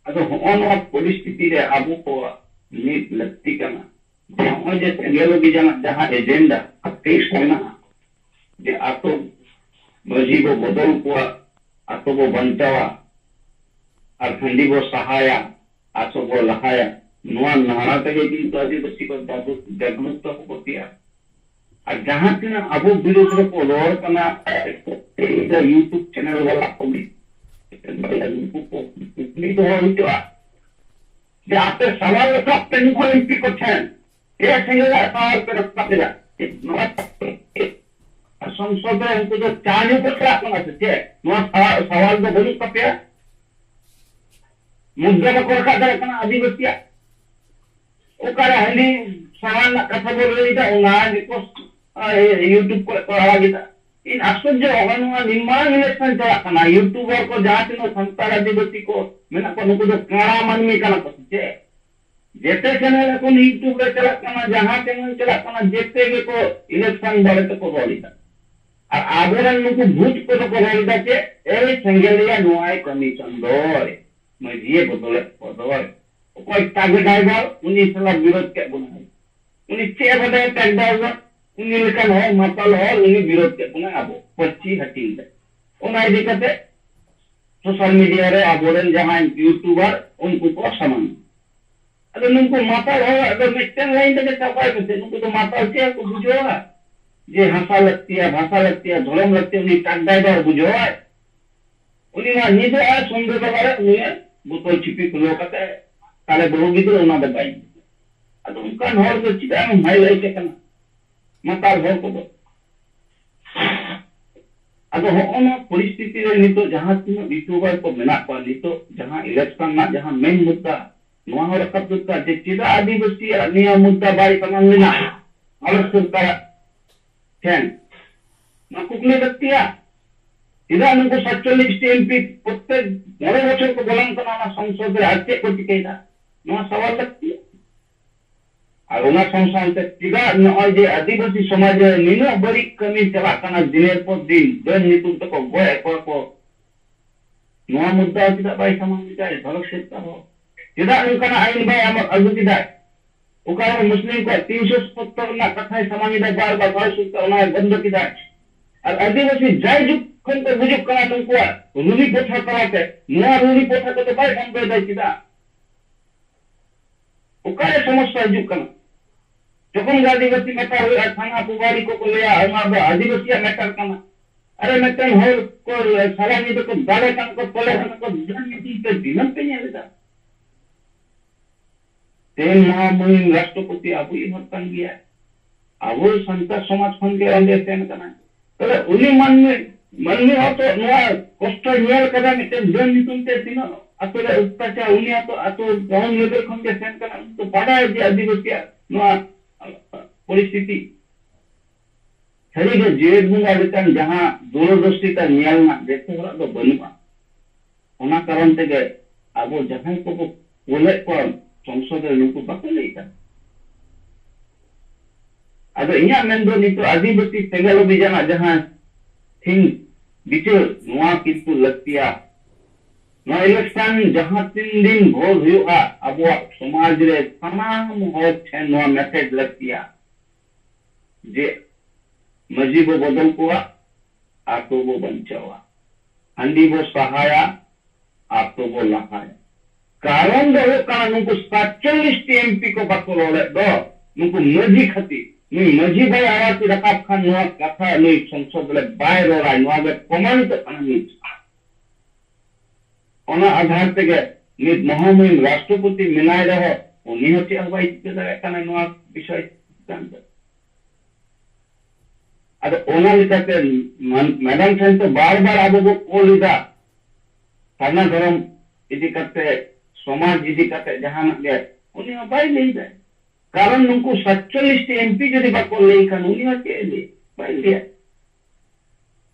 ᱟᱫᱚ ᱦᱚᱸᱜᱼᱚ ᱱᱚᱣᱟ ᱯᱚᱨᱤᱥᱛᱷᱤᱛᱤ ᱨᱮ ᱟᱵᱚ ᱠᱚᱣᱟᱜ ᱢᱤᱫ ᱞᱟᱹᱠᱛᱤ ᱠᱟᱱᱟ ᱡᱮ ᱱᱚᱜᱼᱚᱭ ᱡᱮ ᱥᱮᱸᱜᱮᱞ ᱚᱵᱷᱤᱡᱟᱱᱟᱜ ᱡᱟᱦᱟᱸ ᱮᱡᱮᱱᱰᱟ ᱯᱷᱤᱠᱥ ᱢᱮᱱᱟᱜᱼᱟ, ᱡᱮ ᱟᱛᱳ ᱢᱟᱹᱡᱷᱤ ᱵᱚ ᱵᱚᱫᱚᱞ ᱠᱚᱣᱟ, ᱟᱛᱳ ᱵᱚ ᱵᱟᱧᱪᱟᱣᱟ, ᱟᱨ ᱦᱟᱺᱰᱤ ᱵᱚ ᱥᱟᱦᱟᱭᱟ, ᱟᱛᱳ ᱵᱚ ᱞᱟᱦᱟᱭᱟ, ᱱᱚᱣᱟ ᱱᱟᱨᱟ ᱛᱮᱜᱮ ᱠᱤᱱᱛᱩ ᱟᱹᱫᱤᱵᱟᱹᱥᱤ ᱠᱚ ᱡᱟᱜᱽᱨᱩ-, ᱡᱟᱜᱽᱨᱩᱠᱛᱚ ᱠᱚᱠᱚ ᱛᱮᱭᱟᱨ᱾ ᱟᱨ ᱡᱟᱦᱟᱸ ᱛᱤᱱᱟᱹᱜ ᱟᱵᱚ ᱵᱤᱨᱩᱫᱷ ᱨᱮᱠᱚ ᱨᱚᱲ ᱠᱟᱱᱟ, YouTube ᱪᱮᱱᱮᱞ ᱵᱟᱞᱟ ᱠᱚ, ᱩᱱᱠᱩ ᱠᱚ ᱠᱩᱠᱞᱤ ᱫᱚᱦᱚ ᱦᱚᱪᱚᱜᱼᱟ ᱡᱮ ᱟᱯᱮ ᱥᱟᱣᱟᱞ ᱨᱟᱠᱟᱵ ᱯᱮ ᱱᱩᱠᱩ ᱮᱢᱯᱤ ᱠᱚ ᱴᱷᱮᱱ, ᱪᱮᱫ ᱥᱮᱸᱜᱮᱞ ᱨᱮᱭᱟᱜ ᱥᱟᱣᱟᱞ ᱯᱮ ᱨᱟᱠᱟᱵ ᱮᱫᱟ? ᱱᱚᱣᱟ ᱥᱚᱝᱥᱚᱫ ᱨᱮ ᱩᱱᱠᱩ ᱫᱚ ᱪᱟ ᱧᱩ ᱠᱚ ᱪᱟᱞᱟᱜ ᱠᱟᱱᱟ ᱥᱮ ᱪᱮᱫ? ᱱᱚᱣᱟ ᱥᱟᱣᱟᱞ, ᱥᱟᱣᱟᱞ ᱫᱚ ᱵᱟᱹᱱᱩᱜ ᱛᱟᱯᱮᱭᱟ? ᱢᱩᱫᱽᱫᱟ ᱵᱟᱠᱚ ᱨᱟᱠᱟᱵ ᱫᱟᱲᱮᱭᱟᱜ ᱠᱟᱱᱟ ᱟᱹᱫᱤᱵᱟᱹᱥᱤᱭᱟᱜ᱾ ᱚᱠᱟᱨᱮ ᱦᱟᱺᱰᱤ ᱥᱟᱦᱟᱱ ᱨᱮᱱᱟᱜ ᱠᱟᱛᱷᱟ ᱵᱚᱱ ᱞᱟᱹᱭᱫᱟ, ᱚᱱᱟ ᱜᱮᱠᱚ, ᱟ, YouTube ᱠᱚᱨᱮ ᱠᱚ ᱟᱲᱟᱜ ᱮᱫᱟ᱾ ᱤᱧ ᱟᱥᱪᱚᱨᱡᱚ, ᱦᱚᱸᱜᱼᱚᱭ ᱱᱚᱣᱟ ᱱᱤᱨᱢᱟᱱ election ᱪᱟᱞᱟᱜ ᱠᱟᱱᱟ, YouTuber ᱠᱚ ᱡᱟᱦᱟᱸ ᱛᱤᱱᱟᱹᱜ ᱥᱟᱱᱛᱟᱲ ᱟᱹᱫᱤᱵᱟᱹᱥᱤ ᱠᱚ ᱢᱮᱱᱟᱜ ᱠᱚᱣᱟ, ᱱᱩᱠᱩ ᱫᱚ ᱠᱟᱬᱟ ᱢᱟᱹᱱᱢᱤ ᱠᱟᱱᱟ ᱠᱚ ᱥᱮ ᱪᱮᱫ? ᱡᱮᱛᱮ channel ᱮᱠᱷᱚᱱ YouTube ᱨᱮ ᱪᱟᱞᱟᱜ ᱠᱟᱱᱟ, ᱡᱟᱦᱟᱸ channel ᱪᱟᱞᱟᱜ ᱠᱟᱱᱟ, ᱡᱮᱛᱮ ᱜᱮᱠᱚ election ᱵᱟᱨᱮ ᱛᱮᱠᱚ ᱨᱚᱲ ᱮᱫᱟ᱾ ᱟᱨ ᱟᱵᱚᱨᱮᱱ ᱱᱩᱠᱩ ᱵᱷᱩᱛ ᱠᱚᱫᱚ ᱠᱚ ᱨᱚᱲ ᱮᱫᱟ ᱪᱮᱫ? ᱮᱭ ᱥᱮᱸᱜᱮᱞᱤᱭᱟ ᱱᱚᱣᱟᱭ ᱠᱟᱹᱢᱤ ᱠᱟᱱ ᱫᱚᱭ, ᱢᱟᱹᱡᱷᱤᱭᱮ ᱵᱚᱫᱚᱞᱮᱫ ᱠᱚ ᱫᱚᱭ᱾ ᱚᱠᱚᱭ ᱴᱟᱜ driver, ᱩᱱᱤ ᱥᱟᱞᱟ ᱵᱤᱨᱳᱫ ᱠᱮᱫ ᱵᱚᱱᱟᱭ᱾ ᱩᱱᱤ ᱪᱮᱫ ᱮ ᱵᱟᱰᱟᱭᱟ ᱴᱟᱜ driver? ᱩᱱᱤ ᱞᱮᱠᱟᱱ ᱦᱚᱲ, ᱢᱟᱛᱟᱞ ᱦᱚᱲ, ᱩᱱᱤ ᱵᱤᱨᱳᱫ ᱠᱮᱫ ᱵᱚᱱᱟᱭ ᱟᱵᱚ ᱯᱟᱹᱨᱥᱤ ᱦᱟᱹᱴᱤᱧ ᱨᱮ᱾ ᱚᱱᱟ ᱤᱫᱤ ᱠᱟᱛᱮ social media ᱨᱮ ᱟᱵᱚᱨᱮᱱ ᱡᱟᱦᱟᱸᱭ YouTuber, ᱩᱱᱠᱩ ᱠᱚ ᱥᱟᱢᱟᱝ᱾ ᱟᱫᱚ ᱱᱩᱠᱩ ᱢᱟᱛᱟᱞ ᱦᱚᱲᱟᱜ ᱫᱚ ᱢᱤᱫᱴᱮᱱ line ᱛᱮᱜᱮ ᱪᱟᱵᱟᱭ ᱢᱮᱥᱮ, ᱱᱩᱠᱩ ᱫᱚ ᱢᱟᱛᱟᱞ ᱪᱮᱫ ᱠᱚ ᱵᱩᱡᱷᱟᱹᱣᱟ? ᱡᱮ ᱦᱟᱥᱟ ᱞᱟᱹᱠᱛᱤᱭᱟ, ᱵᱷᱟᱥᱟ ᱞᱟᱹᱠᱛᱤᱭᱟ, ᱫᱷᱚᱨᱚᱢ ᱞᱟᱹᱠᱛᱤᱭᱟ, ᱩᱱᱤ truck driver ᱵᱩᱡᱷᱟᱹᱣᱟᱭ? ᱩᱱᱤ ᱢᱟ ᱧᱤᱫᱟᱹ ᱟᱨ ᱥᱚᱱᱫᱷᱮ ᱵᱮᱞᱟ ᱨᱮ ᱩᱱᱤᱭᱟᱜ ᱵᱳᱛᱚᱞ ᱪᱤᱯᱤ ᱠᱷᱩᱞᱟᱹᱣ ᱠᱟᱛᱮ ᱛᱟᱦᱞᱮ ᱵᱟᱹᱦᱩ ᱜᱤᱫᱽᱨᱟᱹ ᱚᱱᱟ ᱫᱚ ᱵᱟᱭ ᱧᱮᱞᱟ᱾ ᱟᱫᱚ ᱚᱱᱠᱟᱱ ᱦᱚᱲ ᱫᱚ ᱪᱮᱫᱟᱜ ᱮᱢ highlight ᱮ ᱠᱟᱱᱟ? ᱢᱟᱛᱟᱞ ᱦᱚᱲ ᱠᱚᱫᱚ᱾ ᱟᱫᱚ ᱦᱚᱸᱜᱼᱚ ᱱᱚᱣᱟ ᱯᱚᱨᱤᱥᱛᱷᱤᱛᱤ ᱨᱮ ᱱᱤᱛᱚᱜ ᱡᱟᱦᱟᱸ ᱛᱤᱱᱟᱹᱜ YouTuber ᱠᱚ ᱢᱮᱱᱟᱜ ᱠᱚᱣᱟ, ᱱᱤᱛᱚᱜ ᱡᱟᱦᱟᱸ election ᱨᱮᱱᱟᱜ ᱡᱟᱦᱟᱸ main ᱢᱩᱫᱽᱫᱟ, ᱱᱚᱣᱟ ᱦᱚᱸ ᱨᱟᱠᱟᱵ ᱫᱚᱨᱠᱟᱨ ᱡᱮ ᱪᱮᱫᱟᱜ ᱟᱹᱫᱤᱵᱟᱹᱥᱤᱭᱟᱜ ᱱᱤᱭᱟᱹ ᱢᱩᱫᱽᱫᱟ ᱵᱟᱭ ᱥᱟᱢᱟᱝ ᱞᱮᱱᱟ ᱵᱷᱟᱨᱚᱛ ᱥᱚᱨᱠᱟᱨᱟᱜ ᱴᱷᱮᱱ? ᱱᱚᱣᱟ ᱠᱩᱠᱞᱤ ᱞᱟᱹᱠᱛᱤᱭᱟ᱾ ᱪᱮᱫᱟᱜ ᱱᱩᱠᱩ ᱥᱟᱛᱪᱚᱞᱞᱤᱥ ᱴᱤ MP ᱯᱨᱚᱛᱛᱮᱠ ᱢᱚᱬᱮ ᱵᱚᱪᱷᱚᱨ ᱠᱚ ᱵᱚᱞᱚᱱ ᱠᱟᱱᱟ ᱚᱱᱟ ᱥᱚᱝᱥᱚᱫ ᱨᱮ, ᱟᱨ ᱪᱮᱫ ᱠᱚ ᱪᱤᱠᱟᱹᱭᱮᱫᱟ? ᱱᱚᱣᱟ ᱥᱟᱣᱟᱞ ᱞᱟᱹᱠᱛᱤᱭᱟ᱾ ᱟᱨ ᱚᱱᱟ ᱥᱟᱶ ᱥᱟᱶᱛᱮ ᱪᱮᱫᱟᱜ ᱱᱚᱜᱼᱚᱭ ᱡᱮ ᱟᱹᱫᱤᱵᱟᱹᱥᱤ ᱥᱚᱢᱟᱡᱽ ᱨᱮ ᱱᱤᱱᱟᱹᱜ ᱵᱟᱹᱲᱤᱡ ᱠᱟᱹᱢᱤ ᱪᱟᱞᱟᱜ ᱠᱟᱱᱟ, ᱫᱤᱱᱮᱨ ᱯᱚᱨ ᱫᱤᱱ ᱰᱟᱹᱱ ᱧᱩᱛᱩᱢ ᱛᱮᱠᱚ ᱜᱚᱡ ᱮᱫ ᱠᱚᱣᱟ ᱠᱚ, ᱱᱚᱣᱟ ᱢᱩᱫᱽᱫᱟ ᱪᱮᱫᱟᱜ ᱵᱟᱭ ᱥᱟᱢᱟᱝ ᱮᱫᱟ ᱵᱷᱟᱨᱚᱛ ᱥᱚᱨᱠᱟᱨ ᱦᱚᱸ? ᱪᱮᱫᱟᱜ ᱱᱚᱝᱠᱟᱱᱟᱜ ᱟᱭᱤᱱ ᱵᱟᱭ ᱟᱢ-, ᱟᱹᱜᱩ ᱠᱮᱫᱟ? ᱚᱠᱟᱨᱮ ᱢᱩᱥᱞᱤᱢ ᱠᱚᱣᱟᱜ ᱛᱤᱱᱥᱚ ᱥᱚᱛᱛᱚᱨ ᱨᱮᱱᱟᱜ ᱠᱟᱛᱷᱟᱭ ᱥᱟᱢᱟᱝ ᱮᱫᱟ ᱵᱟᱨ ᱵᱟᱨ, ᱵᱷᱟᱨᱚᱛ ᱥᱚᱨᱠᱟᱨ ᱚᱱᱟᱭ ᱵᱚᱱᱫᱚ ᱠᱮᱫᱟ᱾ ᱟᱨ ᱟᱹᱫᱤᱵᱟᱹᱥᱤ ᱡᱟᱭᱡᱩᱜᱽ ᱠᱷᱚᱱ ᱠᱚ ᱜᱩᱡᱩᱜ ᱠᱟᱱᱟ, ᱱᱩᱠᱩᱣᱟᱜ ᱨᱩᱞᱤ ᱯᱚᱛᱷᱟ ᱛᱟᱞᱟᱛᱮ, ᱱᱚᱣᱟ ᱨᱩᱞᱤ ᱯᱚᱛᱷᱟ ᱠᱚᱫᱚ ᱵᱟᱭ ᱵᱚᱱᱫᱚᱭᱮᱫᱟ ᱪᱮᱫᱟᱜ? ᱚᱠᱟᱨᱮ ᱥᱚᱢᱚᱥᱥᱟ ᱦᱤᱡᱩᱜ ᱠᱟᱱᱟ? ᱡᱚᱠᱷᱚᱱ ᱜᱮ ᱟᱹᱫᱤᱵᱟᱹᱥᱤ ᱢᱮᱴᱟᱨ ᱦᱩᱭᱩᱜᱼᱟ, ᱛᱷᱟᱱᱟ ᱯᱩᱵᱟᱨᱤ ᱠᱚᱠᱚ ᱞᱟᱹᱭᱟ, ᱚᱱᱟ ᱫᱚ ᱟᱹᱫᱤᱵᱟᱹᱥᱤᱭᱟᱜ ᱢᱮᱴᱟᱨ ᱠᱟᱱᱟ᱾ ᱟᱨᱮ, ᱢᱤᱫᱴᱮᱱ ᱦᱚᱲ ᱠᱚ ᱥᱟᱞᱟ ᱧᱤᱫᱟᱹ ᱠᱚ ᱫᱟᱞᱮ ᱠᱟᱱᱟ ᱠᱚ, ᱛᱚᱞᱮ ᱠᱟᱱᱟ ᱠᱚ, ᱡᱟᱦᱟᱸ ᱧᱩᱛᱩᱢ ᱛᱮ ᱫᱤᱱᱟᱹᱢ ᱯᱮ ᱧᱮᱞ ᱮᱫᱟ᱾ ᱛᱮᱦᱮᱧ ᱢᱚᱦᱟᱢᱩᱦᱤᱢ ᱨᱟᱥᱴᱨᱚᱯᱚᱛᱤ ᱟᱵᱚᱭᱤᱡ ᱦᱚᱲ ᱠᱟᱱ ᱜᱮᱭᱟᱭ᱾ ᱟᱵᱚ ᱥᱟᱱᱛᱟᱲ ᱥᱚᱢᱟᱡᱽ ᱠᱷᱚᱱ ᱜᱮ ᱚᱸᱰᱮ ᱥᱮᱱ ᱠᱟᱱᱟᱭ᱾ ᱛᱟᱦᱞᱮ ᱩᱱᱤ ᱢᱟᱹᱱᱢᱤ, ᱢᱟᱹᱱᱢᱤ ᱦᱚᱸᱛᱚ ᱱᱚᱣᱟ ᱠᱚᱥᱴᱚᱭ ᱧᱮᱞ ᱠᱟᱫᱟ, ᱢᱤᱫᱴᱮᱱ ᱰᱟᱹᱱ ᱧᱩᱛᱩᱢ ᱛᱮ ᱛᱤᱱᱟᱹᱜ ᱟᱛᱳ ᱨᱮ ᱚᱛᱛᱟᱪᱟᱨ, ᱩᱱᱤ ᱦᱚᱸᱛᱚ ᱟᱛᱳ ground level ᱠᱷᱚᱱ ᱜᱮ ᱥᱮᱱ ᱠᱟᱱᱟ, ᱩᱱᱤ ᱛᱚ ᱵᱟᱰᱟᱭ ᱡᱮ ᱟᱹᱫᱤᱵᱟᱹᱥᱤᱭᱟᱜ ᱱᱚᱣᱟ ᱯᱚᱨᱤᱥᱛᱷᱤᱛᱤ᱾ ᱥᱟᱹᱨᱤᱜᱮ ᱡᱮᱜᱮᱛ ᱵᱚᱸᱜᱟ ᱞᱮᱠᱟᱱ ᱡᱟᱦᱟᱸ ᱫᱩᱨᱚᱫᱨᱚᱥᱴᱤᱛᱟ ᱧᱮᱞ ᱨᱮᱱᱟᱜ ᱡᱚᱛᱚ ᱦᱚᱲᱟᱜ ᱫᱚ ᱵᱟᱹᱱᱩᱜᱼᱟ᱾ ᱚᱱᱟ ᱠᱟᱨᱚᱱ ᱛᱮᱜᱮ ᱟᱵᱚ ᱡᱟᱦᱟᱸᱭ ᱠᱚᱵᱚ ᱠᱳᱞᱮᱫ ᱠᱚᱣᱟ ᱥᱚᱝᱥᱚᱫ ᱨᱮ, ᱱᱩᱠᱩ ᱵᱟᱠᱚ ᱞᱟᱹᱭ ᱠᱟᱱᱟ᱾ ᱟᱫᱚ ᱤᱧᱟᱹᱜ ᱢᱮᱱ ᱫᱚ ᱱᱤᱛᱚᱜ ᱟᱹᱫᱤᱵᱟᱹᱥᱤ ᱥᱮᱸᱜᱮᱞ ᱚᱵᱷᱤᱡᱟᱱᱟᱜ ᱡᱟᱦᱟᱸ ᱛᱮᱦᱮᱧ ᱵᱤᱪᱟᱹᱨ, ᱱᱚᱣᱟ ᱠᱤᱱᱛᱩ ᱞᱟᱹᱠᱛᱤᱭᱟ᱾ ᱱᱚᱣᱟ election ᱡᱟᱦᱟᱸ ᱛᱤᱱ ᱫᱤᱱ ᱵᱷᱳᱨ ᱦᱩᱭᱩᱜᱼᱟ, ᱟᱵᱚᱣᱟᱜ ᱥᱚᱢᱟᱡᱽ ᱨᱮ ᱥᱟᱱᱟᱢ ᱦᱚᱲ ᱴᱷᱮᱱ ᱱᱚᱣᱟ message ᱞᱟᱹᱠᱛᱤᱭᱟ ᱡᱮ ᱢᱟᱹᱡᱷᱤ ᱵᱚ ᱵᱚᱫᱚᱞ ᱠᱚᱣᱟ, ᱟᱛᱳ ᱵᱚ ᱵᱟᱧᱪᱟᱣᱟ᱾ ᱦᱟᱺᱰᱤ ᱵᱚ ᱥᱟᱦᱟᱭᱟ, ᱟᱛᱳ ᱵᱚ ᱞᱟᱦᱟᱭᱟ᱾ ᱠᱟᱨᱚᱱ ᱫᱚ ᱦᱩᱭᱩᱜ ᱠᱟᱱᱟ, ᱱᱩᱠᱩ ᱥᱟᱛᱪᱚᱞᱞᱤᱥ ᱴᱤ ᱮᱢ ᱯᱤ ᱠᱚ ᱵᱟᱠᱚ ᱨᱚᱲᱮᱫ ᱫᱚ, ᱱᱩᱠᱩ ᱢᱟᱹᱡᱷᱤ ᱠᱷᱟᱹᱛᱤᱨ᱾ ᱱᱩᱭ ᱢᱟᱹᱡᱷᱤ ᱵᱟᱭ ᱟᱣᱟᱡ ᱨᱟᱠᱟᱵ ᱠᱷᱟᱱ ᱱᱚᱣᱟ ᱠᱟᱛᱷᱟ ᱱᱩᱭ ᱥᱚᱝᱥᱚᱫ ᱨᱮ ᱵᱟᱭ ᱨᱚᱲᱟ, ᱱᱚᱣᱟ ᱜᱮ ᱯᱨᱚᱢᱟᱱᱤᱛᱚᱜ ᱠᱟᱱᱟ ᱱᱤᱛ᱾ ᱚᱱᱟ ᱟᱫᱷᱟᱨ ᱛᱮᱜᱮ ᱱᱤᱛ ᱢᱚᱦᱟᱢᱚᱦᱤᱢ ᱨᱟᱥᱴᱨᱚᱯᱚᱛᱤ ᱢᱮᱱᱟᱭ ᱨᱮᱦᱚᱸ ᱩᱱᱤ ᱦᱚᱸ ᱪᱮᱫ ᱦᱚᱸ ᱵᱟᱭ ᱪᱤᱠᱟᱹ ᱫᱟᱲᱮᱭᱟᱜ ᱠᱟᱱᱟ ᱱᱚᱣᱟ ᱵᱤᱥᱚᱭ ᱪᱮᱛᱟᱱ ᱨᱮ᱾ ᱟᱫᱚ ᱚᱱᱟ ᱞᱮᱠᱟᱛᱮ ᱢᱟᱱ-, ᱢᱮᱰᱟᱢ ᱴᱷᱮᱱ ᱛᱚ ᱵᱟᱨ ᱵᱟᱨ ᱟᱵᱚ ᱵᱚ ᱠᱚᱞ ᱮᱫᱟ, ᱥᱟᱨᱱᱟ ᱫᱷᱚᱨᱚᱢ ᱤᱫᱤ ᱠᱟᱛᱮ, ᱥᱚᱢᱟᱡᱽ ᱤᱫᱤ ᱠᱟᱛᱮ ᱡᱟᱦᱟᱱᱟᱜ ᱜᱮ, ᱩᱱᱤ ᱦᱚᱸ ᱵᱟᱭ ᱞᱟᱹᱭ ᱫᱟᱭ᱾ ᱠᱟᱨᱚᱱ ᱱᱩᱠᱩ ᱥᱟᱛᱪᱚᱞᱞᱤᱥ ᱴᱤ ᱮᱢ ᱯᱤ ᱡᱩᱫᱤ ᱵᱟᱠᱚ ᱞᱟᱹᱭ ᱠᱷᱟᱱ ᱩᱱᱤ ᱦᱚᱸ ᱪᱮᱫ ᱮ ᱞᱟᱹᱭᱟ? ᱵᱟᱭ ᱞᱟᱹᱭᱟ᱾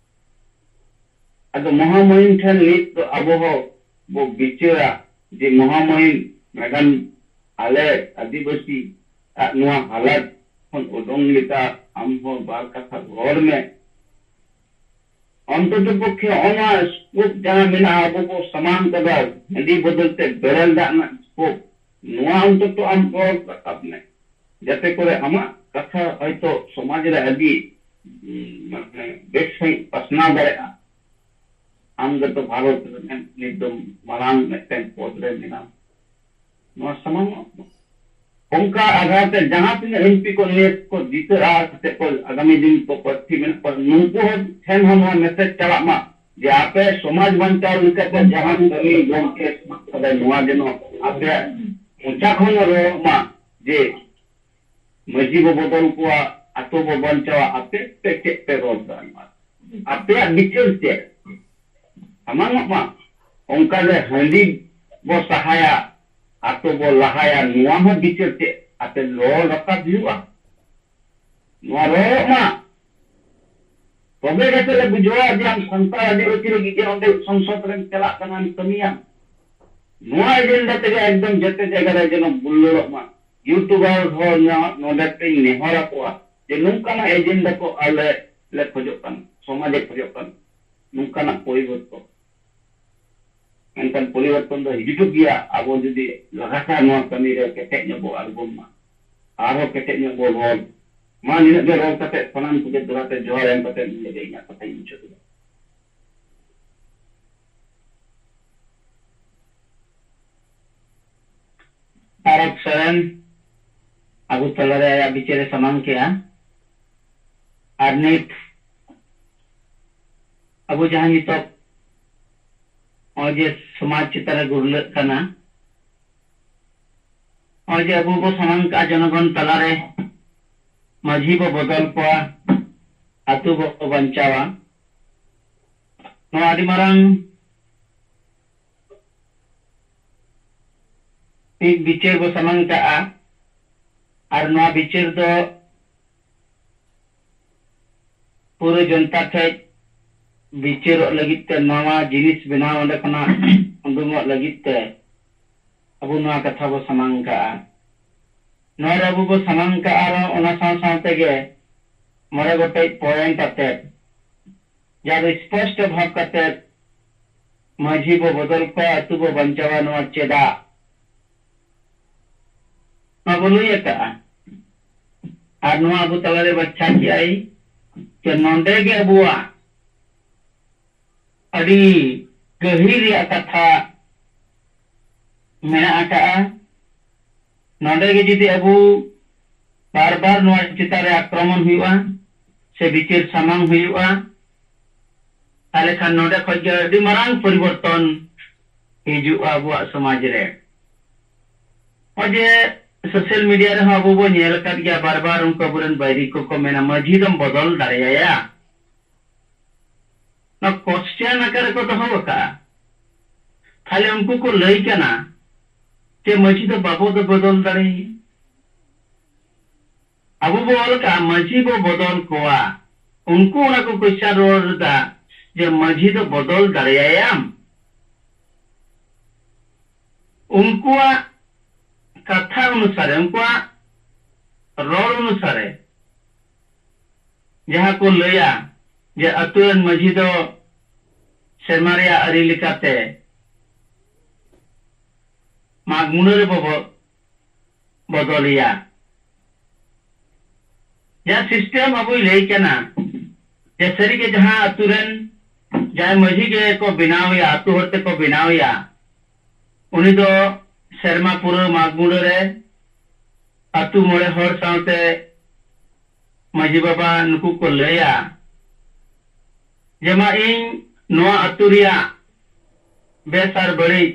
ᱟᱫᱚ ᱢᱚᱦᱟᱢᱚᱦᱤᱢ ᱴᱷᱮᱱ ᱱᱤᱛ ᱫᱚ ᱟᱵᱚ ᱦᱚᱸ ᱵᱚ ᱵᱤᱪᱟᱹᱨᱟ ᱡᱮ ᱢᱚᱦᱟᱢᱚᱦᱤᱢ ᱢᱮᱰᱟᱢ, ᱟᱞᱮ ᱟᱹᱫᱤᱵᱟᱹᱥᱤ ᱟᱜ ᱱᱚᱣᱟ ᱦᱟᱞᱟᱛ ᱠᱷᱚᱱ ᱩᱰᱩᱝ ᱞᱮᱠᱟ ᱟᱢ ᱦᱚᱸ ᱵᱟᱨ ᱠᱟᱛᱷᱟ ᱨᱚᱲ ᱢᱮ᱾ ᱚᱱᱛᱚᱛᱚ ᱯᱚᱠᱠᱷᱮ ᱚᱱᱟ scope ᱡᱟᱦᱟᱸ ᱢᱮᱱᱟᱜᱼᱟ, ᱟᱵᱚ ᱵᱚ ᱥᱟᱢᱟᱝ ᱠᱟᱫᱟ, ᱦᱟᱺᱰᱤ ᱵᱚᱫᱚᱞ ᱛᱮ ᱵᱮᱨᱮᱞ ᱫᱟᱜ ᱨᱮᱱᱟᱜ scope, ᱱᱚᱣᱟ ᱚᱱᱛᱚᱛᱚ ᱟᱢ ᱨᱚᱲ ᱨᱟᱠᱟᱵ ᱢᱮ, ᱡᱟᱛᱮ ᱠᱚᱨᱮ ᱟᱢᱟᱜ ᱠᱟᱛᱷᱟ ᱦᱚᱭᱛᱚ ᱥᱚᱢᱟᱡᱽ ᱨᱮ ᱟᱹᱰᱤ, ᱩᱸ, ᱢᱟᱱᱮ ᱵᱮᱥ ᱥᱟᱺᱦᱤᱡ ᱯᱟᱥᱱᱟᱣ ᱫᱟᱲᱮᱭᱟᱜᱼᱟ᱾ ᱟᱢ ᱜᱮᱛᱚ ᱵᱷᱟᱨᱚᱛ ᱨᱮᱱ ᱱᱤᱛ ᱫᱚ ᱢᱟᱨᱟᱝ ᱢᱤᱫᱴᱮᱱ ᱯᱚᱫᱽ ᱨᱮ ᱢᱮᱱᱟᱢ, ᱱᱚᱣᱟ ᱥᱟᱢᱟᱝ ᱚᱜ ᱢᱟ᱾ ᱚᱱᱠᱟ ᱟᱫᱷᱟᱨ ᱛᱮ ᱡᱟᱦᱟᱸ ᱛᱤᱱᱟᱹᱜ ᱮᱢ ᱯᱤ ᱠᱚ ᱱᱮᱥ ᱠᱚ ᱡᱤᱛᱟᱹᱜᱼᱟ, ᱥᱮ ᱠᱚ ᱟᱜᱟᱢᱤ ᱫᱤᱱ ᱠᱚ ᱯᱨᱟᱨᱛᱷᱤ ᱢᱮᱱᱟᱜ ᱠᱚᱣᱟ, ᱱᱩᱠᱩ ᱦᱚᱸ ᱴᱷᱮᱱ ᱦᱚᱸ ᱱᱚᱣᱟ message ᱪᱟᱞᱟᱜ ᱢᱟ ᱡᱮ ᱟᱯᱮ ᱥᱚᱢᱟᱡᱽ ᱵᱟᱧᱪᱟᱣ ᱞᱮᱠᱟᱛᱮ ᱡᱟᱦᱟᱸ ᱠᱟᱹᱢᱤ ᱜᱚᱢᱠᱮ ᱥᱟᱵ ᱠᱟᱫᱟᱭ, ᱱᱚᱣᱟ ᱡᱮᱱᱚ ᱟᱯᱮᱭᱟᱜ ᱢᱚᱪᱟ ᱠᱷᱚᱱ ᱦᱚᱸ ᱨᱚᱲᱚᱜ ᱢᱟ ᱡᱮ ᱢᱟᱹᱡᱷᱤ ᱵᱚ ᱵᱚᱫᱚᱞ ᱠᱚᱣᱟ, ᱟᱛᱳ ᱵᱚ ᱵᱟᱧᱪᱟᱣᱟ, ᱟᱯᱮ ᱯᱮ ᱪᱮᱫ ᱯᱮ ᱨᱚᱲ ᱫᱟ? ᱱᱚᱣᱟ ᱟᱯᱮᱭᱟᱜ ᱵᱤᱪᱟᱹᱨ ᱪᱮᱫ? ᱥᱟᱢᱟᱝᱚᱜ ᱢᱟ᱾ ᱚᱱᱠᱟᱜᱮ ᱦᱟᱺᱰᱤ ᱵᱚ ᱥᱟᱦᱟᱭᱟ, ᱟᱛᱳ ᱵᱚ ᱞᱟᱦᱟᱭᱟ, ᱱᱚᱣᱟ ᱦᱚᱸ ᱵᱤᱪᱟᱹᱨ ᱪᱮᱫ ᱟᱯᱮ ᱨᱚᱲ ᱨᱟᱠᱟᱵ ᱦᱩᱭᱩᱜᱼᱟ? ᱱᱚᱣᱟ ᱨᱚᱲᱚᱜ ᱢᱟ, ᱛᱚᱵᱮ ᱜᱮᱥᱮ ᱞᱮ ᱵᱩᱡᱷᱟᱹᱣᱟ ᱡᱮ ᱟᱢ ᱥᱟᱱᱛᱟᱲ ᱟᱹᱫᱤᱵᱟᱹᱥᱤ ᱞᱟᱹᱜᱤᱫ ᱜᱮ ᱚᱸᱰᱮ ᱥᱚᱝᱥᱚᱫ ᱨᱮᱢ ᱪᱟᱞᱟᱜ ᱠᱟᱱᱟ, ᱟᱢ ᱠᱟᱹᱢᱤᱭᱟᱢ᱾ ᱱᱚᱣᱟ ᱮᱡᱮᱱᱰᱟ ᱛᱮᱜᱮ ᱮᱠᱫᱚᱢ ᱡᱮᱛᱮ ᱡᱟᱭᱜᱟ ᱨᱮ ᱡᱮᱱᱚ ᱵᱩᱞᱞᱚᱲᱚᱜ ᱢᱟ᱾ ᱤᱭᱩᱴᱩᱵᱟᱨ ᱦᱚᱸ ᱱᱚᱣᱟ ᱱᱚᱰᱮ ᱯᱮᱧ ᱱᱮᱦᱚᱨ ᱟᱠᱚᱣᱟ ᱡᱮ ᱱᱚᱝᱠᱟᱱᱟᱜ ᱮᱡᱮᱱᱰᱟ ᱠᱚ ᱟᱞᱮ ᱞᱮ ᱠᱷᱚᱡᱚᱜ ᱠᱟᱱᱟ, ᱥᱚᱢᱟᱡᱽ ᱮ ᱠᱷᱚᱡᱚᱜ ᱠᱟᱱᱟ, ᱱᱚᱝᱠᱟᱱᱟᱜ ᱯᱚᱨᱤᱵᱚᱨᱛᱚᱱ᱾ ᱢᱮᱱᱠᱷᱟᱱ ᱯᱚᱨᱤᱵᱚᱨᱛᱚᱱ ᱫᱚ ᱦᱤᱡᱩᱜ ᱜᱮᱭᱟ, ᱟᱵᱚ ᱡᱩᱫᱤ ᱞᱟᱜᱟᱛᱟᱨ ᱱᱚᱣᱟ ᱠᱟᱹᱢᱤ ᱨᱮ ᱠᱮᱴᱮᱡ ᱧᱚᱜ ᱵᱚ ᱟᱬᱜᱚᱱ ᱢᱟ, ᱟᱨᱦᱚᱸ ᱠᱮᱴᱮᱡ ᱧᱚᱜ ᱵᱚ ᱨᱚᱲ ᱢᱟ᱾ ᱱᱤᱱᱟᱹᱜ ᱜᱮ ᱨᱚᱲ ᱠᱟᱛᱮ ᱥᱟᱱᱟᱢ ᱠᱚᱜᱮ ᱫᱚᱦᱲᱟ ᱛᱮ ᱡᱚᱦᱟᱨ ᱮᱢ ᱠᱟᱛᱮ ᱱᱤᱭᱟᱹ ᱜᱮ ᱤᱧᱟᱹᱜ ᱠᱟᱛᱷᱟᱧ ᱢᱩᱪᱟᱹᱫ ᱮᱫᱟ᱾ ᱥᱚᱨᱮᱱ ᱟᱵᱚ ᱛᱟᱞᱟᱨᱮ ᱟᱭᱟᱜ ᱵᱤᱪᱟᱹᱨᱮ ᱥᱟᱢᱟᱝ ᱠᱮᱜᱼᱟ᱾ ᱟᱨ ᱱᱤᱛ ᱟᱵᱚ ᱡᱟᱦᱟᱸ ᱱᱤᱛᱚᱜ ᱱᱚᱜᱼᱚᱭ ᱡᱮ ᱥᱚᱢᱟᱡᱽ ᱪᱮᱛᱟᱱ ᱨᱮ ᱜᱩᱨᱞᱟᱹᱜ ᱠᱟᱱᱟ, ᱱᱚᱜᱼᱚᱭ ᱡᱮ ᱟᱵᱚ ᱵᱚ ᱥᱟᱢᱟᱝ ᱠᱟᱜᱼᱟ ᱡᱚᱱᱚᱜᱚᱱ ᱛᱟᱞᱟᱨᱮ ᱢᱟᱹᱡᱷᱤ ᱵᱚ ᱵᱚᱫᱚᱞ ᱠᱚᱣᱟ, ᱟᱹᱛᱩ ᱵᱚ ᱵᱟᱧᱪᱟᱣᱟ, ᱱᱚᱣᱟ ᱟᱹᱰᱤ ᱢᱟᱨᱟᱝ ᱢᱤᱫ ᱵᱤᱪᱟᱹᱨ ᱵᱚ ᱥᱟᱢᱟᱝ ᱠᱟᱜᱼᱟ᱾ ᱟᱨ ᱱᱚᱣᱟ ᱵᱤᱪᱟᱹᱨ ᱫᱚ ᱯᱩᱨᱟᱹ ᱡᱚᱱᱛᱟ ᱴᱷᱮᱡ ᱵᱤᱪᱟᱹᱨᱚᱜ ᱞᱟᱹᱜᱤᱫ ᱛᱮ, ᱱᱟᱣᱟ ᱡᱤᱱᱤᱥ ᱵᱮᱱᱟᱣ ᱚᱸᱰᱮ ᱠᱷᱚᱱᱟᱜ ᱩᱰᱩᱝᱚᱜ ᱞᱟᱹᱜᱤᱫ ᱛᱮ ᱟᱵᱚ ᱱᱚᱣᱟ ᱠᱟᱛᱷᱟ ᱵᱚ ᱥᱟᱢᱟᱝ ᱠᱟᱜᱼᱟ᱾ ᱱᱚᱣᱟ ᱨᱮ ᱟᱵᱚ ᱵᱚ ᱥᱟᱢᱟᱝ ᱠᱟᱜᱼᱟ, ᱟᱨ ᱚᱱᱟ ᱥᱟᱶ ᱥᱟᱶ ᱛᱮᱜᱮ ᱢᱚᱬᱮ ᱜᱚᱴᱮᱡ point ᱟᱛᱮᱫ, ᱡᱟᱦᱟᱸ ᱫᱚ ᱥᱯᱚᱥᱴᱚ ᱵᱷᱟᱵᱽ ᱠᱟᱛᱮᱫ ᱢᱟᱹᱡᱷᱤ ᱵᱚ ᱵᱚᱫᱚᱞ ᱠᱚᱣᱟ, ᱟᱹᱛᱩ ᱵᱚ ᱵᱟᱧᱪᱟᱣᱟ, ᱱᱚᱣᱟ ᱪᱮᱫᱟᱜ? ᱱᱚᱣᱟ ᱵᱚ ᱞᱟᱹᱭ ᱟᱠᱟᱜᱼᱟ᱾ ᱟᱨ ᱱᱚᱣᱟ ᱟᱵᱚ ᱛᱟᱞᱟᱨᱮ ᱵᱟᱪᱷᱟ ᱠᱮᱜᱼᱟᱭ ᱡᱮ ᱱᱚᱰᱮ ᱜᱮ ᱟᱵᱚᱣᱟᱜ ᱟᱹᱰᱤ ᱜᱟᱹᱦᱤᱨ ᱨᱮᱭᱟᱜ ᱠᱟᱛᱷᱟ ᱢᱮᱱᱟᱜ ᱟᱠᱟᱜᱼᱟ᱾ ᱱᱚᱰᱮ ᱜᱮ ᱡᱩᱫᱤ ᱟᱵᱚ ᱵᱟᱨ ᱵᱟᱨ ᱱᱚᱣᱟ ᱪᱮᱛᱟᱱ ᱨᱮ ᱟᱠᱨᱚᱢᱚᱱ ᱦᱩᱭᱩᱜᱼᱟ ᱥᱮ ᱵᱤᱪᱟᱹᱨ ᱥᱟᱢᱟᱝ ᱦᱩᱭᱩᱜᱼᱟ, ᱛᱟᱦᱞᱮ ᱠᱷᱟᱱ ᱱᱚᱰᱮ ᱠᱷᱚᱡ ᱜᱮ ᱟᱹᱰᱤ ᱢᱟᱨᱟᱝ ᱯᱚᱨᱤᱵᱚᱨᱛᱚᱱ ᱦᱤᱡᱩᱜᱼᱟ ᱟᱵᱚᱣᱟᱜ ᱥᱚᱢᱟᱡᱽ ᱨᱮ᱾ ᱱᱚᱜᱼᱚᱭ ᱡᱮ social media ᱨᱮᱦᱚᱸ ᱟᱵᱚ ᱵᱚ ᱧᱮᱞ ᱟᱠᱟᱫ ᱜᱮᱭᱟ, ᱵᱟᱨ ᱵᱟᱨ ᱩᱱᱠᱩ ᱟᱵᱚᱨᱮᱱ ᱵᱟᱹᱭᱨᱤ ᱠᱚᱠᱚ ᱢᱮᱱᱟ, "ᱢᱟᱹᱡᱷᱤ ᱫᱚᱢ ᱵᱚᱫᱚᱞ ᱫᱟᱲᱮᱭᱟᱭᱟ?" ᱱᱚᱣᱟ question ᱟᱠᱟᱨ ᱨᱮᱠᱚ ᱫᱚᱦᱚ ᱟᱠᱟᱫᱼᱟ᱾ ᱛᱟᱦᱞᱮ ᱩᱱᱠᱩ ᱠᱚ ᱞᱟᱹᱭ ᱠᱟᱱᱟ ᱡᱮ ᱢᱟᱹᱡᱷᱤ ᱫᱚ ᱵᱟᱵᱚ ᱫᱚ ᱵᱚᱫᱚᱞ ᱫᱟᱲᱮᱭᱟᱭᱟ᱾ ᱟᱵᱚ ᱵᱚ ᱚᱞ ᱠᱟᱜᱼᱟ, ᱢᱟᱹᱡᱷᱤ ᱵᱚ ᱵᱚᱫᱚᱞ ᱠᱚᱣᱟ᱾ ᱩᱱᱠᱩ ᱚᱱᱟ ᱠᱚ question ᱨᱩᱣᱟᱹᱲ ᱮᱫᱟ ᱡᱮ ᱢᱟᱹᱡᱷᱤ ᱫᱚ ᱵᱚᱫᱚᱞ ᱫᱟᱲᱮᱭᱟᱭᱟᱢ? ᱩᱱᱠᱩᱣᱟᱜ ᱠᱟᱛᱷᱟ ᱚᱱᱩᱥᱟᱨᱮ, ᱩᱱᱠᱩᱣᱟᱜ ᱨᱚᱲ ᱚᱱᱩᱥᱟᱨᱮ, ᱡᱟᱦᱟᱸ ᱠᱚ ᱞᱟᱹᱭᱟ ᱡᱮ ᱟᱹᱛᱩ ᱨᱮᱱ ᱢᱟᱹᱡᱷᱤ ᱫᱚ ᱥᱮᱨᱢᱟ ᱨᱮᱭᱟᱜ ᱟᱹᱨᱤ ᱞᱮᱠᱟᱛᱮ ᱢᱟᱜᱽ ᱢᱩᱞᱟᱹ ᱨᱮᱵᱚ ᱵᱚ-, ᱵᱚᱫᱚᱞᱮᱭᱟ᱾ ᱡᱟᱦᱟᱸ system ᱟᱵᱚᱭ ᱞᱟᱹᱭ ᱠᱟᱱᱟ ᱡᱮ ᱥᱟᱹᱨᱤᱜᱮ ᱡᱟᱦᱟᱸ ᱟᱹᱛᱩ ᱨᱮᱱ ᱡᱟᱦᱟᱸᱭ ᱢᱟᱹᱡᱷᱤ ᱜᱮᱠᱚ ᱵᱮᱱᱟᱣᱮᱭᱟ, ᱟᱹᱛᱩ ᱦᱚᱲ ᱛᱮᱠᱚ ᱵᱮᱱᱟᱣᱮᱭᱟ, ᱩᱱᱤ ᱫᱚ ᱥᱮᱨᱢᱟ ᱯᱩᱨᱟᱹᱣ ᱢᱟᱜᱽ ᱢᱩᱞᱟᱹ ᱨᱮ ᱟᱹᱛᱩ ᱢᱚᱬᱮ ᱦᱚᱲ ᱥᱟᱶᱛᱮ ᱢᱟᱹᱡᱷᱤ ᱵᱟᱵᱟ ᱱᱩᱠᱩ ᱠᱚ ᱞᱟᱹᱭᱟ ᱡᱮ, ᱢᱟ ᱤᱧ ᱱᱚᱣᱟ ᱟᱹᱛᱩ ᱨᱮᱭᱟᱜ ᱵᱮᱥ ᱟᱨ ᱵᱟᱹᱲᱤᱡ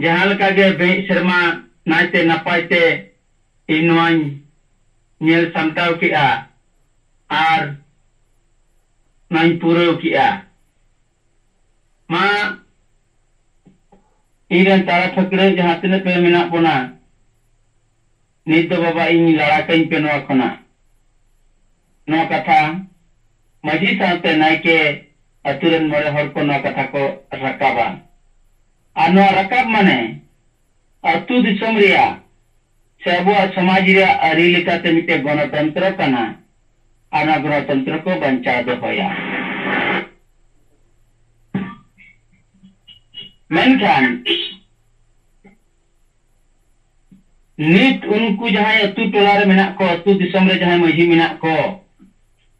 ᱡᱟᱦᱟᱸ ᱞᱮᱠᱟ ᱜᱮ ᱵᱮᱸᱜᱮᱫ ᱥᱮᱨᱢᱟ ᱱᱟᱭᱛᱮ ᱱᱟᱯᱟᱭ ᱛᱮ ᱤᱧ ᱱᱚᱣᱟᱧ ᱧᱮᱞ ᱥᱟᱢᱴᱟᱣ ᱠᱮᱜᱼᱟ ᱟᱨ ᱱᱚᱣᱟᱧ ᱯᱩᱨᱟᱹᱣ ᱠᱮᱜᱼᱟ᱾ ᱢᱟ ᱤᱧ ᱨᱮᱱ ᱛᱟᱨᱟ ᱯᱷᱟᱹᱠᱲᱟᱹᱜ ᱡᱟᱦᱟᱸ ᱛᱤᱱᱟᱹᱜ ᱯᱮ ᱢᱮᱱᱟᱜ ᱵᱚᱱᱟ, ᱱᱤᱛ ᱫᱚ ᱵᱟᱵᱟ ᱤᱧ ᱞᱟᱲᱟ ᱠᱟᱹᱧ ᱯᱮ ᱱᱚᱣᱟ ᱠᱷᱚᱱᱟᱜ᱾ ᱱᱚᱣᱟ ᱠᱟᱛᱷᱟ ᱢᱟᱹᱡᱷᱤ ᱥᱟᱶᱛᱮ ᱱᱟᱭᱠᱮ ᱟᱹᱛᱩ ᱨᱮᱱ ᱢᱚᱬᱮ ᱦᱚᱲ ᱠᱚ ᱱᱚᱣᱟ ᱠᱟᱛᱷᱟ ᱠᱚ ᱨᱟᱠᱟᱵᱟ᱾ ᱟᱨ ᱱᱚᱣᱟ ᱨᱟᱠᱟᱵ ᱢᱟᱱᱮ ᱟᱹᱛᱩ ᱫᱤᱥᱚᱢ ᱨᱮᱭᱟᱜ ᱥᱮ ᱟᱵᱚᱣᱟᱜ ᱥᱚᱢᱟᱡᱽ ᱨᱮᱭᱟᱜ ᱟᱹᱨᱤ ᱞᱮᱠᱟᱛᱮ ᱢᱤᱫᱴᱮᱱ ᱜᱚᱱᱚᱛᱚᱱᱛᱨᱚ ᱠᱟᱱᱟ᱾ ᱟᱨ ᱱᱚᱣᱟ ᱜᱚᱱᱚᱛᱚᱱᱛᱨᱚ ᱠᱚ ᱵᱟᱧᱪᱟᱣ ᱫᱚᱦᱚᱭᱟ᱾ ᱢᱮᱱᱠᱷᱟᱱ ᱱᱤᱛ ᱩᱱᱠᱩ ᱡᱟᱦᱟᱸᱭ ᱟᱹᱛᱩ ᱴᱚᱞᱟ ᱨᱮ ᱢᱮᱱᱟᱜ ᱠᱚ, ᱟᱹᱛᱩ ᱫᱤᱥᱚᱢ ᱨᱮ ᱡᱟᱦᱟᱸᱭ ᱢᱟᱹᱡᱷᱤ ᱢᱮᱱᱟᱜ ᱠᱚ,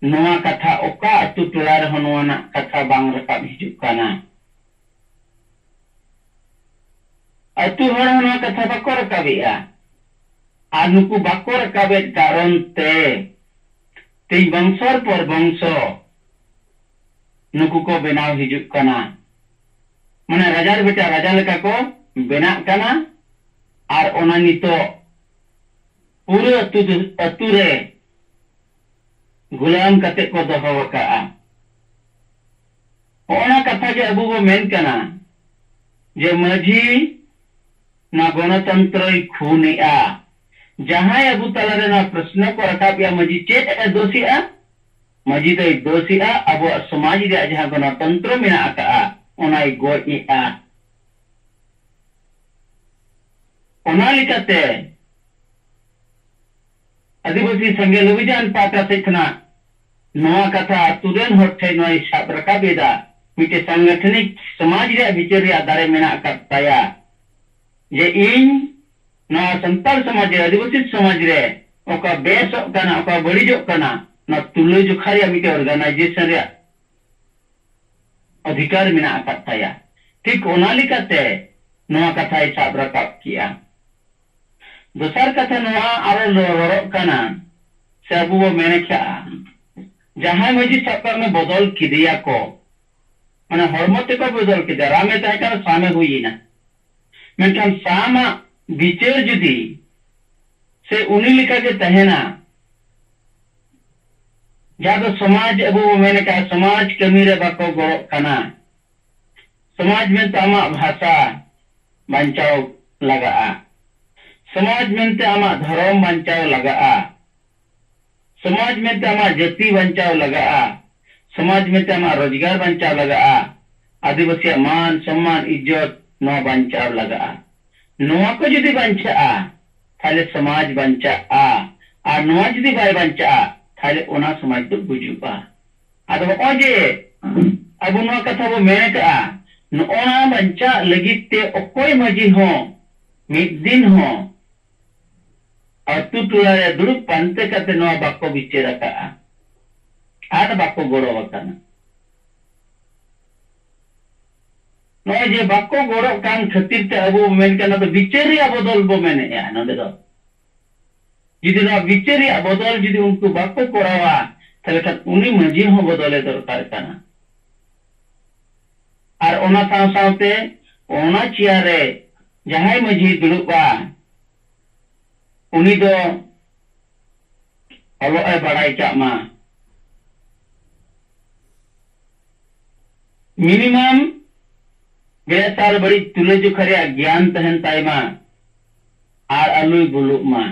ᱱᱚᱣᱟ ᱠᱟᱛᱷᱟ ᱚᱠᱟ ᱟᱹᱛᱩ ᱴᱚᱞᱟ ᱨᱮᱦᱚᱸ ᱱᱚᱣᱟ ᱨᱮᱱᱟᱜ ᱠᱟᱛᱷᱟ ᱵᱟᱝ ᱨᱟᱠᱟᱵ ᱦᱤᱡᱩᱜ ᱠᱟᱱᱟ᱾ ᱟᱹᱛᱩ ᱦᱚᱲ ᱦᱚᱸ ᱱᱚᱣᱟ ᱠᱟᱛᱷᱟ ᱵᱟᱠᱚ ᱨᱟᱠᱟᱵᱮᱜᱼᱟ᱾ ᱟᱨ ᱱᱩᱠᱩ ᱵᱟᱠᱚ ᱨᱟᱠᱟᱵᱮᱫ ᱠᱟᱨᱚᱱ ᱛᱮ ᱛᱮᱦᱮᱧ ᱵᱚᱝᱥᱚᱨ ᱯᱚᱨ ᱵᱚᱝᱥᱚ ᱱᱩᱠᱩ ᱠᱚ ᱵᱮᱱᱟᱣ ᱦᱤᱡᱩᱜ ᱠᱟᱱᱟ᱾ ᱢᱟᱱᱮ ᱨᱟᱡᱟᱨ ᱵᱮᱴᱟ ᱨᱟᱡᱟ ᱞᱮᱠᱟ ᱠᱚ ᱵᱮᱱᱟᱜ ᱠᱟᱱᱟ᱾ ᱟᱨ ᱚᱱᱟ ᱱᱤᱛᱚᱜ ᱯᱩᱨᱟᱹ ᱟᱹᱛᱩ ᱫᱤ-, ᱟᱹᱛᱩ ᱨᱮ ᱜᱩᱞᱟᱢ ᱠᱟᱛᱮ ᱠᱚ ᱫᱚᱦᱚ ᱟᱠᱟᱜᱼᱟ᱾ ᱦᱚᱸᱜᱼᱚ ᱱᱟ ᱠᱟᱛᱷᱟ ᱜᱮ ᱟᱵᱚ ᱵᱚ ᱢᱮᱱ ᱠᱟᱱᱟ ᱡᱮ ᱢᱟᱹᱡᱷᱤ ᱱᱚᱣᱟ ᱜᱚᱱᱚᱛᱚᱱᱛᱨᱚᱭ ᱠᱷᱩᱱᱮᱜᱼᱟ᱾ ᱡᱟᱦᱟᱸᱭ ᱟᱵᱚ ᱛᱟᱞᱟᱨᱮ ᱱᱚᱣᱟ ᱯᱨᱚᱥᱱᱚ ᱠᱚ ᱨᱟᱠᱟᱵᱮᱜᱼᱟ, ᱢᱟᱹᱡᱷᱤ ᱪᱮᱫ ᱮ ᱫᱳᱥᱮᱜᱼᱟ? ᱢᱟᱹᱡᱷᱤ ᱫᱚᱭ ᱫᱳᱥᱮᱜᱼᱟ ᱟᱵᱚᱣᱟᱜ ᱥᱚᱢᱟᱡᱽ ᱨᱮᱭᱟᱜ ᱡᱟᱦᱟᱸ ᱜᱚᱱᱚᱛᱚᱱᱛᱨᱚ ᱢᱮᱱᱟᱜ ᱟᱠᱟᱜᱼᱟ, ᱚᱱᱟᱭ ᱜᱚᱡ ᱮᱜᱼᱟ᱾ ᱚᱱᱟ ᱞᱮᱠᱟᱛᱮ ᱟᱹᱫᱤᱵᱟᱹᱥᱤ ᱥᱮᱸᱜᱮᱞ ᱚᱵᱷᱤᱡᱟᱱ ᱯᱟᱦᱴᱟ ᱥᱮᱫ ᱠᱷᱚᱱᱟᱜ ᱱᱚᱣᱟ ᱠᱟᱛᱷᱟ ᱟᱹᱛᱩ ᱨᱮᱱ ᱦᱚᱲ ᱴᱷᱮᱱ ᱱᱚᱣᱟᱭ ᱥᱟᱵ ᱨᱟᱠᱟᱵ ᱮᱫᱟ᱾ ᱢᱤᱫᱴᱮᱱ ᱥᱟᱝᱜᱚᱴᱷᱚᱱᱤᱠ ᱥᱚᱢᱟᱡᱽ ᱨᱮᱭᱟᱜ ᱵᱤᱪᱟᱹᱨ ᱨᱮᱭᱟᱜ ᱫᱟᱲᱮ ᱢᱮᱱᱟᱜ ᱟᱠᱟᱫ ᱛᱟᱭᱟ ᱡᱮ ᱤᱧ ᱱᱚᱣᱟ ᱥᱟᱱᱛᱟᱲ ᱥᱚᱢᱟᱡᱽ ᱨᱮ, ᱟᱹᱫᱤᱵᱟᱹᱥᱤ ᱥᱚᱢᱟᱡᱽ ᱨᱮ ᱚᱠᱟ ᱵᱮᱥᱚᱜ ᱠᱟᱱᱟ, ᱚᱠᱟ ᱵᱟᱹᱲᱤᱡᱚᱜ ᱠᱟᱱᱟ, ᱱᱚᱣᱟ ᱛᱩᱞᱟᱹᱡᱚᱠᱷᱟ ᱨᱮᱭᱟᱜ ᱢᱤᱫᱴᱮᱱ organization ᱨᱮᱭᱟᱜ ᱚᱫᱷᱤᱠᱟᱨ ᱢᱮᱱᱟᱜ ᱟᱠᱟᱫ ᱛᱟᱭᱟ᱾ ᱴᱷᱤᱠ ᱚᱱᱟ ᱞᱮᱠᱟᱛᱮ ᱱᱚᱣᱟ ᱠᱟᱛᱷᱟᱭ ᱥᱟᱵ ᱨᱟᱠᱟᱵ ᱠᱮᱜᱼᱟ᱾ ᱫᱚᱥᱟᱨ ᱠᱟᱛᱷᱟ ᱱᱚᱣᱟ ᱟᱨᱚ ᱨᱚᱲᱚᱜ ᱠᱟᱱᱟ, ᱥᱮ ᱟᱵᱚ ᱵᱚ ᱢᱮᱱ ᱠᱷᱟᱜᱼᱟ, ᱡᱟᱦᱟᱸᱭ ᱢᱟᱹᱡᱷᱤ ᱥᱟᱵ ᱠᱟᱜ ᱢᱮ ᱵᱚᱫᱚᱞ ᱠᱮᱫᱮᱭᱟ ᱠᱚ, ᱢᱟᱱᱮ ᱦᱚᱲᱢᱚ ᱛᱮᱠᱚ ᱵᱚᱫᱚᱞ ᱠᱮᱫᱮᱭᱟ, ᱨᱟᱢᱮ ᱛᱟᱦᱮᱸ ᱠᱟᱱᱟ, ᱥᱟᱢᱮ ᱦᱩᱭ ᱮᱱᱟ, ᱢᱮᱱᱠᱷᱟᱱ ᱥᱟᱢᱟᱜ ᱵᱤᱪᱟᱹᱨ ᱡᱩᱫᱤ ᱥᱮ ᱩᱱᱤ ᱞᱮᱠᱟᱜᱮ ᱛᱟᱦᱮᱱᱟ, ᱡᱟᱦᱟᱸ ᱫᱚ ᱥᱚᱢᱟᱡᱽ, ᱟᱵᱚ ᱵᱚ ᱢᱮᱱ ᱠᱟᱜᱼᱟ, ᱥᱚᱢᱟᱡᱽ ᱠᱟᱹᱢᱤ ᱨᱮ ᱵᱟᱠᱚ ᱜᱚᱲᱚᱜ ᱠᱟᱱᱟ᱾ ᱥᱚᱢᱟᱡᱽ ᱢᱮᱱᱛᱮ ᱟᱢᱟᱜ ᱵᱷᱟᱥᱟ ᱵᱟᱧᱪᱟᱣ ᱞᱟᱜᱟᱜᱼᱟ, ᱥᱚᱢᱟᱡᱽ ᱢᱮᱱᱛᱮ ᱟᱢᱟᱜ ᱫᱷᱚᱨᱚᱢ ᱵᱟᱧᱪᱟᱣ ᱞᱟᱜᱟᱜᱼᱟ, ᱥᱚᱢᱟᱡᱽ ᱢᱮᱱᱛᱮ ᱟᱢᱟᱜ ᱡᱟᱹᱛᱤ ᱵᱟᱧᱪᱟᱣ ᱞᱟᱜᱟᱜᱼᱟ, ᱥᱚᱢᱟᱡᱽ ᱢᱮᱱᱛᱮ ᱟᱢᱟᱜ ᱨᱳᱡᱽᱜᱟᱨ ᱵᱟᱧᱪᱟᱣ ᱞᱟᱜᱟᱜᱼᱟ, ᱟᱹᱫᱤᱵᱟᱹᱥᱤᱭᱟᱜ ᱢᱟᱱ, ᱥᱚᱢᱢᱟᱱ, ᱤᱡᱽᱡᱚᱛ, ᱱᱚᱣᱟ ᱵᱟᱧᱪᱟᱣ ᱞᱟᱜᱟᱜᱼᱟ᱾ ᱱᱚᱣᱟ ᱠᱚ ᱡᱩᱫᱤ ᱵᱟᱧᱪᱟᱜᱼᱟ, ᱛᱟᱦᱞᱮ ᱥᱚᱢᱟᱡᱽ ᱵᱟᱧᱪᱟᱜᱼᱟ, ᱟᱨ ᱱᱚᱣᱟ ᱡᱩᱫᱤ ᱵᱟᱭ ᱵᱟᱧᱪᱟᱜᱼᱟ, ᱛᱟᱦᱞᱮ ᱚᱱᱟ ᱥᱚᱢᱟᱡᱽ ᱫᱚ ᱜᱩᱡᱩᱜᱼᱟ᱾ ᱟᱫᱚ ᱦᱚᱸᱜᱼᱚᱭ ᱡᱮ ᱟᱵᱚ ᱱᱚᱣᱟ ᱠᱟᱛᱷᱟ ᱵᱚ ᱢᱮᱱ ᱠᱟᱜᱼᱟ, ᱱᱚᱜᱼᱚ ᱱᱟ ᱵᱟᱧᱪᱟᱜ ᱞᱟᱹᱜᱤᱫ ᱛᱮ ᱚᱠᱚᱭ ᱢᱟᱹᱡᱷᱤ ᱦᱚᱸ ᱢᱤᱫ ᱫᱤᱱ ᱦᱚᱸ ᱟᱹᱛᱩ ᱴᱚᱞᱟ ᱨᱮ ᱫᱩᱲᱩᱵ ᱯᱟᱱᱛᱮ ᱠᱟᱛᱮ ᱱᱚᱣᱟ ᱵᱟᱠᱚ ᱵᱤᱪᱟᱹᱨ ᱟᱠᱟᱜᱼᱟ ᱟᱨ ᱵᱟᱠᱚ ᱜᱚᱲᱚ ᱟᱠᱟᱱᱟ᱾ ᱱᱚᱜᱼᱚᱭ ᱡᱮ ᱵᱟᱠᱚ ᱜᱚᱲᱚᱜ ᱠᱟᱱ ᱠᱷᱟᱹᱛᱤᱨ ᱛᱮ ᱟᱵᱚ ᱵᱚ ᱢᱮᱱ ᱠᱟᱱᱟ, ᱫᱚ ᱵᱤᱪᱟᱹᱨ ᱨᱮᱭᱟᱜ ᱵᱚᱫᱚᱞ ᱵᱚ ᱢᱮᱱᱮᱜᱼᱟ ᱱᱚᱰᱮ ᱫᱚ᱾ ᱡᱩᱫᱤ ᱱᱚᱣᱟ ᱵᱤᱪᱟᱹᱨ ᱨᱮᱭᱟᱜ ᱵᱚᱫᱚᱞ ᱡᱩᱫᱤ ᱩᱱᱠᱩ ᱵᱟᱠᱚ ᱠᱚᱨᱟᱣᱟ, ᱛᱟᱦᱞᱮ ᱠᱷᱟᱱ ᱩᱱᱤ ᱢᱟᱹᱡᱷᱤ ᱦᱚᱸ ᱵᱚᱫᱚᱞᱮ ᱫᱚᱨᱠᱟᱨ ᱠᱟᱱᱟ᱾ ᱟᱨ ᱚᱱᱟ ᱥᱟᱶ ᱥᱟᱶᱛᱮ ᱚᱱᱟ ᱪᱮᱭᱟᱨ ᱨᱮ ᱡᱟᱦᱟᱸᱭ ᱢᱟᱹᱡᱷᱤ ᱫᱩᱲᱩᱵᱼᱟ, ᱩᱱᱤ ᱫᱚ ᱚᱞᱚᱜ ᱮ ᱵᱟᱲᱟᱭ ᱠᱟᱜ ᱢᱟ᱾ ᱢᱤᱱᱤᱢᱟᱢ ᱵᱮᱥ ᱟᱨ ᱵᱟᱹᱲᱤᱡ ᱛᱩᱞᱟᱹᱡᱚᱠᱷᱟ ᱨᱮᱭᱟᱜ ᱜᱮᱭᱟᱱ ᱛᱟᱦᱮᱱ ᱛᱟᱭ ᱢᱟ ᱟᱨ ᱟᱞᱚᱭ ᱵᱷᱩᱞᱩᱜ ᱢᱟ᱾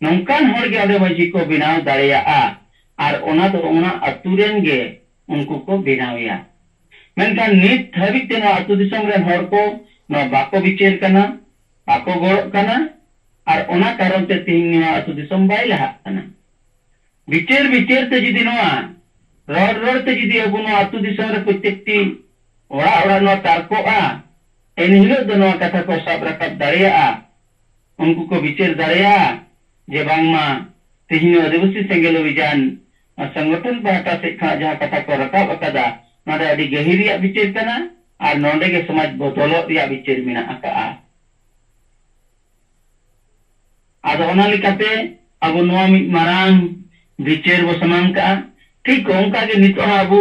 ᱱᱚᱝᱠᱟᱱ ᱦᱚᱲ ᱜᱮ ᱚᱸᱰᱮ ᱢᱟᱹᱡᱷᱤ ᱠᱚ ᱵᱮᱱᱟᱣ ᱫᱟᱲᱮᱭᱟᱜᱼᱟ, ᱟᱨ ᱚᱱᱟ ᱫᱚ ᱚᱱᱟ ᱟᱹᱛᱩ ᱨᱮᱱ ᱜᱮ ᱩᱱᱠᱩ ᱠᱚ ᱵᱮᱱᱟᱣᱮᱭᱟ᱾ ᱢᱮᱱᱠᱷᱟᱱ ᱱᱤᱛ ᱦᱟᱹᱵᱤᱡ ᱛᱮ ᱱᱚᱣᱟ ᱟᱹᱛᱩ ᱫᱤᱥᱚᱢ ᱨᱮᱱ ᱦᱚᱲ ᱠᱚ ᱱᱚᱣᱟ ᱵᱟᱠᱚ ᱵᱤᱪᱟᱹᱨ ᱠᱟᱱᱟ, ᱵᱟᱠᱚ ᱜᱚᱲᱚᱜ ᱠᱟᱱᱟ, ᱟᱨ ᱚᱱᱟ ᱠᱟᱨᱚᱱ ᱛᱮ ᱛᱮᱦᱮᱧ ᱱᱚᱣᱟ ᱟᱹᱛᱩ ᱫᱤᱥᱚᱢ ᱵᱟᱭ ᱞᱟᱦᱟᱜ ᱠᱟᱱᱟ᱾ ᱵᱤᱪᱟᱹᱨ ᱵᱤᱪᱟᱹᱨ ᱛᱮ ᱡᱩᱫᱤ ᱱᱚᱣᱟ ᱨᱚᱲ ᱨᱚᱲ ᱛᱮ ᱡᱩᱫᱤ ᱟᱵᱚ ᱱᱚᱣᱟ ᱟᱹᱛᱩ ᱫᱤᱥᱚᱢ ᱨᱮ ᱯᱨᱚᱛᱮᱠᱴᱤ ᱚᱲᱟᱜ ᱚᱲᱟᱜ ᱱᱚᱣᱟ ᱛᱟᱨᱠᱚᱜᱼᱟ, ᱮᱱᱦᱤᱞᱳᱜ ᱫᱚ ᱱᱚᱣᱟ ᱠᱟᱛᱷᱟ ᱠᱚ ᱥᱟᱵ ᱨᱟᱠᱟᱵ ᱫᱟᱲᱮᱭᱟᱜᱼᱟ, ᱩᱱᱠᱩ ᱠᱚ ᱵᱤᱪᱟᱹᱨ ᱫᱟᱲᱮᱭᱟᱜᱼᱟ ᱡᱮ ᱵᱟᱝᱢᱟ ᱛᱮᱦᱮᱧ ᱱᱚᱣᱟ ᱟᱹᱫᱤᱵᱟᱹᱥᱤ ᱥᱮᱸᱜᱮᱞ ᱚᱵᱷᱤᱡᱟᱱ ᱥᱚᱝᱜᱚᱴᱷᱚᱱ ᱯᱟᱦᱴᱟ ᱥᱮᱫ ᱠᱷᱚᱱᱟᱜ ᱡᱟᱦᱟᱸ ᱠᱟᱛᱷᱟ ᱠᱚ ᱨᱟᱠᱟᱵ ᱟᱠᱟᱫᱟ, ᱱᱚᱣᱟ ᱫᱚ ᱟᱹᱰᱤ ᱜᱟᱹᱦᱤᱨ ᱨᱮᱭᱟᱜ ᱵᱤᱪᱟᱹᱨ ᱠᱟᱱᱟ᱾ ᱟᱨ ᱱᱚᱰᱮ ᱜᱮ ᱥᱚᱢᱟᱡᱽ ᱵᱚᱫᱚᱞᱚᱜ ᱨᱮᱭᱟᱜ ᱵᱤᱪᱟᱹᱨ ᱢᱮᱱᱟᱜ ᱟᱠᱟᱫᱼᱟ᱾ ᱟᱫᱚ ᱚᱱᱟ ᱞᱮᱠᱟᱛᱮ ᱟᱵᱚ ᱱᱚᱣᱟ ᱢᱤᱫ ᱢᱟᱨᱟᱝ ᱵᱤᱪᱟᱹᱨ ᱵᱚ ᱥᱟᱢᱟᱝ ᱠᱟᱜᱼᱟ᱾ ᱴᱷᱤᱠ ᱚᱱᱠᱟ ᱜᱮ ᱱᱤᱛᱚᱜ ᱦᱚᱸ ᱟᱵᱚ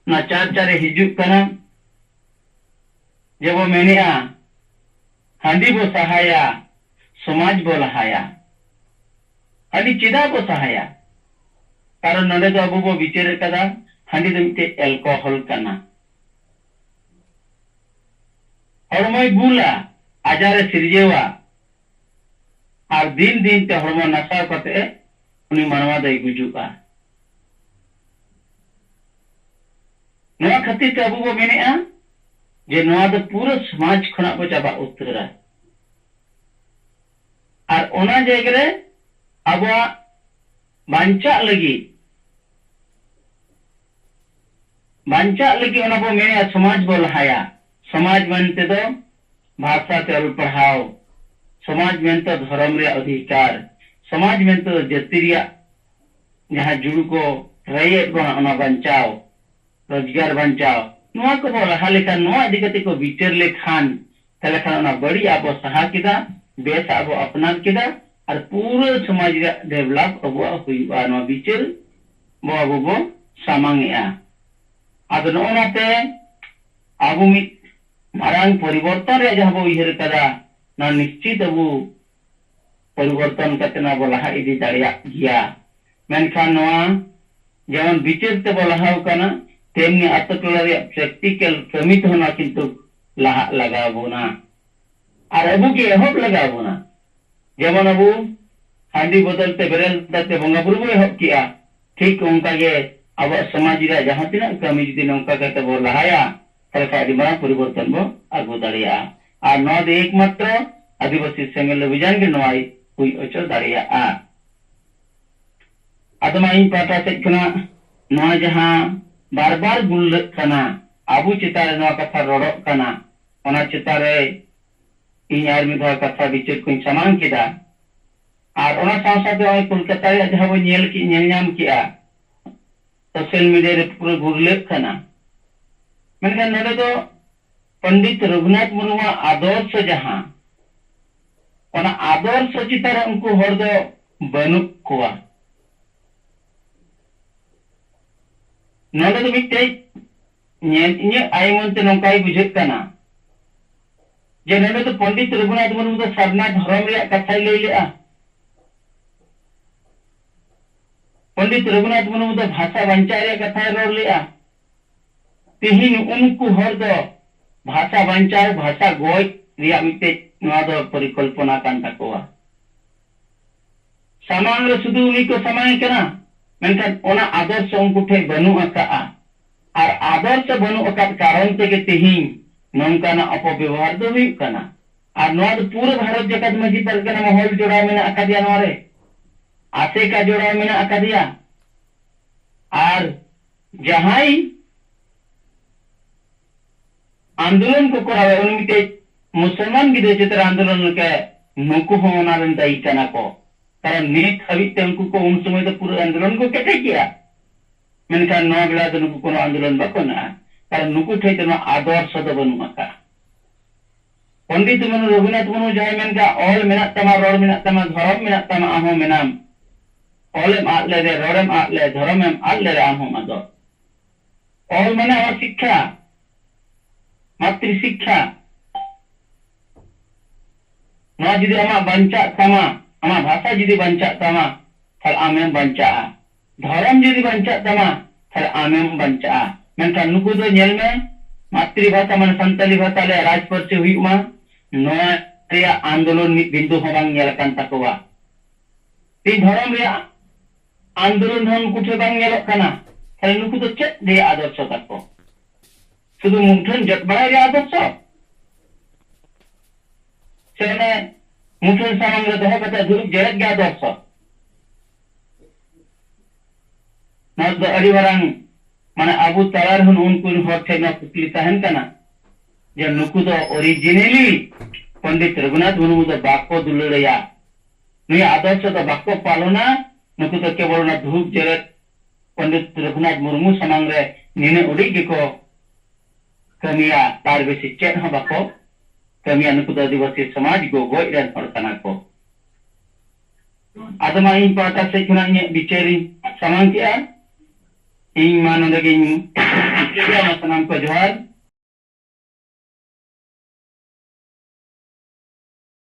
ᱚᱱᱟ ᱪᱟᱨᱪᱟ ᱨᱮ ᱦᱤᱡᱩᱜ ᱠᱟᱱᱟ, ᱡᱮ ᱵᱚ ᱢᱮᱱᱮᱜᱼᱟ, ᱦᱟᱺᱰᱤ ᱵᱚ ᱥᱟᱦᱟᱭᱟ, ᱥᱚᱢᱟᱡᱽ ᱵᱚ ᱞᱟᱦᱟᱭᱟ᱾ ᱦᱟᱺᱰᱤ ᱪᱮᱫᱟᱜ ᱵᱚ ᱥᱟᱦᱟᱭᱟ? ᱠᱟᱨᱚᱱ ᱱᱚᱰᱮ ᱫᱚ ᱟᱵᱚ ᱵᱚ ᱵᱤᱪᱟᱹᱨ ᱟᱠᱟᱫᱟ, ᱦᱟᱺᱰᱤ ᱫᱚ ᱢᱤᱫᱴᱮᱡ alcohol ᱠᱟᱱᱟ᱾ ᱦᱚᱲᱢᱚᱭ ᱵᱩᱞᱟ, ᱟᱡᱟᱨᱮ ᱥᱤᱨᱡᱟᱹᱣᱟ, ᱟᱨ ᱫᱤᱱ ᱫᱤᱱ ᱛᱮ ᱦᱚᱲᱢᱚ ᱱᱟᱥᱟᱣ ᱠᱟᱛᱮ ᱩᱱᱤ ᱢᱟᱱᱣᱟ ᱫᱚᱭ ᱜᱩᱡᱩᱜᱼᱟ᱾ ᱱᱚᱣᱟ ᱠᱷᱟᱹᱛᱤᱨ ᱛᱮ ᱟᱵᱚ ᱵᱚ ᱢᱮᱱᱮᱜᱼᱟ ᱡᱮ ᱱᱚᱣᱟ ᱫᱚ ᱯᱩᱨᱟᱹ ᱥᱚᱢᱟᱡᱽ ᱠᱷᱚᱱᱟᱜ ᱵᱚ ᱪᱟᱵᱟ ᱩᱛᱟᱹᱨᱟ᱾ ᱟᱨ ᱚᱱᱟ ᱡᱟᱭᱜᱟ ᱨᱮ ᱟᱵᱚᱣᱟᱜ ᱵᱟᱧᱪᱟᱜ ᱞᱟᱹᱜᱤᱫ, ᱵᱟᱧᱪᱟᱜ ᱞᱟᱹᱜᱤᱫ ᱚᱱᱟ ᱵᱚ ᱢᱮᱱᱮᱜᱼᱟ, ᱥᱚᱢᱟᱡᱽ ᱵᱚ ᱞᱟᱦᱟᱭᱟ᱾ ᱥᱚᱢᱟᱡᱽ ᱢᱮᱱᱛᱮ ᱫᱚ ᱵᱷᱟᱥᱟ ᱛᱮ ᱚᱞ ᱯᱟᱲᱦᱟᱣ, ᱥᱚᱢᱟᱡᱽ ᱢᱮᱱᱛᱮ ᱫᱷᱚᱨᱚᱢ ᱨᱮᱭᱟᱜ ᱚᱫᱷᱤᱠᱟᱨ, ᱥᱚᱢᱟᱡᱽ ᱢᱮᱱᱛᱮ ᱫᱚ ᱡᱟᱹᱛᱤ ᱨᱮᱭᱟᱜ ᱡᱟᱦᱟᱸ ᱡᱩᱲᱩ ᱠᱚ ᱨᱮᱡ ᱮᱫ ᱵᱚᱱᱟ, ᱚᱱᱟ ᱵᱟᱧᱪᱟᱣ, ᱨᱳᱡᱽᱜᱟᱨ ᱵᱟᱧᱪᱟᱣ, ᱱᱚᱣᱟ ᱠᱚᱵᱚ ᱞᱟᱦᱟ ᱞᱮᱠᱷᱟᱱ, ᱱᱚᱣᱟ ᱤᱫᱤ ᱠᱟᱛᱮ ᱠᱚ ᱵᱤᱪᱟᱹᱨ ᱞᱮᱠᱷᱟᱱ, ᱛᱟᱦᱞᱮ ᱠᱷᱟᱱ ᱚᱱᱟ ᱵᱟᱹᱲᱤᱡ ᱟᱜ ᱵᱚ ᱥᱟᱦᱟ ᱠᱮᱫᱟ, ᱵᱮᱥ ᱟᱜ ᱵᱚ ᱟᱯᱱᱟᱨ ᱠᱮᱫᱟ, ᱟᱨ ᱯᱩᱨᱟᱹ ᱥᱚᱢᱟᱡᱽ ᱨᱮᱭᱟᱜ develop ᱟᱵᱚᱣᱟᱜ ᱦᱩᱭᱩᱜᱼᱟ᱾ ᱱᱚᱣᱟ ᱵᱤᱪᱟᱹᱨ ᱵᱚ ᱟᱵᱚ ᱵᱚ ᱥᱟᱢᱟᱝ ᱮᱜᱼᱟ᱾ ᱟᱫᱚ ᱱᱚᱜᱼᱚ ᱱᱟᱛᱮ ᱟᱵᱚ ᱢᱤᱫ ᱢᱟᱨᱟᱝ ᱯᱚᱨᱤᱵᱚᱨᱛᱚᱱ ᱨᱮᱭᱟᱜ ᱡᱟᱦᱟᱸ ᱵᱚ ᱩᱭᱦᱟᱹᱨ ᱟᱠᱟᱫᱟ, ᱱᱚᱣᱟ ᱱᱤᱥᱪᱤᱛ ᱟᱵᱚ ᱯᱚᱨᱤᱵᱚᱨᱛᱚᱱ ᱠᱟᱛᱮ ᱱᱚᱣᱟ ᱵᱚ ᱞᱟᱦᱟ ᱤᱫᱤ ᱫᱟᱲᱮᱭᱟᱜ ᱜᱮᱭᱟ᱾ ᱢᱮᱱᱠᱷᱟᱱ ᱱᱚᱣᱟ ᱡᱮᱢᱚᱱ ᱵᱤᱪᱟᱹᱨ ᱛᱮᱵᱚ ᱞᱟᱦᱟᱣ ᱠᱟᱱᱟ, ᱛᱮᱢᱱᱤ ᱟᱛᱳ ᱴᱚᱞᱟ ᱨᱮᱭᱟᱜ practical ᱠᱟᱹᱢᱤ ᱛᱮᱦᱚᱸ ᱱᱚᱣᱟ ᱠᱤᱱᱛᱩ ᱞᱟᱦᱟᱜ ᱞᱟᱜᱟᱣ ᱵᱚᱱᱟ᱾ ᱟᱨ ᱟᱵᱚ ᱜᱮ ᱮᱦᱚᱵ ᱞᱟᱜᱟᱣ ᱵᱚᱱᱟ᱾ ᱡᱮᱢᱚᱱ ᱟᱵᱚ ᱦᱟᱺᱰᱤ ᱵᱚᱫᱚᱞ ᱛᱮ ᱵᱮᱨᱮᱞ ᱫᱟᱜ ᱛᱮ ᱵᱚᱸᱜᱟ ᱵᱩᱨᱩ ᱵᱚ ᱮᱦᱚᱵ ᱠᱮᱜᱼᱟ, ᱴᱷᱤᱠ ᱚᱱᱠᱟ ᱜᱮ ᱟᱵᱚᱣᱟᱜ ᱥᱚᱢᱟᱡᱽ ᱨᱮᱭᱟᱜ ᱡᱟᱦᱟᱸ ᱛᱤᱱᱟᱹᱜ ᱠᱟᱹᱢᱤ ᱡᱩᱫᱤ ᱱᱚᱝᱠᱟ ᱠᱟᱛᱮ ᱵᱚ ᱞᱟᱦᱟᱭᱟ, ᱛᱟᱦᱚᱞᱮ ᱠᱷᱟᱱ ᱟᱹᱰᱤ ᱢᱟᱨᱟᱝ ᱯᱚᱨᱤᱵᱚᱨᱛᱚᱱ ᱵᱚ ᱟᱹᱜᱩ ᱫᱟᱲᱮᱭᱟᱜᱼᱟ᱾ ᱟᱨ ᱱᱚᱣᱟ ᱫᱚ ᱮᱠᱢᱟᱛᱨᱚ ᱟᱹᱫᱤᱵᱟᱹᱥᱤ ᱥᱮᱸᱜᱮᱞ ᱚᱵᱷᱤᱡᱟᱱ ᱜᱮ ᱱᱚᱣᱟᱭ ᱦᱩᱭ ᱦᱚᱪᱚ ᱫᱟᱲᱮᱭᱟᱜᱼᱟ᱾ ᱟᱫᱚ ᱢᱟ ᱤᱧ ᱯᱟᱦᱴᱟ ᱥᱮᱫ ᱠᱷᱚᱱᱟᱜ ᱱᱚᱣᱟ ᱡᱟᱦᱟᱸ ᱵᱟᱨ ᱵᱟᱨ ᱜᱩᱨᱞᱟᱹᱜ ᱠᱟᱱᱟ, ᱟᱵᱚ ᱪᱮᱛᱟᱱ ᱨᱮ ᱱᱚᱣᱟ ᱠᱟᱛᱷᱟ ᱨᱚᱲᱚᱜ ᱠᱟᱱᱟ, ᱚᱱᱟ ᱪᱮᱛᱟᱱ ᱨᱮ ᱤᱧ ᱟᱨ ᱢᱤᱫ ᱫᱷᱟᱣ ᱠᱟᱛᱷᱟ ᱵᱤᱪᱟᱹᱨ ᱠᱚᱧ ᱥᱟᱢᱟᱝ ᱠᱮᱫᱟ᱾ ᱟᱨ ᱚᱱᱟ ᱥᱟᱶ ᱥᱟᱶᱛᱮ ᱱᱚᱜᱼᱚᱭ ᱠᱳᱞᱠᱟᱛᱟ ᱨᱮᱭᱟᱜ ᱡᱟᱦᱟᱸ ᱵᱚᱱ ᱧᱮᱞ ᱠᱮᱫ, ᱧᱮᱞ ᱧᱟᱢ ᱠᱮᱜᱼᱟ, social media ᱨᱮ ᱯᱩᱨᱟᱹ ᱜᱩᱨᱞᱟᱹᱜ ᱠᱟᱱᱟ᱾ ᱢᱮᱱᱠᱷᱟᱱ ᱱᱚᱰᱮ ᱫᱚ ᱯᱚᱱᱰᱤᱛ ᱨᱚᱜᱷᱩᱱᱟᱛᱷ ᱢᱩᱨᱢᱩᱣᱟᱜ ᱟᱫᱚᱨᱥᱚ ᱡᱟᱦᱟᱸ, ᱚᱱᱟ ᱟᱫᱚᱨᱥᱚ ᱪᱮᱛᱟᱱ ᱨᱮ ᱩᱱᱠᱩ ᱦᱚᱲ ᱫᱚ ᱵᱟᱹᱱᱩᱜ ᱠᱚᱣᱟ᱾ ᱱᱚᱰᱮ ᱫᱚ ᱢᱤᱫᱴᱮᱡ ᱧᱮᱞ, ᱤᱧᱟᱹᱜ ᱟᱭ ᱢᱚᱱ ᱛᱮ ᱱᱚᱝᱠᱟᱭ ᱵᱩᱡᱷᱟᱹᱜ ᱠᱟᱱᱟ ᱡᱮ ᱱᱚᱰᱮ ᱫᱚ ᱯᱚᱱᱰᱤᱛ ᱨᱚᱜᱷᱩᱱᱟᱛᱷ ᱢᱩᱨᱢᱩ ᱫᱚ ᱥᱟᱨᱱᱟ ᱫᱷᱚᱨᱚᱢ ᱨᱮᱭᱟᱜ ᱠᱟᱛᱷᱟᱭ ᱞᱟᱹᱭ ᱞᱮᱜᱼᱟ᱾ ᱯᱚᱱᱰᱤᱛ ᱨᱚᱜᱷᱩᱱᱟᱛᱷ ᱢᱩᱨᱢᱩ ᱫᱚ ᱵᱷᱟᱥᱟ ᱵᱟᱧᱪᱟᱣ ᱨᱮᱭᱟᱜ ᱠᱟᱛᱷᱟᱭ ᱨᱚᱲ ᱞᱮᱜᱼᱟ᱾ ᱛᱮᱦᱮᱧ ᱩᱱᱠᱩ ᱦᱚᱲ ᱫᱚ ᱵᱷᱟᱥᱟ ᱵᱟᱧᱪᱟᱣ, ᱵᱷᱟᱥᱟ ᱜᱚᱡ ᱨᱮᱭᱟᱜ ᱢᱤᱫᱴᱮᱡ ᱱᱚᱣᱟ ᱫᱚ ᱯᱚᱨᱤᱠᱚᱞᱯᱚᱱᱟ ᱠᱟᱱ ᱛᱟᱠᱚᱣᱟ᱾ ᱥᱟᱢᱟᱝ ᱨᱮ ᱥᱩᱫᱷᱩ ᱩᱱᱤ ᱠᱚ ᱥᱟᱢᱟᱝ ᱮ ᱠᱟᱱᱟ, ᱢᱮᱱᱠᱷᱟᱱ ᱚᱱᱟ ᱟᱫᱚᱨᱥᱚ ᱩᱱᱠᱩ ᱴᱷᱮᱱ ᱵᱟᱹᱱᱩᱜ ᱟᱠᱟᱜᱼᱟ᱾ ᱟᱨ ᱟᱫᱚᱨᱥᱚ ᱵᱟᱹᱱᱩᱜ ᱟᱠᱟᱫ ᱠᱟᱨᱚᱱ ᱛᱮᱜᱮ ᱛᱮᱦᱮᱧ ᱱᱚᱝᱠᱟᱱᱟᱜ ᱚᱯᱚᱵᱮᱵᱚᱦᱟᱨ ᱫᱚ ᱦᱩᱭᱩᱜ ᱠᱟᱱᱟ᱾ ᱟᱨ ᱱᱚᱣᱟ ᱫᱚ ᱯᱩᱨᱟᱹ ᱵᱷᱟᱨᱚᱛ ᱡᱟᱠᱟᱛ ᱢᱟᱹᱡᱷᱤ ᱯᱟᱨᱜᱟᱱᱟ ᱢᱚᱦᱚᱞ ᱡᱚᱲᱟᱣ ᱢᱮᱱᱟᱜ ᱟᱠᱟᱫᱮᱭᱟ ᱱᱚᱣᱟ ᱨᱮ, ᱟᱥᱮᱠᱟ ᱡᱚᱲᱟᱣ ᱢᱮᱱᱟᱜ ᱟᱠᱟᱫᱮᱭᱟ᱾ ᱟᱨ ᱡᱟᱦᱟᱸᱭ ᱟᱱᱫᱳᱞᱚᱱ ᱠᱚ ᱠᱚᱨᱟᱣᱟ, ᱩᱱᱤ ᱢᱤᱫᱴᱮᱡ ᱢᱩᱥᱚᱞᱢᱟᱱ ᱜᱤᱫᱽᱨᱟᱹ ᱪᱮᱛᱟᱱ ᱨᱮ ᱟᱱᱫᱳᱞᱚᱱ ᱞᱮᱠᱟ, ᱱᱩᱠᱩ ᱦᱚᱸ ᱚᱱᱟ ᱨᱮᱱ ᱫᱟᱭᱤ ᱠᱟᱱᱟ ᱠᱚ᱾ ᱠᱟᱨᱚᱱ ᱱᱤᱛ ᱦᱟᱹᱵᱤᱡ ᱛᱮ ᱩᱱᱠᱩ ᱠᱚ ᱩᱱ ᱥᱚᱢᱚᱭ ᱫᱚ ᱯᱩᱨᱟᱹ ᱟᱱᱫᱳᱞᱚᱱ ᱠᱚ ᱠᱮᱴᱮᱡ ᱠᱮᱜᱼᱟ, ᱢᱮᱱᱠᱷᱟᱱ ᱱᱚᱣᱟ ᱵᱮᱲᱟ ᱫᱚ ᱱᱩᱠᱩ ᱠᱳᱱᱳ ᱟᱱᱫᱳᱞᱚᱱ ᱵᱟᱠᱚ ᱢᱮᱱᱟᱜᱼᱟ, ᱠᱟᱨᱚᱱ ᱱᱩᱠᱩ ᱴᱷᱮᱡ ᱫᱚ ᱱᱚᱣᱟ ᱟᱫᱚᱨᱥᱚ ᱫᱚ ᱵᱟᱹᱱᱩᱜ ᱟᱠᱟᱫᱼᱟ᱾ ᱯᱚᱱᱰᱤᱛ ᱢᱩᱨᱢᱩ, ᱨᱚᱜᱷᱩᱱᱟᱛᱷ ᱢᱩᱨᱢᱩ ᱡᱟᱦᱟᱸᱭ ᱢᱮᱱ ᱠᱟᱜ, "ᱚᱞ ᱢᱮᱱᱟᱜ ᱛᱟᱢᱟ, ᱨᱚᱲ ᱢᱮᱱᱟᱜ ᱛᱟᱢᱟ, ᱫᱷᱚᱨᱚᱢ ᱢᱮᱱᱟᱜ ᱛᱟᱢᱟ, ᱟᱢ ᱦᱚᱸ ᱢᱮᱱᱟᱢ᱾ ᱚᱞᱮᱢ ᱟᱫ ᱞᱮᱨᱮ, ᱨᱚᱲᱮᱢ ᱟᱫ ᱞᱮ, ᱫᱷᱚᱨᱚᱢᱮᱢ ᱟᱫ ᱞᱮᱨᱮ, ᱟᱢ ᱦᱚᱸᱢ ᱟᱫᱚᱜ᱾" ᱚᱞ ᱢᱟᱱᱮ ᱟᱢᱟᱜ ᱥᱤᱠᱠᱷᱟ, ᱢᱟᱛᱨᱤ ᱥᱤᱠᱠᱷᱟ᱾ ᱱᱚᱣᱟ ᱡᱩᱫᱤ ᱟᱢᱟᱜ ᱵᱟᱧᱪᱟᱜ ᱛᱟᱢᱟ, ᱟᱢᱟᱜ ᱵᱷᱟᱥᱟ ᱡᱩᱫᱤ ᱵᱟᱧᱪᱟᱜ ᱛᱟᱢᱟ, ᱛᱟᱦᱞᱮ ᱟᱢᱮᱢ ᱵᱟᱧᱪᱟᱜᱼᱟ᱾ ᱫᱷᱚᱨᱚᱢ ᱡᱩᱫᱤ ᱵᱟᱧᱪᱟᱜ ᱛᱟᱢᱟ, ᱛᱟᱦᱞᱮ ᱟᱢᱮᱢ ᱵᱟᱧᱪᱟᱜᱼᱟ᱾ ᱢᱮᱱᱠᱷᱟᱱ ᱱᱩᱠᱩ ᱫᱚ ᱧᱮᱞ ᱢᱮ, ᱢᱟᱛᱨᱤ ᱵᱷᱟᱥᱟ ᱢᱟᱱᱮ ᱥᱟᱱᱛᱟᱞᱤ ᱵᱷᱟᱥᱟ ᱟᱞᱮᱭᱟᱜ ᱨᱟᱡᱽ ᱯᱟᱹᱨᱥᱤ ᱦᱩᱭᱩᱜ ᱢᱟ, ᱱᱚᱣᱟ ᱨᱮᱭᱟᱜ ᱟᱱᱫᱳᱞᱚᱱ ᱢᱤᱫ ᱵᱤᱱᱫᱩ ᱦᱚᱸ ᱵᱟᱝ ᱧᱮᱞ ᱟᱠᱟᱱ ᱛᱟᱠᱚᱣᱟ᱾ ᱛᱤᱦᱤᱧ ᱫᱷᱚᱨᱚᱢ ᱨᱮᱭᱟᱜ ᱟᱱᱫᱳᱞᱚᱱ ᱦᱚᱸ ᱱᱩᱠᱩ ᱴᱷᱮᱱ ᱵᱟᱝ ᱧᱮᱞᱚᱜ ᱠᱟᱱᱟ᱾ ᱛᱟᱦᱞᱮ ᱱᱩᱠᱩ ᱫᱚ ᱪᱮᱫ ᱨᱮᱭᱟᱜ ᱟᱫᱚᱨᱥᱚ ᱛᱟᱠᱚ? ᱥᱩᱫᱷᱩ ᱢᱩᱴᱷᱟᱹᱱ ᱡᱚᱫ ᱵᱟᱲᱟᱭ ᱨᱮᱭᱟᱜ ᱟᱫᱚᱨᱥᱚ? ᱥᱮ ᱚᱱᱮ ᱢᱩᱴᱷᱟᱹᱱ ᱥᱟᱢᱟᱝ ᱨᱮ ᱫᱚᱦᱚ ᱠᱟᱛᱮ ᱫᱩᱲᱩᱵ ᱡᱮᱨᱮᱫ ᱜᱮ ᱟᱫᱚᱨᱥᱚ? ᱱᱚᱣᱟ ᱫᱚ ᱟᱹᱰᱤ ᱢᱟᱨᱟᱝ, ᱢᱟᱱᱮ, ᱟᱵᱚ ᱛᱟᱞᱟ ᱨᱮᱦᱚᱸ ᱩᱱᱠᱩ ᱦᱚᱲ ᱴᱷᱮᱱ ᱱᱚᱣᱟ ᱠᱩᱠᱞᱤ ᱛᱟᱦᱮᱱ ᱠᱟᱱᱟ ᱡᱮ ᱱᱩᱠᱩ ᱫᱚ originally ᱯᱚᱱᱰᱤᱛ ᱨᱚᱜᱷᱩᱱᱟᱛᱷ ᱢᱩᱨᱢᱩ ᱫᱚ ᱵᱟᱠᱚ ᱫᱩᱞᱟᱹᱲᱟᱭᱟ᱾ ᱱᱩᱭᱟᱜ ᱟᱫᱚᱨᱥᱚ ᱫᱚ ᱵᱟᱠᱚ ᱯᱟᱞᱚᱱᱟ᱾ ᱱᱩᱠᱩ ᱫᱚ ᱠᱮᱵᱚᱞ ᱚᱱᱟ ᱫᱷᱩᱯ ᱡᱮᱨᱮᱫ ᱯᱚᱱᱰᱤᱛ ᱨᱚᱜᱷᱩᱱᱟᱛᱷ ᱢᱩᱨᱢᱩ ᱥᱟᱢᱟᱝ ᱨᱮ ᱱᱤᱱᱟᱹᱜ ᱩᱰᱤᱡ ᱜᱮᱠᱚ ᱠᱟᱹᱢᱤᱭᱟ, ᱟᱨ ᱵᱮᱥᱤ ᱪᱮᱫ ᱦᱚᱸ ᱵᱟᱠᱚ ᱠᱟᱹᱢᱤᱭᱟ᱾ ᱱᱩᱠᱩ ᱫᱚ ᱟᱹᱫᱤᱵᱟᱹᱥᱤ ᱥᱚᱢᱟᱡᱽ ᱜᱚᱜᱚᱡ ᱨᱮᱱ ᱦᱚᱲ ᱠᱟᱱᱟ ᱠᱚ᱾ ᱟᱫᱚ ᱢᱟ ᱤᱧ ᱯᱟᱦᱴᱟ ᱥᱮᱫ ᱠᱷᱚᱱᱟᱜ ᱤᱧᱟᱹᱜ ᱵᱤᱪᱟᱹᱨᱤᱧ ᱥᱟᱢᱟᱝ ᱠᱮᱜᱼᱟ᱾ ᱤᱧ ᱢᱟ ᱱᱚᱰᱮ ᱜᱤᱧ ᱢᱩᱪᱟᱹᱫᱟ᱾ ᱢᱟ ᱥᱟᱱᱟᱢ ᱠᱚ ᱡᱚᱦᱟᱨ᱾